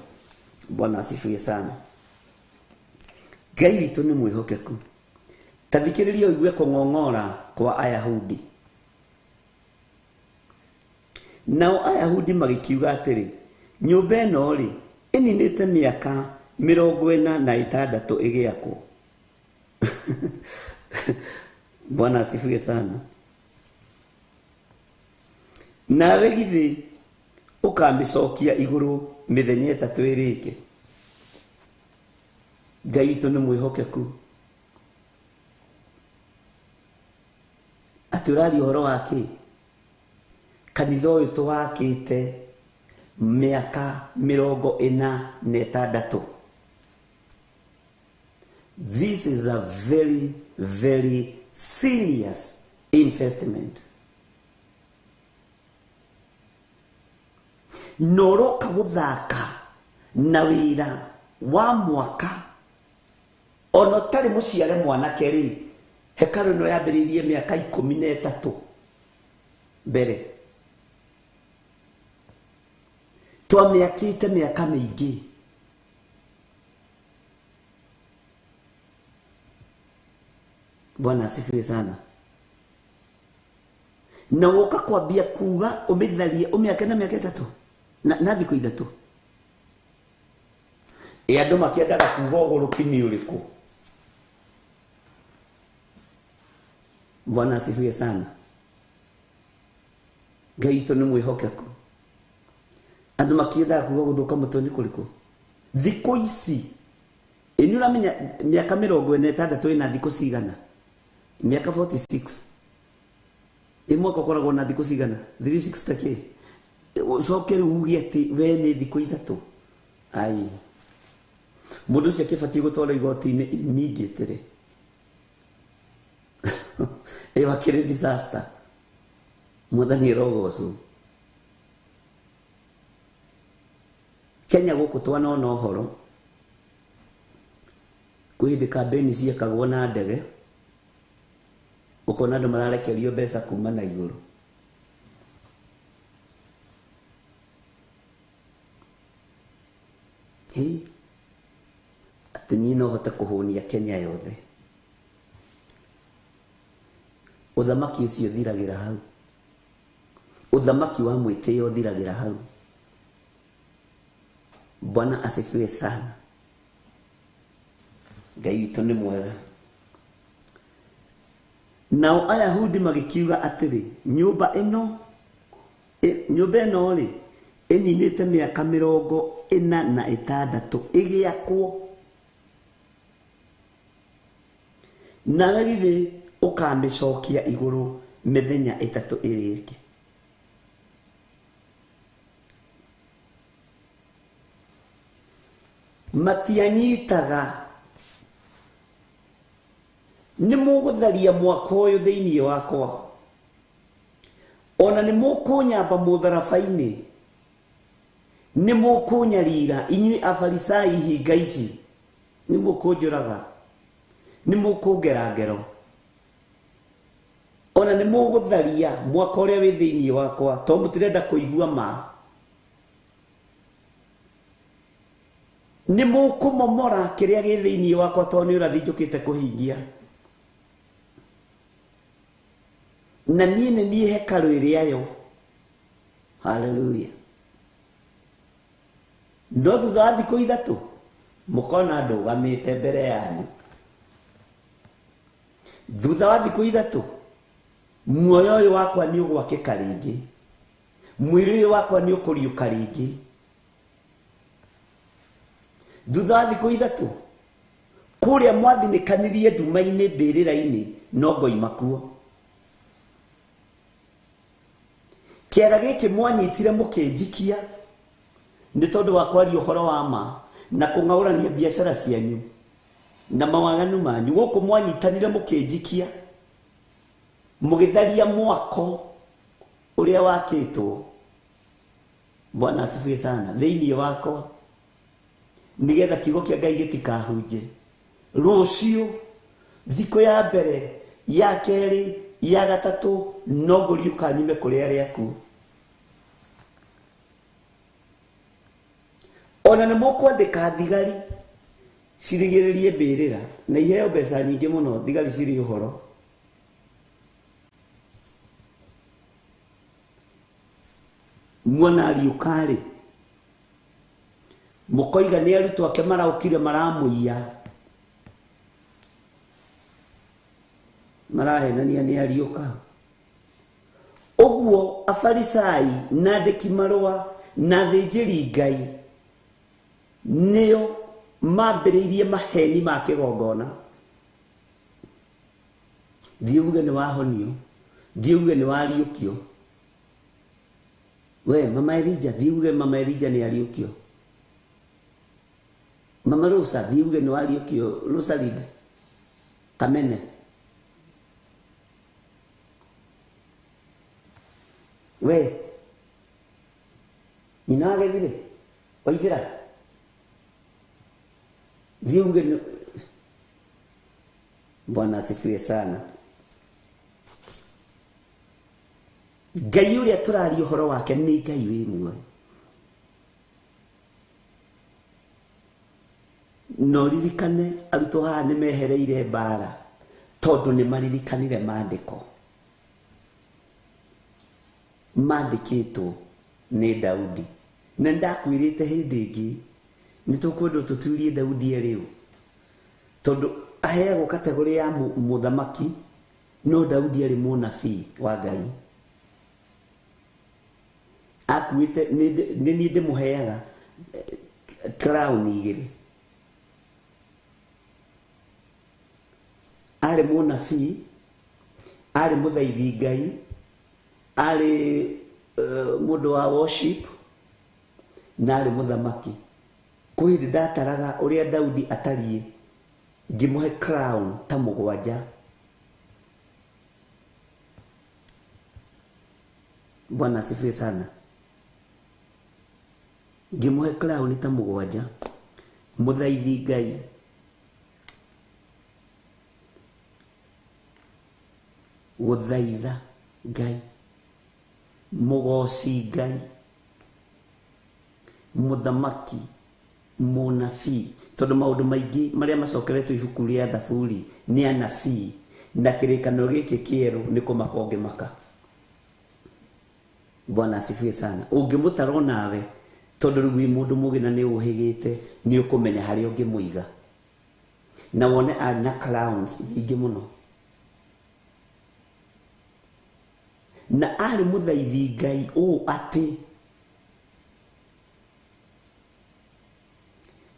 Bwana asifiwe sana. Ngai witũ nĩ mwĩhokeku. Ta thikĩrĩria ũigue kũng'ong'ora kwa Ayahudi. Nao Ayahudi magĩkiuga atĩrĩ, nyũmba ĩno rĩ ĩninĩte mĩaka 46 ĩgĩakwo. Bwana asifiwe sana. Nawe githĩ ũkamĩcokia igũrũ mĩthenya 3 ĩrĩke. Ngai witũ nĩ mwĩhokeku. Atĩ ũraria ũhoro wa kĩ? Kanitha ũyũ tũwakĩte mĩaka 46. This is a very, very serious investment. Noroka gũthaka na wĩra wa mwaka ona ũtarĩ mũciare mwanake rĩ, hekarũ ĩno yambĩrĩirie mĩaka 13 mbere. Twamĩakĩte mĩaka mĩingĩ. Bwana asifiwe sana. Na woka kwambia kuga ũmĩtharie ũmĩake na mĩaka 3 na thikũ 3. Ĩ andũ makĩendaga kuga ũgũrũki nĩ ũrĩkũ? Bwana asifiwe sana. Ngai witũ nĩ mwĩhokeku. Andũ makĩendaga kuga gũthũka mũtwe nĩ kũrĩkũ? Thikũ ici ĩ nĩ ũramenya mĩaka 46 ĩna thikũ cigana? Mĩaka 46. Ĩ mwaka ũkoragwo na thikũ cigana? 360 kĩ? Ũcoke rĩu uge atĩ we nĩ thikũ 3. Ai. Mũndũ ũcio akĩbatiĩ gũtwarwo igoti-inĩ immediately. Ĩ wakĩrĩ disaster. Mwathani arogocwo. Kenya gũkũ twanona ũhoro kwĩ hĩndĩ kambĩni ciekagwo na ndege, ũkona andũ mararekerio mbeca kuma na igũrũ. Hĩ, atĩ niĩ no hote kũhũnia Kenya yothe. Ũthamaki ũcio ũthiragĩra hau. Ũthamaki wa mwĩtĩo ũthiragĩra hau. Bwana asifiwe sana. Ngai witũ nĩ mwega. Nao Ayahudi magĩkiuga atĩrĩ, nyũmba ĩno rĩ ĩninĩte mĩaka 46 ĩgĩakwo, nawe githĩ ũkamĩcokia igũrũ mĩthenya 3 ĩrĩke. Matianyitaga nĩ mũgũtharia mwaka ũyũ thĩinĩ wakwa, ona nĩ mũkũnyamba mũtharaba-inĩ, nĩ mũkũnyarira inyuĩ Afarisai hinga ici, nĩ mũkũnjũraga, nĩ mũkũngera ngero, ona nĩ mũgũtharia mwaka ũrĩa wĩ thĩinĩ wakwa, tondũ mũtirenda kũigua ma. Nĩ mũkũmomora kĩrĩa gĩ thĩinĩ wakwa, tondũ nĩ ũrathi njũkĩte kũhingia. Na niĩ nĩ niĩ hekarũ ĩrĩa yo. Haleluya. No thutha wa thikũ 3 mũkona ndũgamĩte mbere yanyu. Thutha wa thikũ 3 muoyo ũyũ wakwa nĩ ũgwakĩka rĩngĩ, mwĩrĩ ũyũ wakwa nĩ ũkũriũka rĩngĩ. Thutha wa thikũ 3 kũrĩa mwathinĩkanirie nduma-inĩ mbĩrĩra-inĩ no ngoima kuo. Kĩara gĩkĩ mwanyitire mũkĩnjikia nĩ tondũ wa kwaria ũhoro wa ma na kũng'aũrania biacara cianyu na mawaganu manyu. Gũkũ mwanyitanire mũkĩnjikia mũgĩtharia mwako ũrĩa wakĩtwo. Bwana asifiwe sana. Thĩinĩ wakwa nĩgetha kiugo kĩa Ngai gĩtikahunje. Rũciũ thikũ ya mbere, ya kerĩ, ya gatatũ, no ngũriũka nyume kũrĩ arĩa akuũ. Ona nĩ mũkwandĩka thigari cirigĩrĩrie mbĩrĩra na iheo mbeca nyingĩ mũno, thigari cirĩ ũhoro. Muona ariũka rĩ, mũkoiga nĩ arutwo ake maraũkire maramũiya, marahenania nĩ ariũka. Ũguo Ũguo Afarisai na andĩki marũa na athĩnjĩri Ngai nĩo mambĩrĩirie maheni ma kĩgongona. Thiĩ uge nĩ wahonio, thiĩ uge nĩ wariũkio. We mama Elija, thiĩ uge mama Elija nĩ ariũkio. Mama Rosa, thiĩ uge nĩ wariũkio. Rosalinde Kamene. We nyina wagethire waithira, thiĩ uge nĩ. Bwana asifiwe sana. Ngai ũrĩa tũraria ũhoro wake nĩ Ngai wĩ muoyo. No ririkane arutwo haha nĩ mehereire mbara tondũ nĩ maririkanire maandĩko mandĩkĩtwo nĩ Daudi. Na ndakwĩrĩte hĩndĩ ĩngĩ nĩ tũkwendwo tũturie Daudi rĩu tondũ aheagwo kategori ya mũthamaki, no Daudi arĩ mũnabii wa Ngai. Akuĩte nĩ niĩ ndĩmũheaga crown igĩrĩ. Arĩ mũnabii, arĩ mũthaithi Ngai, arĩ mũndũ wa worship na arĩ mũthamaki. Kwĩ hĩndĩ ndataraga ũrĩa Daudi atariĩ ngĩmũhe crown ta mũgwanja. Bwana asifiwe sana. Ngĩmũhe crown ta mũgwanja, mũthaithi Ngai, gũthaitha Ngai, mũgoci Ngai, mũthamaki, mũnabii. Tondũ maũndũ maingĩ marĩa macokeretwo ibuku rĩa Thaburi nĩ anabii, na kĩrĩkanĩro gĩkĩ kĩerũ nĩ kũmaka ũngĩmaka. Bwana asifiwe sana. Ũngĩmũtara onawe tondũ rĩu wĩ mũndũ mũgĩ na nĩ ũhĩgĩte, nĩ ũkũmenya harĩa ũngĩmũiga. Na wone arĩ na crowns nyingĩ mũno. Na arĩ mũthaithi Ngai ũũ atĩ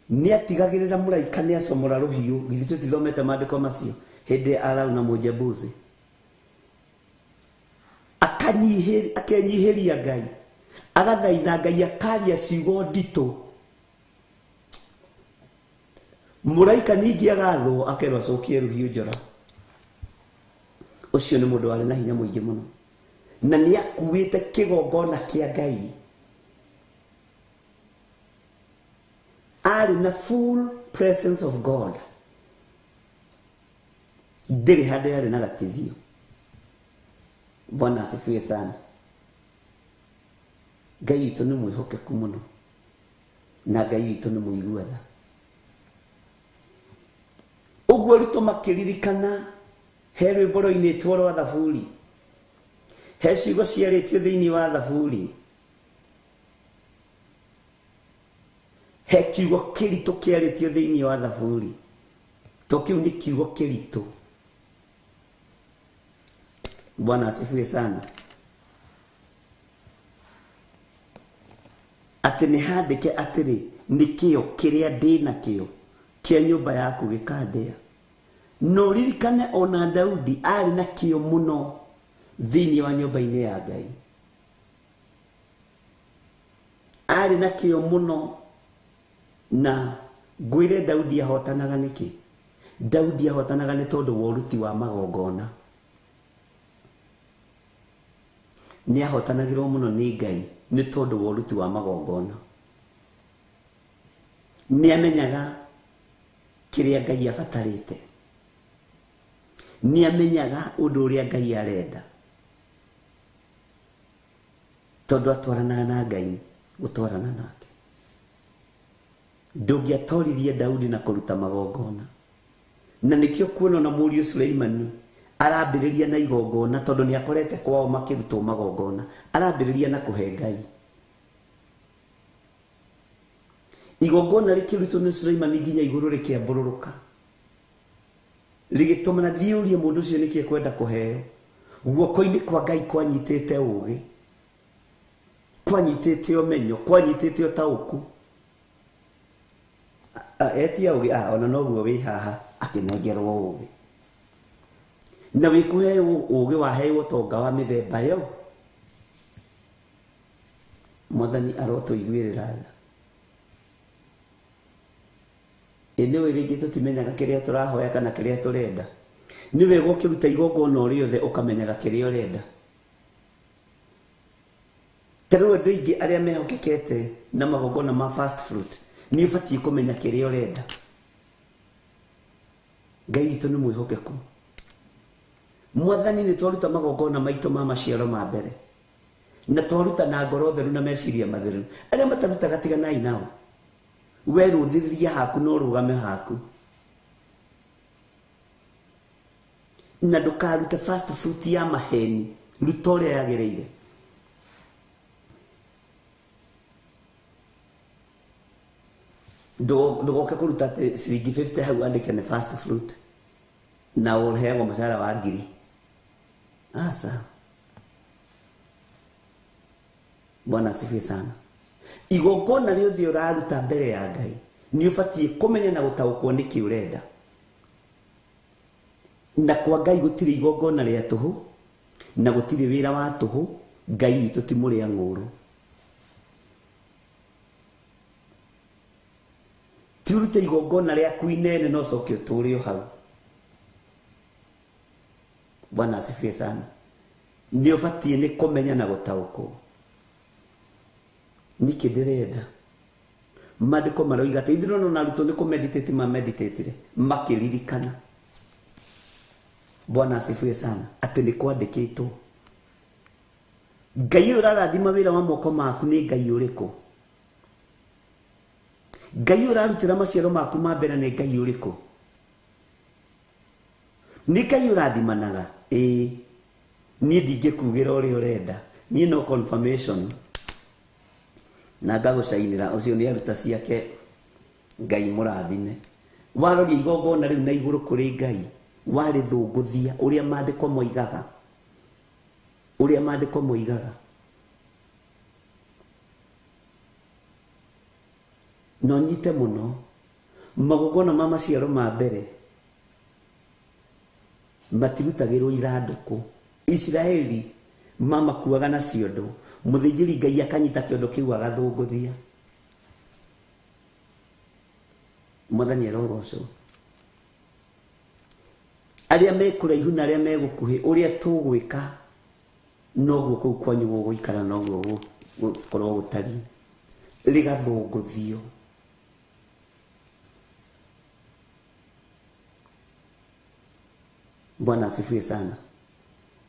nĩ atigagĩrĩra mũraika nĩ acomora rũhiũ. Githĩ tũtithomete maandĩko macio hĩndĩ ya Arauna Mũjebusi? Akenyihĩria Ngai, agathaitha Ngai, akaria ciugo nditũ. Mũraika ningĩ agathwo akerwo acokie rũhiũ njora. Ũcio nĩ mũndũ warĩ na hinya mũingĩ mũno, na nĩ akuĩte kĩgongona kĩa Ngai. Arĩ na full presence of God. Ndĩrĩ handũ yarĩ na gatithio. Bwana asifiwe sana. Ngai witũ nĩ mwĩhokeku mũno, na Ngai witũ nĩ mũigua tha. Ũguo arutwo makĩririkana he rwĩmbo rwainĩtwo rwa Thaburi, he ciugo ciarĩtio thĩinĩ wa Thaburi, he kiugo kĩritũ kĩarĩtio thĩinĩ wa Thaburi. To kĩu nĩ kiugo kĩritũ. Bwana asifiwe sana. Atĩ nĩ handĩke atĩrĩ, nĩ kĩo kĩrĩa ndĩ nakĩo kĩa nyũmba yaku gĩkandĩa. No ririkane ona Daudi arĩ na kĩo mũno thĩinĩ wa nyũmba-inĩ ya Ngai. Arĩ na kĩo mũno. Na ngwĩre Daudi ahotanaga nĩkĩ? Daudi ahotanaga nĩ tondũ wa ũruti wa magongona. Nĩ ahotanagĩrwo mũno nĩ Ngai nĩ tondũ wa ũruti wa magongona. Nĩ amenyaga kĩrĩa Ngai abatarĩte, nĩ amenyaga ũndũ ũrĩa Ngai arenda, tondũ atwaranaga na Ngai gũtwarana nake. Ndũngĩatoririe Daudi na kũruta magongona. Na nĩkĩo kuona na mũriũ Suleimani arambĩrĩria na igongona, tondũ nĩ akorete kwao makĩrutwo magongona. Arambĩrĩria na kũhe Ngai igongona rĩkĩrutwo nĩ Suleimani nginya igũrũ rĩkĩambũrũrũka, rĩgĩtũma na thiĩ ũrie mũndũ ũcio nĩkĩ ekwenda kũheo. Guoko-inĩ kwa Ngai kwanyitĩte ũũgĩ, kwanyitĩte ũmenyo, kwanyitĩte ũtaũku. Etia ũũgĩ, ona noguo wĩ haha akĩnengerwo ũũgĩ. Na wĩkũheo ũũgĩ waheo ũtonga wa mĩthemba yo. Mwathani arotũiguĩrĩra tha. Ĩ nĩũĩ rĩngĩ tũtimenyaga kĩrĩa tũrahoya kana kĩrĩa tũrenda. Nĩ wega ũkĩruta igongona o rĩothe ũkamenyaga kĩrĩa ũrenda. Ta rĩu andũ aingĩ arĩa mehokekete na magongona ma first fruit, nĩ ũbatiĩ kũmenya kĩrĩa ũrenda. Ngai witũ nĩ mwĩhokeku. Mwathani nĩ twaruta magongona maitũ ma maciaro ma mbere, na twaruta na ngoro theru na meciria matheru. Arĩa matarutaga tiganai nao. We rũthĩrĩria haku na ũrũgame haku, na ndũkarute first fruit ya maheni, ruta ũrĩa yagĩrĩire. Ndũgoke kũruta atĩ ciringi 50 hau andĩke nĩ first fruit na ũheagwo mũcara wa 1000. Aca. Bwana asifiwe sana. Igongona rĩothe ũraruta mbere ya Ngai nĩ ũbatiĩ kũmenya na gũtaũkwo nĩkĩ ũrenda. Na kwa Ngai gũtirĩ igongona rĩa tũhũ na gũtirĩ wĩra wa tũhũ. Ngai witũ ti mũrĩa ng'ũrũ. Ti ũrute igongona rĩaku inene na ũcoke ũtũre o hau. Bwana asifiwe sana. Nĩ ũbatiĩ nĩ kũmenya na gũtaũkwo nĩkĩ ndĩrenda. Maandĩko maroiga atĩ ithuĩ no arutwo nĩ kũmeditate ma meditatire makĩririkana. Bwana asifiwe sana. Atĩ nĩ kwandĩkĩtwo. Ngai ũyũ ũrarathima wĩra wa moko maku nĩ Ngai ũrĩkũ? Ngai ũyũ ũrarutĩra maciaro maku ma mbere nĩ Ngai ũrĩkũ? Nĩ Ngai ũrathimanaga? Ĩĩ. Niĩ ndingĩkugĩra ũrĩa ũrenda. Niĩ no confirmation. Na ngagũcainĩra ũcio nĩ aruta ciake. Ngai mũrathime. Waroria igongona rĩu na igũrũ kũrĩ Ngai, warĩthũngũthia ũrĩa maandĩko moigaga. Ũrĩa maandĩko moigaga. Na ũnyite mũno magongona ma maciaro ma mbere matirutagĩrwo ithandũkũ. Isiraeli mamakuaga na ciondo. Mũthĩnjĩri Ngai akanyita kĩondo kĩu agathũngũthia. Mwathani arogocwo. Arĩa me kũraihu na arĩa me gũkuhĩ, ũrĩa tũgwĩka noguo kũu kwanyu gũgũikara, noguo gũkorwo gũtariĩ. Rĩgathũngũthio. Bwana asifiwe sana.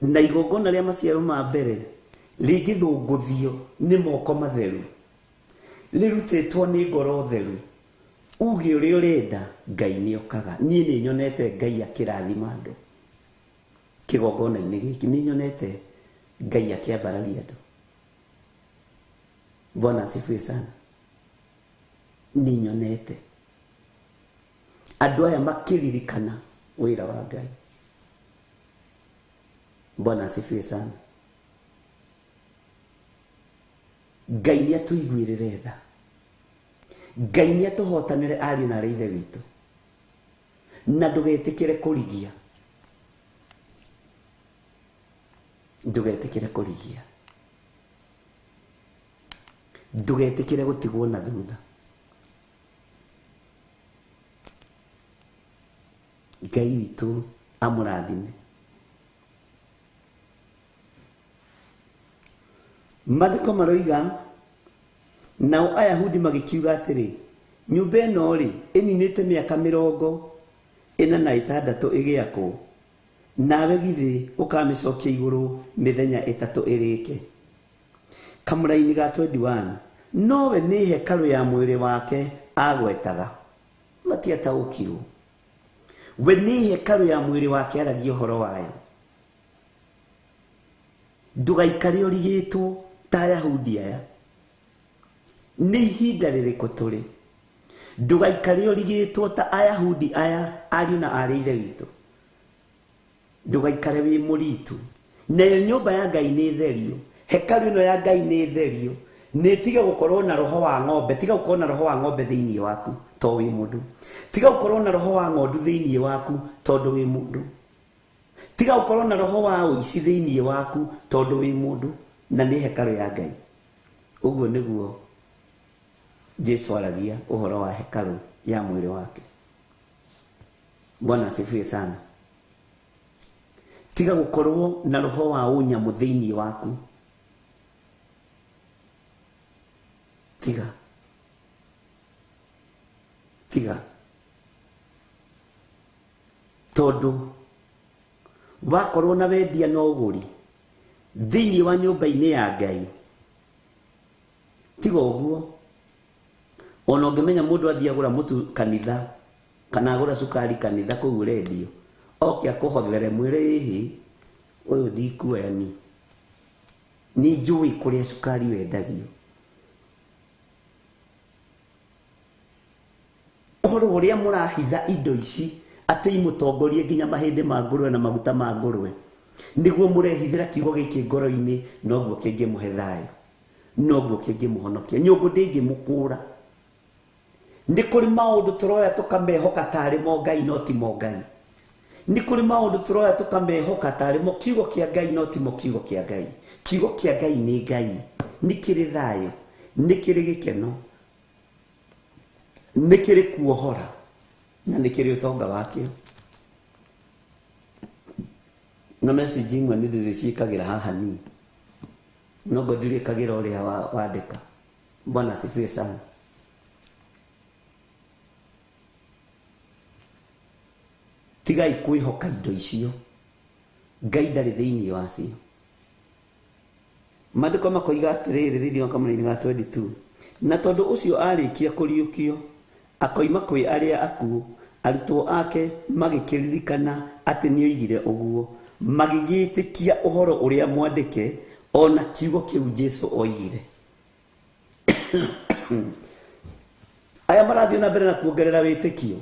Na igongona rĩa maciaro ma mbere rĩngĩthũngũthio nĩ moko matheru, rĩrutĩtwo nĩ ngoro theru, uge ũrĩa ũrenda, Ngai nĩ okaga. Niĩ nĩ nyonete Ngai akĩrathima andũ kĩgongona-inĩ gĩkĩ. Nĩ nyonete Ngai akĩambararia andũ. Bwana asifiwe sana. Nĩ nyonete andũ aya makĩririkana wĩra wa Ngai. Bwana asifiwe sana. Ngai nĩ atũiguĩrĩre tha. Ngai nĩ atũhotanĩre ariũ na aarĩ a Ithe witũ. Na ndũgetĩkĩre kũrigia. Ndũgetĩkĩre kũrigia. Ndũgetĩkĩre gũtigwo na thutha. Ngai witũ amũrathime. Maandĩko maroiga nao Ayahudi magĩkiuga atĩrĩ, nyũmba ĩno rĩ ĩninĩte mĩaka 46 ĩgĩakwo, nawe githĩ ũkamĩcokia igũrũ mĩthenya 3 ĩrĩke. Kamũraini ga 21, nowe nĩ hekarũ ya mwĩrĩ wake agwetaga. Matiataũkirwo. We nĩ hekarũ ya mwĩrĩ wake aragia ũhoro wayo. Ndũgaikare ũrigĩtwo ta Ayahudi aya. Nĩ ihinda rĩrĩkũ tũrĩ? Ndũgaikare ũrigĩtwo ta Ayahudi aya, ariũ na aarĩ a Ithe witũ. Ndũgaikare wĩ mũritu. Nayo nyũmba ya Ngai nĩ therio, hekaru ĩno ya Ngai nĩ therio, nĩ tiga gũkorwo na roho wa ng'ombe, tiga gũkorwo na roho wa ng'ombe thĩinĩ waku to wĩ mũndũ, tiga gũkorwo na roho wa ng'ondu thĩinĩ waku tondũ wĩ mũndũ, tiga gũkorwo na roho wa ũici thĩinĩ waku tondũ wĩ mũndũ, na nĩ hekaru ya Ngai. Ũguo nĩguo Jesu aragia ũhoro wa hekaru ya mwĩrĩ wake. Bwana asifiwe sana. Tiga gũkorwo na roho wa ũnyamũ thĩinĩ waku. Tiga. Tiga. Tondũ wakorwo na wendia na ũgũri thĩinĩ wa nyũmba-inĩ ya Ngai, tiga ũguo. Ona ũngĩmenya mũndũ athiĩ agũra mũtu kanitha kana agũra cukari kanitha kũu ũrendio, oke akũhothere mwĩre ĩhĩ ũyũ ndikuoya ni nĩ njũĩ kũrĩa cukari wendagio. Korwo ũrĩa mũrahitha indo ici atĩ imũtongorie nginya mahĩndĩ ma ngũrwe na maguta ma ngũrwe, nĩguo mũrehithĩra kiugo gĩkĩ ngoro-inĩ, noguo kĩngĩmũhe thayũ, noguo kĩngĩmũhonokia. Nyũngũ ndĩngĩmũkũra. Nĩ kũrĩ maũndũ tũroya tũkamehoka tarĩ mo Ngai no ti mo Ngai. Nĩ kũrĩ maũndũ tũroya tũkamehoka tarĩ mo kiugo kĩa Ngai no ti mo kiugo kĩa Ngai. Kiugo kĩa Ngai nĩ Ngai, nĩ kĩrĩ thayũ, nĩ kĩrĩ gĩkeno, nĩ kĩrĩ kuohora, na nĩ kĩrĩ ũtonga wakĩo. Na message imwe nĩ ndĩrĩciĩkagĩra haha niĩ, no ngo ndirĩkagĩra ũrĩa wandĩka. Bwana asifiwe sana. Tigai kwĩhoka indo icio, Ngai ndarĩ thĩinĩ wacio. Maandĩko makoiga atĩrĩrĩ thĩinĩ wa kamũraini ga 22, na tondũ ũcio arĩkia kũriũkio akoima kwĩ arĩa akuũ, arutwo ake magĩkĩririkana atĩ nĩoigire ũguo, magĩgĩtĩkia ũhoro ũrĩa mwandĩke ona kiugo kĩu Jesu oigire. Aya marathiĩ na mbere na kuongerera wĩtĩkio,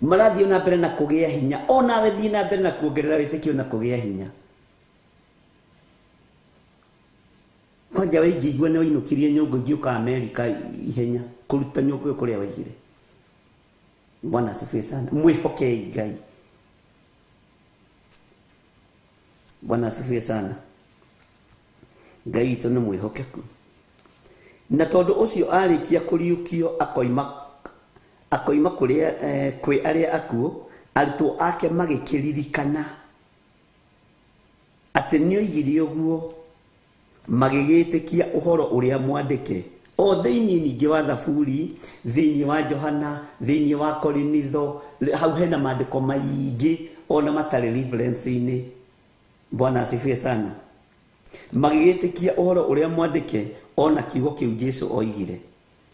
marathiĩ na mbere na kũgĩa hinya. Onawe thiĩ na mbere na kuongerera wĩtĩkio na kũgĩa hinya. Kwanja we ingĩigua nĩ wainũkirie nyũngũ ingĩũka Amerika ihenya kũruta nyũngũ ĩyo kũrĩa waigire. Bwana asifiwe sana. Mwĩhokei Ngai. Bwana asifiwe sana. Ngai witũ nĩ mwĩhokeku. Na tondũ ũcio arĩkia kũriũkio akoima kũrĩa kwĩ arĩa akuũ, arutwo ake magĩkĩririkana atĩ nĩoigire ũguo, magĩgĩtĩkia ũhoro ũrĩa mwandĩke o thĩinĩ ningĩ wa Thaburi, thĩinĩ wa Johana, thĩinĩ wa Korinitho. Hau hena maandĩko maingĩ ona matarĩ reference-inĩ. Bwana asifiwe sana. Magĩgĩtĩkia ũhoro ũrĩa mwandĩke ona kiugo kĩu Jesu oigire.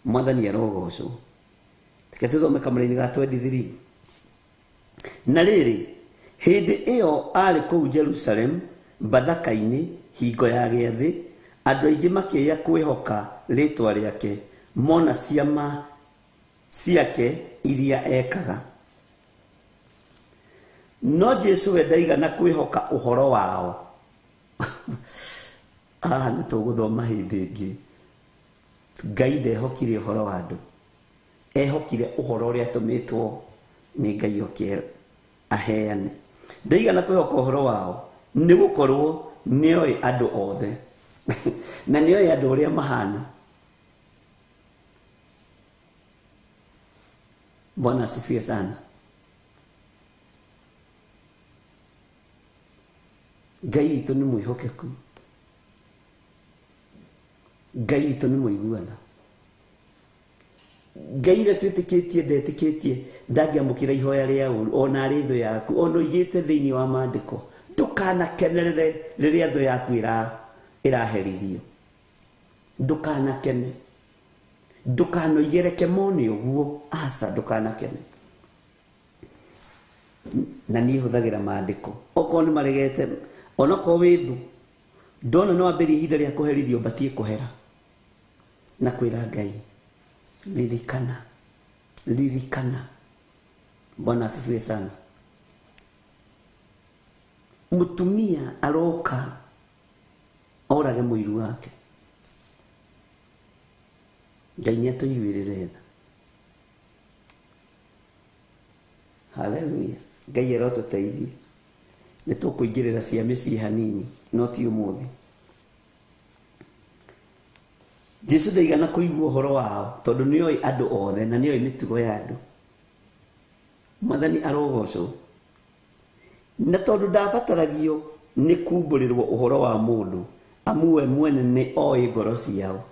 Mwathani arogocwo. Reke tũthome kamũraini ga 23. Na rĩrĩ, hĩndĩ ĩyo arĩ kũu Jerusalem Bathaka-inĩ hingo ya gĩathĩ, andũ aingĩ makĩĩa kwĩhoka rĩtwa rĩake mona ciama ciake iria ekaga. No Jesu we ndaigana kwĩhoka ũhoro wao. Haha nĩ tũgũthoma hĩndĩ ĩngĩ. Ngai ndehokire ũhoro wa andũ, ehokire ũhoro ũrĩa atũmĩtwo nĩ Ngai oke aheane. Ndaigana kwĩhoka ũhoro wao nĩ gũkorwo nĩoĩ andũ othe na nĩoĩ andũ ũrĩa mahana. Bwana asifiwe sana. Ngai witũ nĩ mwĩhokeku, Ngai witũ nĩ mũiguana. Ngai ũrĩa twĩtĩkĩtie ndetĩkĩtie ndangĩamũkĩra ihoya rĩa ũru ona arĩ thũ yaku, ona ũigĩte thĩinĩ wa maandĩko. Ndũkanakenerere rĩrĩa thũ yaku ĩraherithio. Ndũkanakene, ndũkanoigereke mone ũguo, aca, ndũkanakene. Na niĩ hũthagĩra maandĩko okorwo nĩ maregete, onokorwo wĩ thũ, ndona no wambĩrĩrie ihinda rĩa kũherithio, batiĩ kũhera na kwĩra Ngai ririkana, ririkana. Bwana asifiwe sana. Mutumia aroka orage muiru wake. Ngai nĩ atũiguĩrĩre tha. Haleluya. Ngai arotũteithia. Nĩ tũkũingĩrĩra cia mĩciĩ hanini no ti ũmũthĩ. Jesu ndaigana kũigua ũhoro wao tondũ nĩoĩ andũ othe na nĩoĩ mĩtugo ya andũ. Mwathani arogocwo. Na tondũ ndabataragio nĩ kumbũrĩrwo ũhoro wa mũndũ, amu we mwene nĩ oĩ ngoro ciao.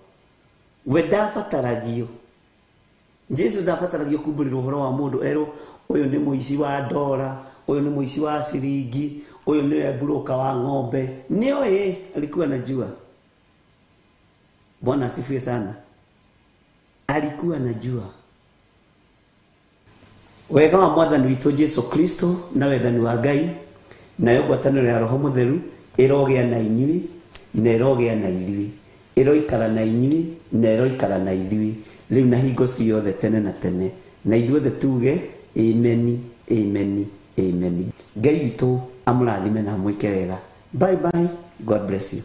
We ndabataragio. Jesu ndabataragio kumbũrĩrwo ũhoro wa mũndũ erwo ũyũ nĩ mũici wa ndora, ũyũ nĩ mũici wa ciringi, ũyũ nĩwe mburũka wa ng'ombe. Nĩoĩ, alikuwa anajua. Bwana asifiwe sana. Alikuwa anajua. Wega wa Mwathani witũ Jesu Kristo na wendani wa Ngai nayo ngwatanĩro ya Roho Mũtheru ĩrogĩa na inyuĩ na ĩrogĩa na ithuĩ, ĩroikara na inyuĩ na ĩroikara na ithuĩ rĩu na hingo ciothe tene na tene, na ithuothe tuge ameni, ameni, ameni. Ngai witũ amũrathime na amwĩke wega. Bye bye. God bless you.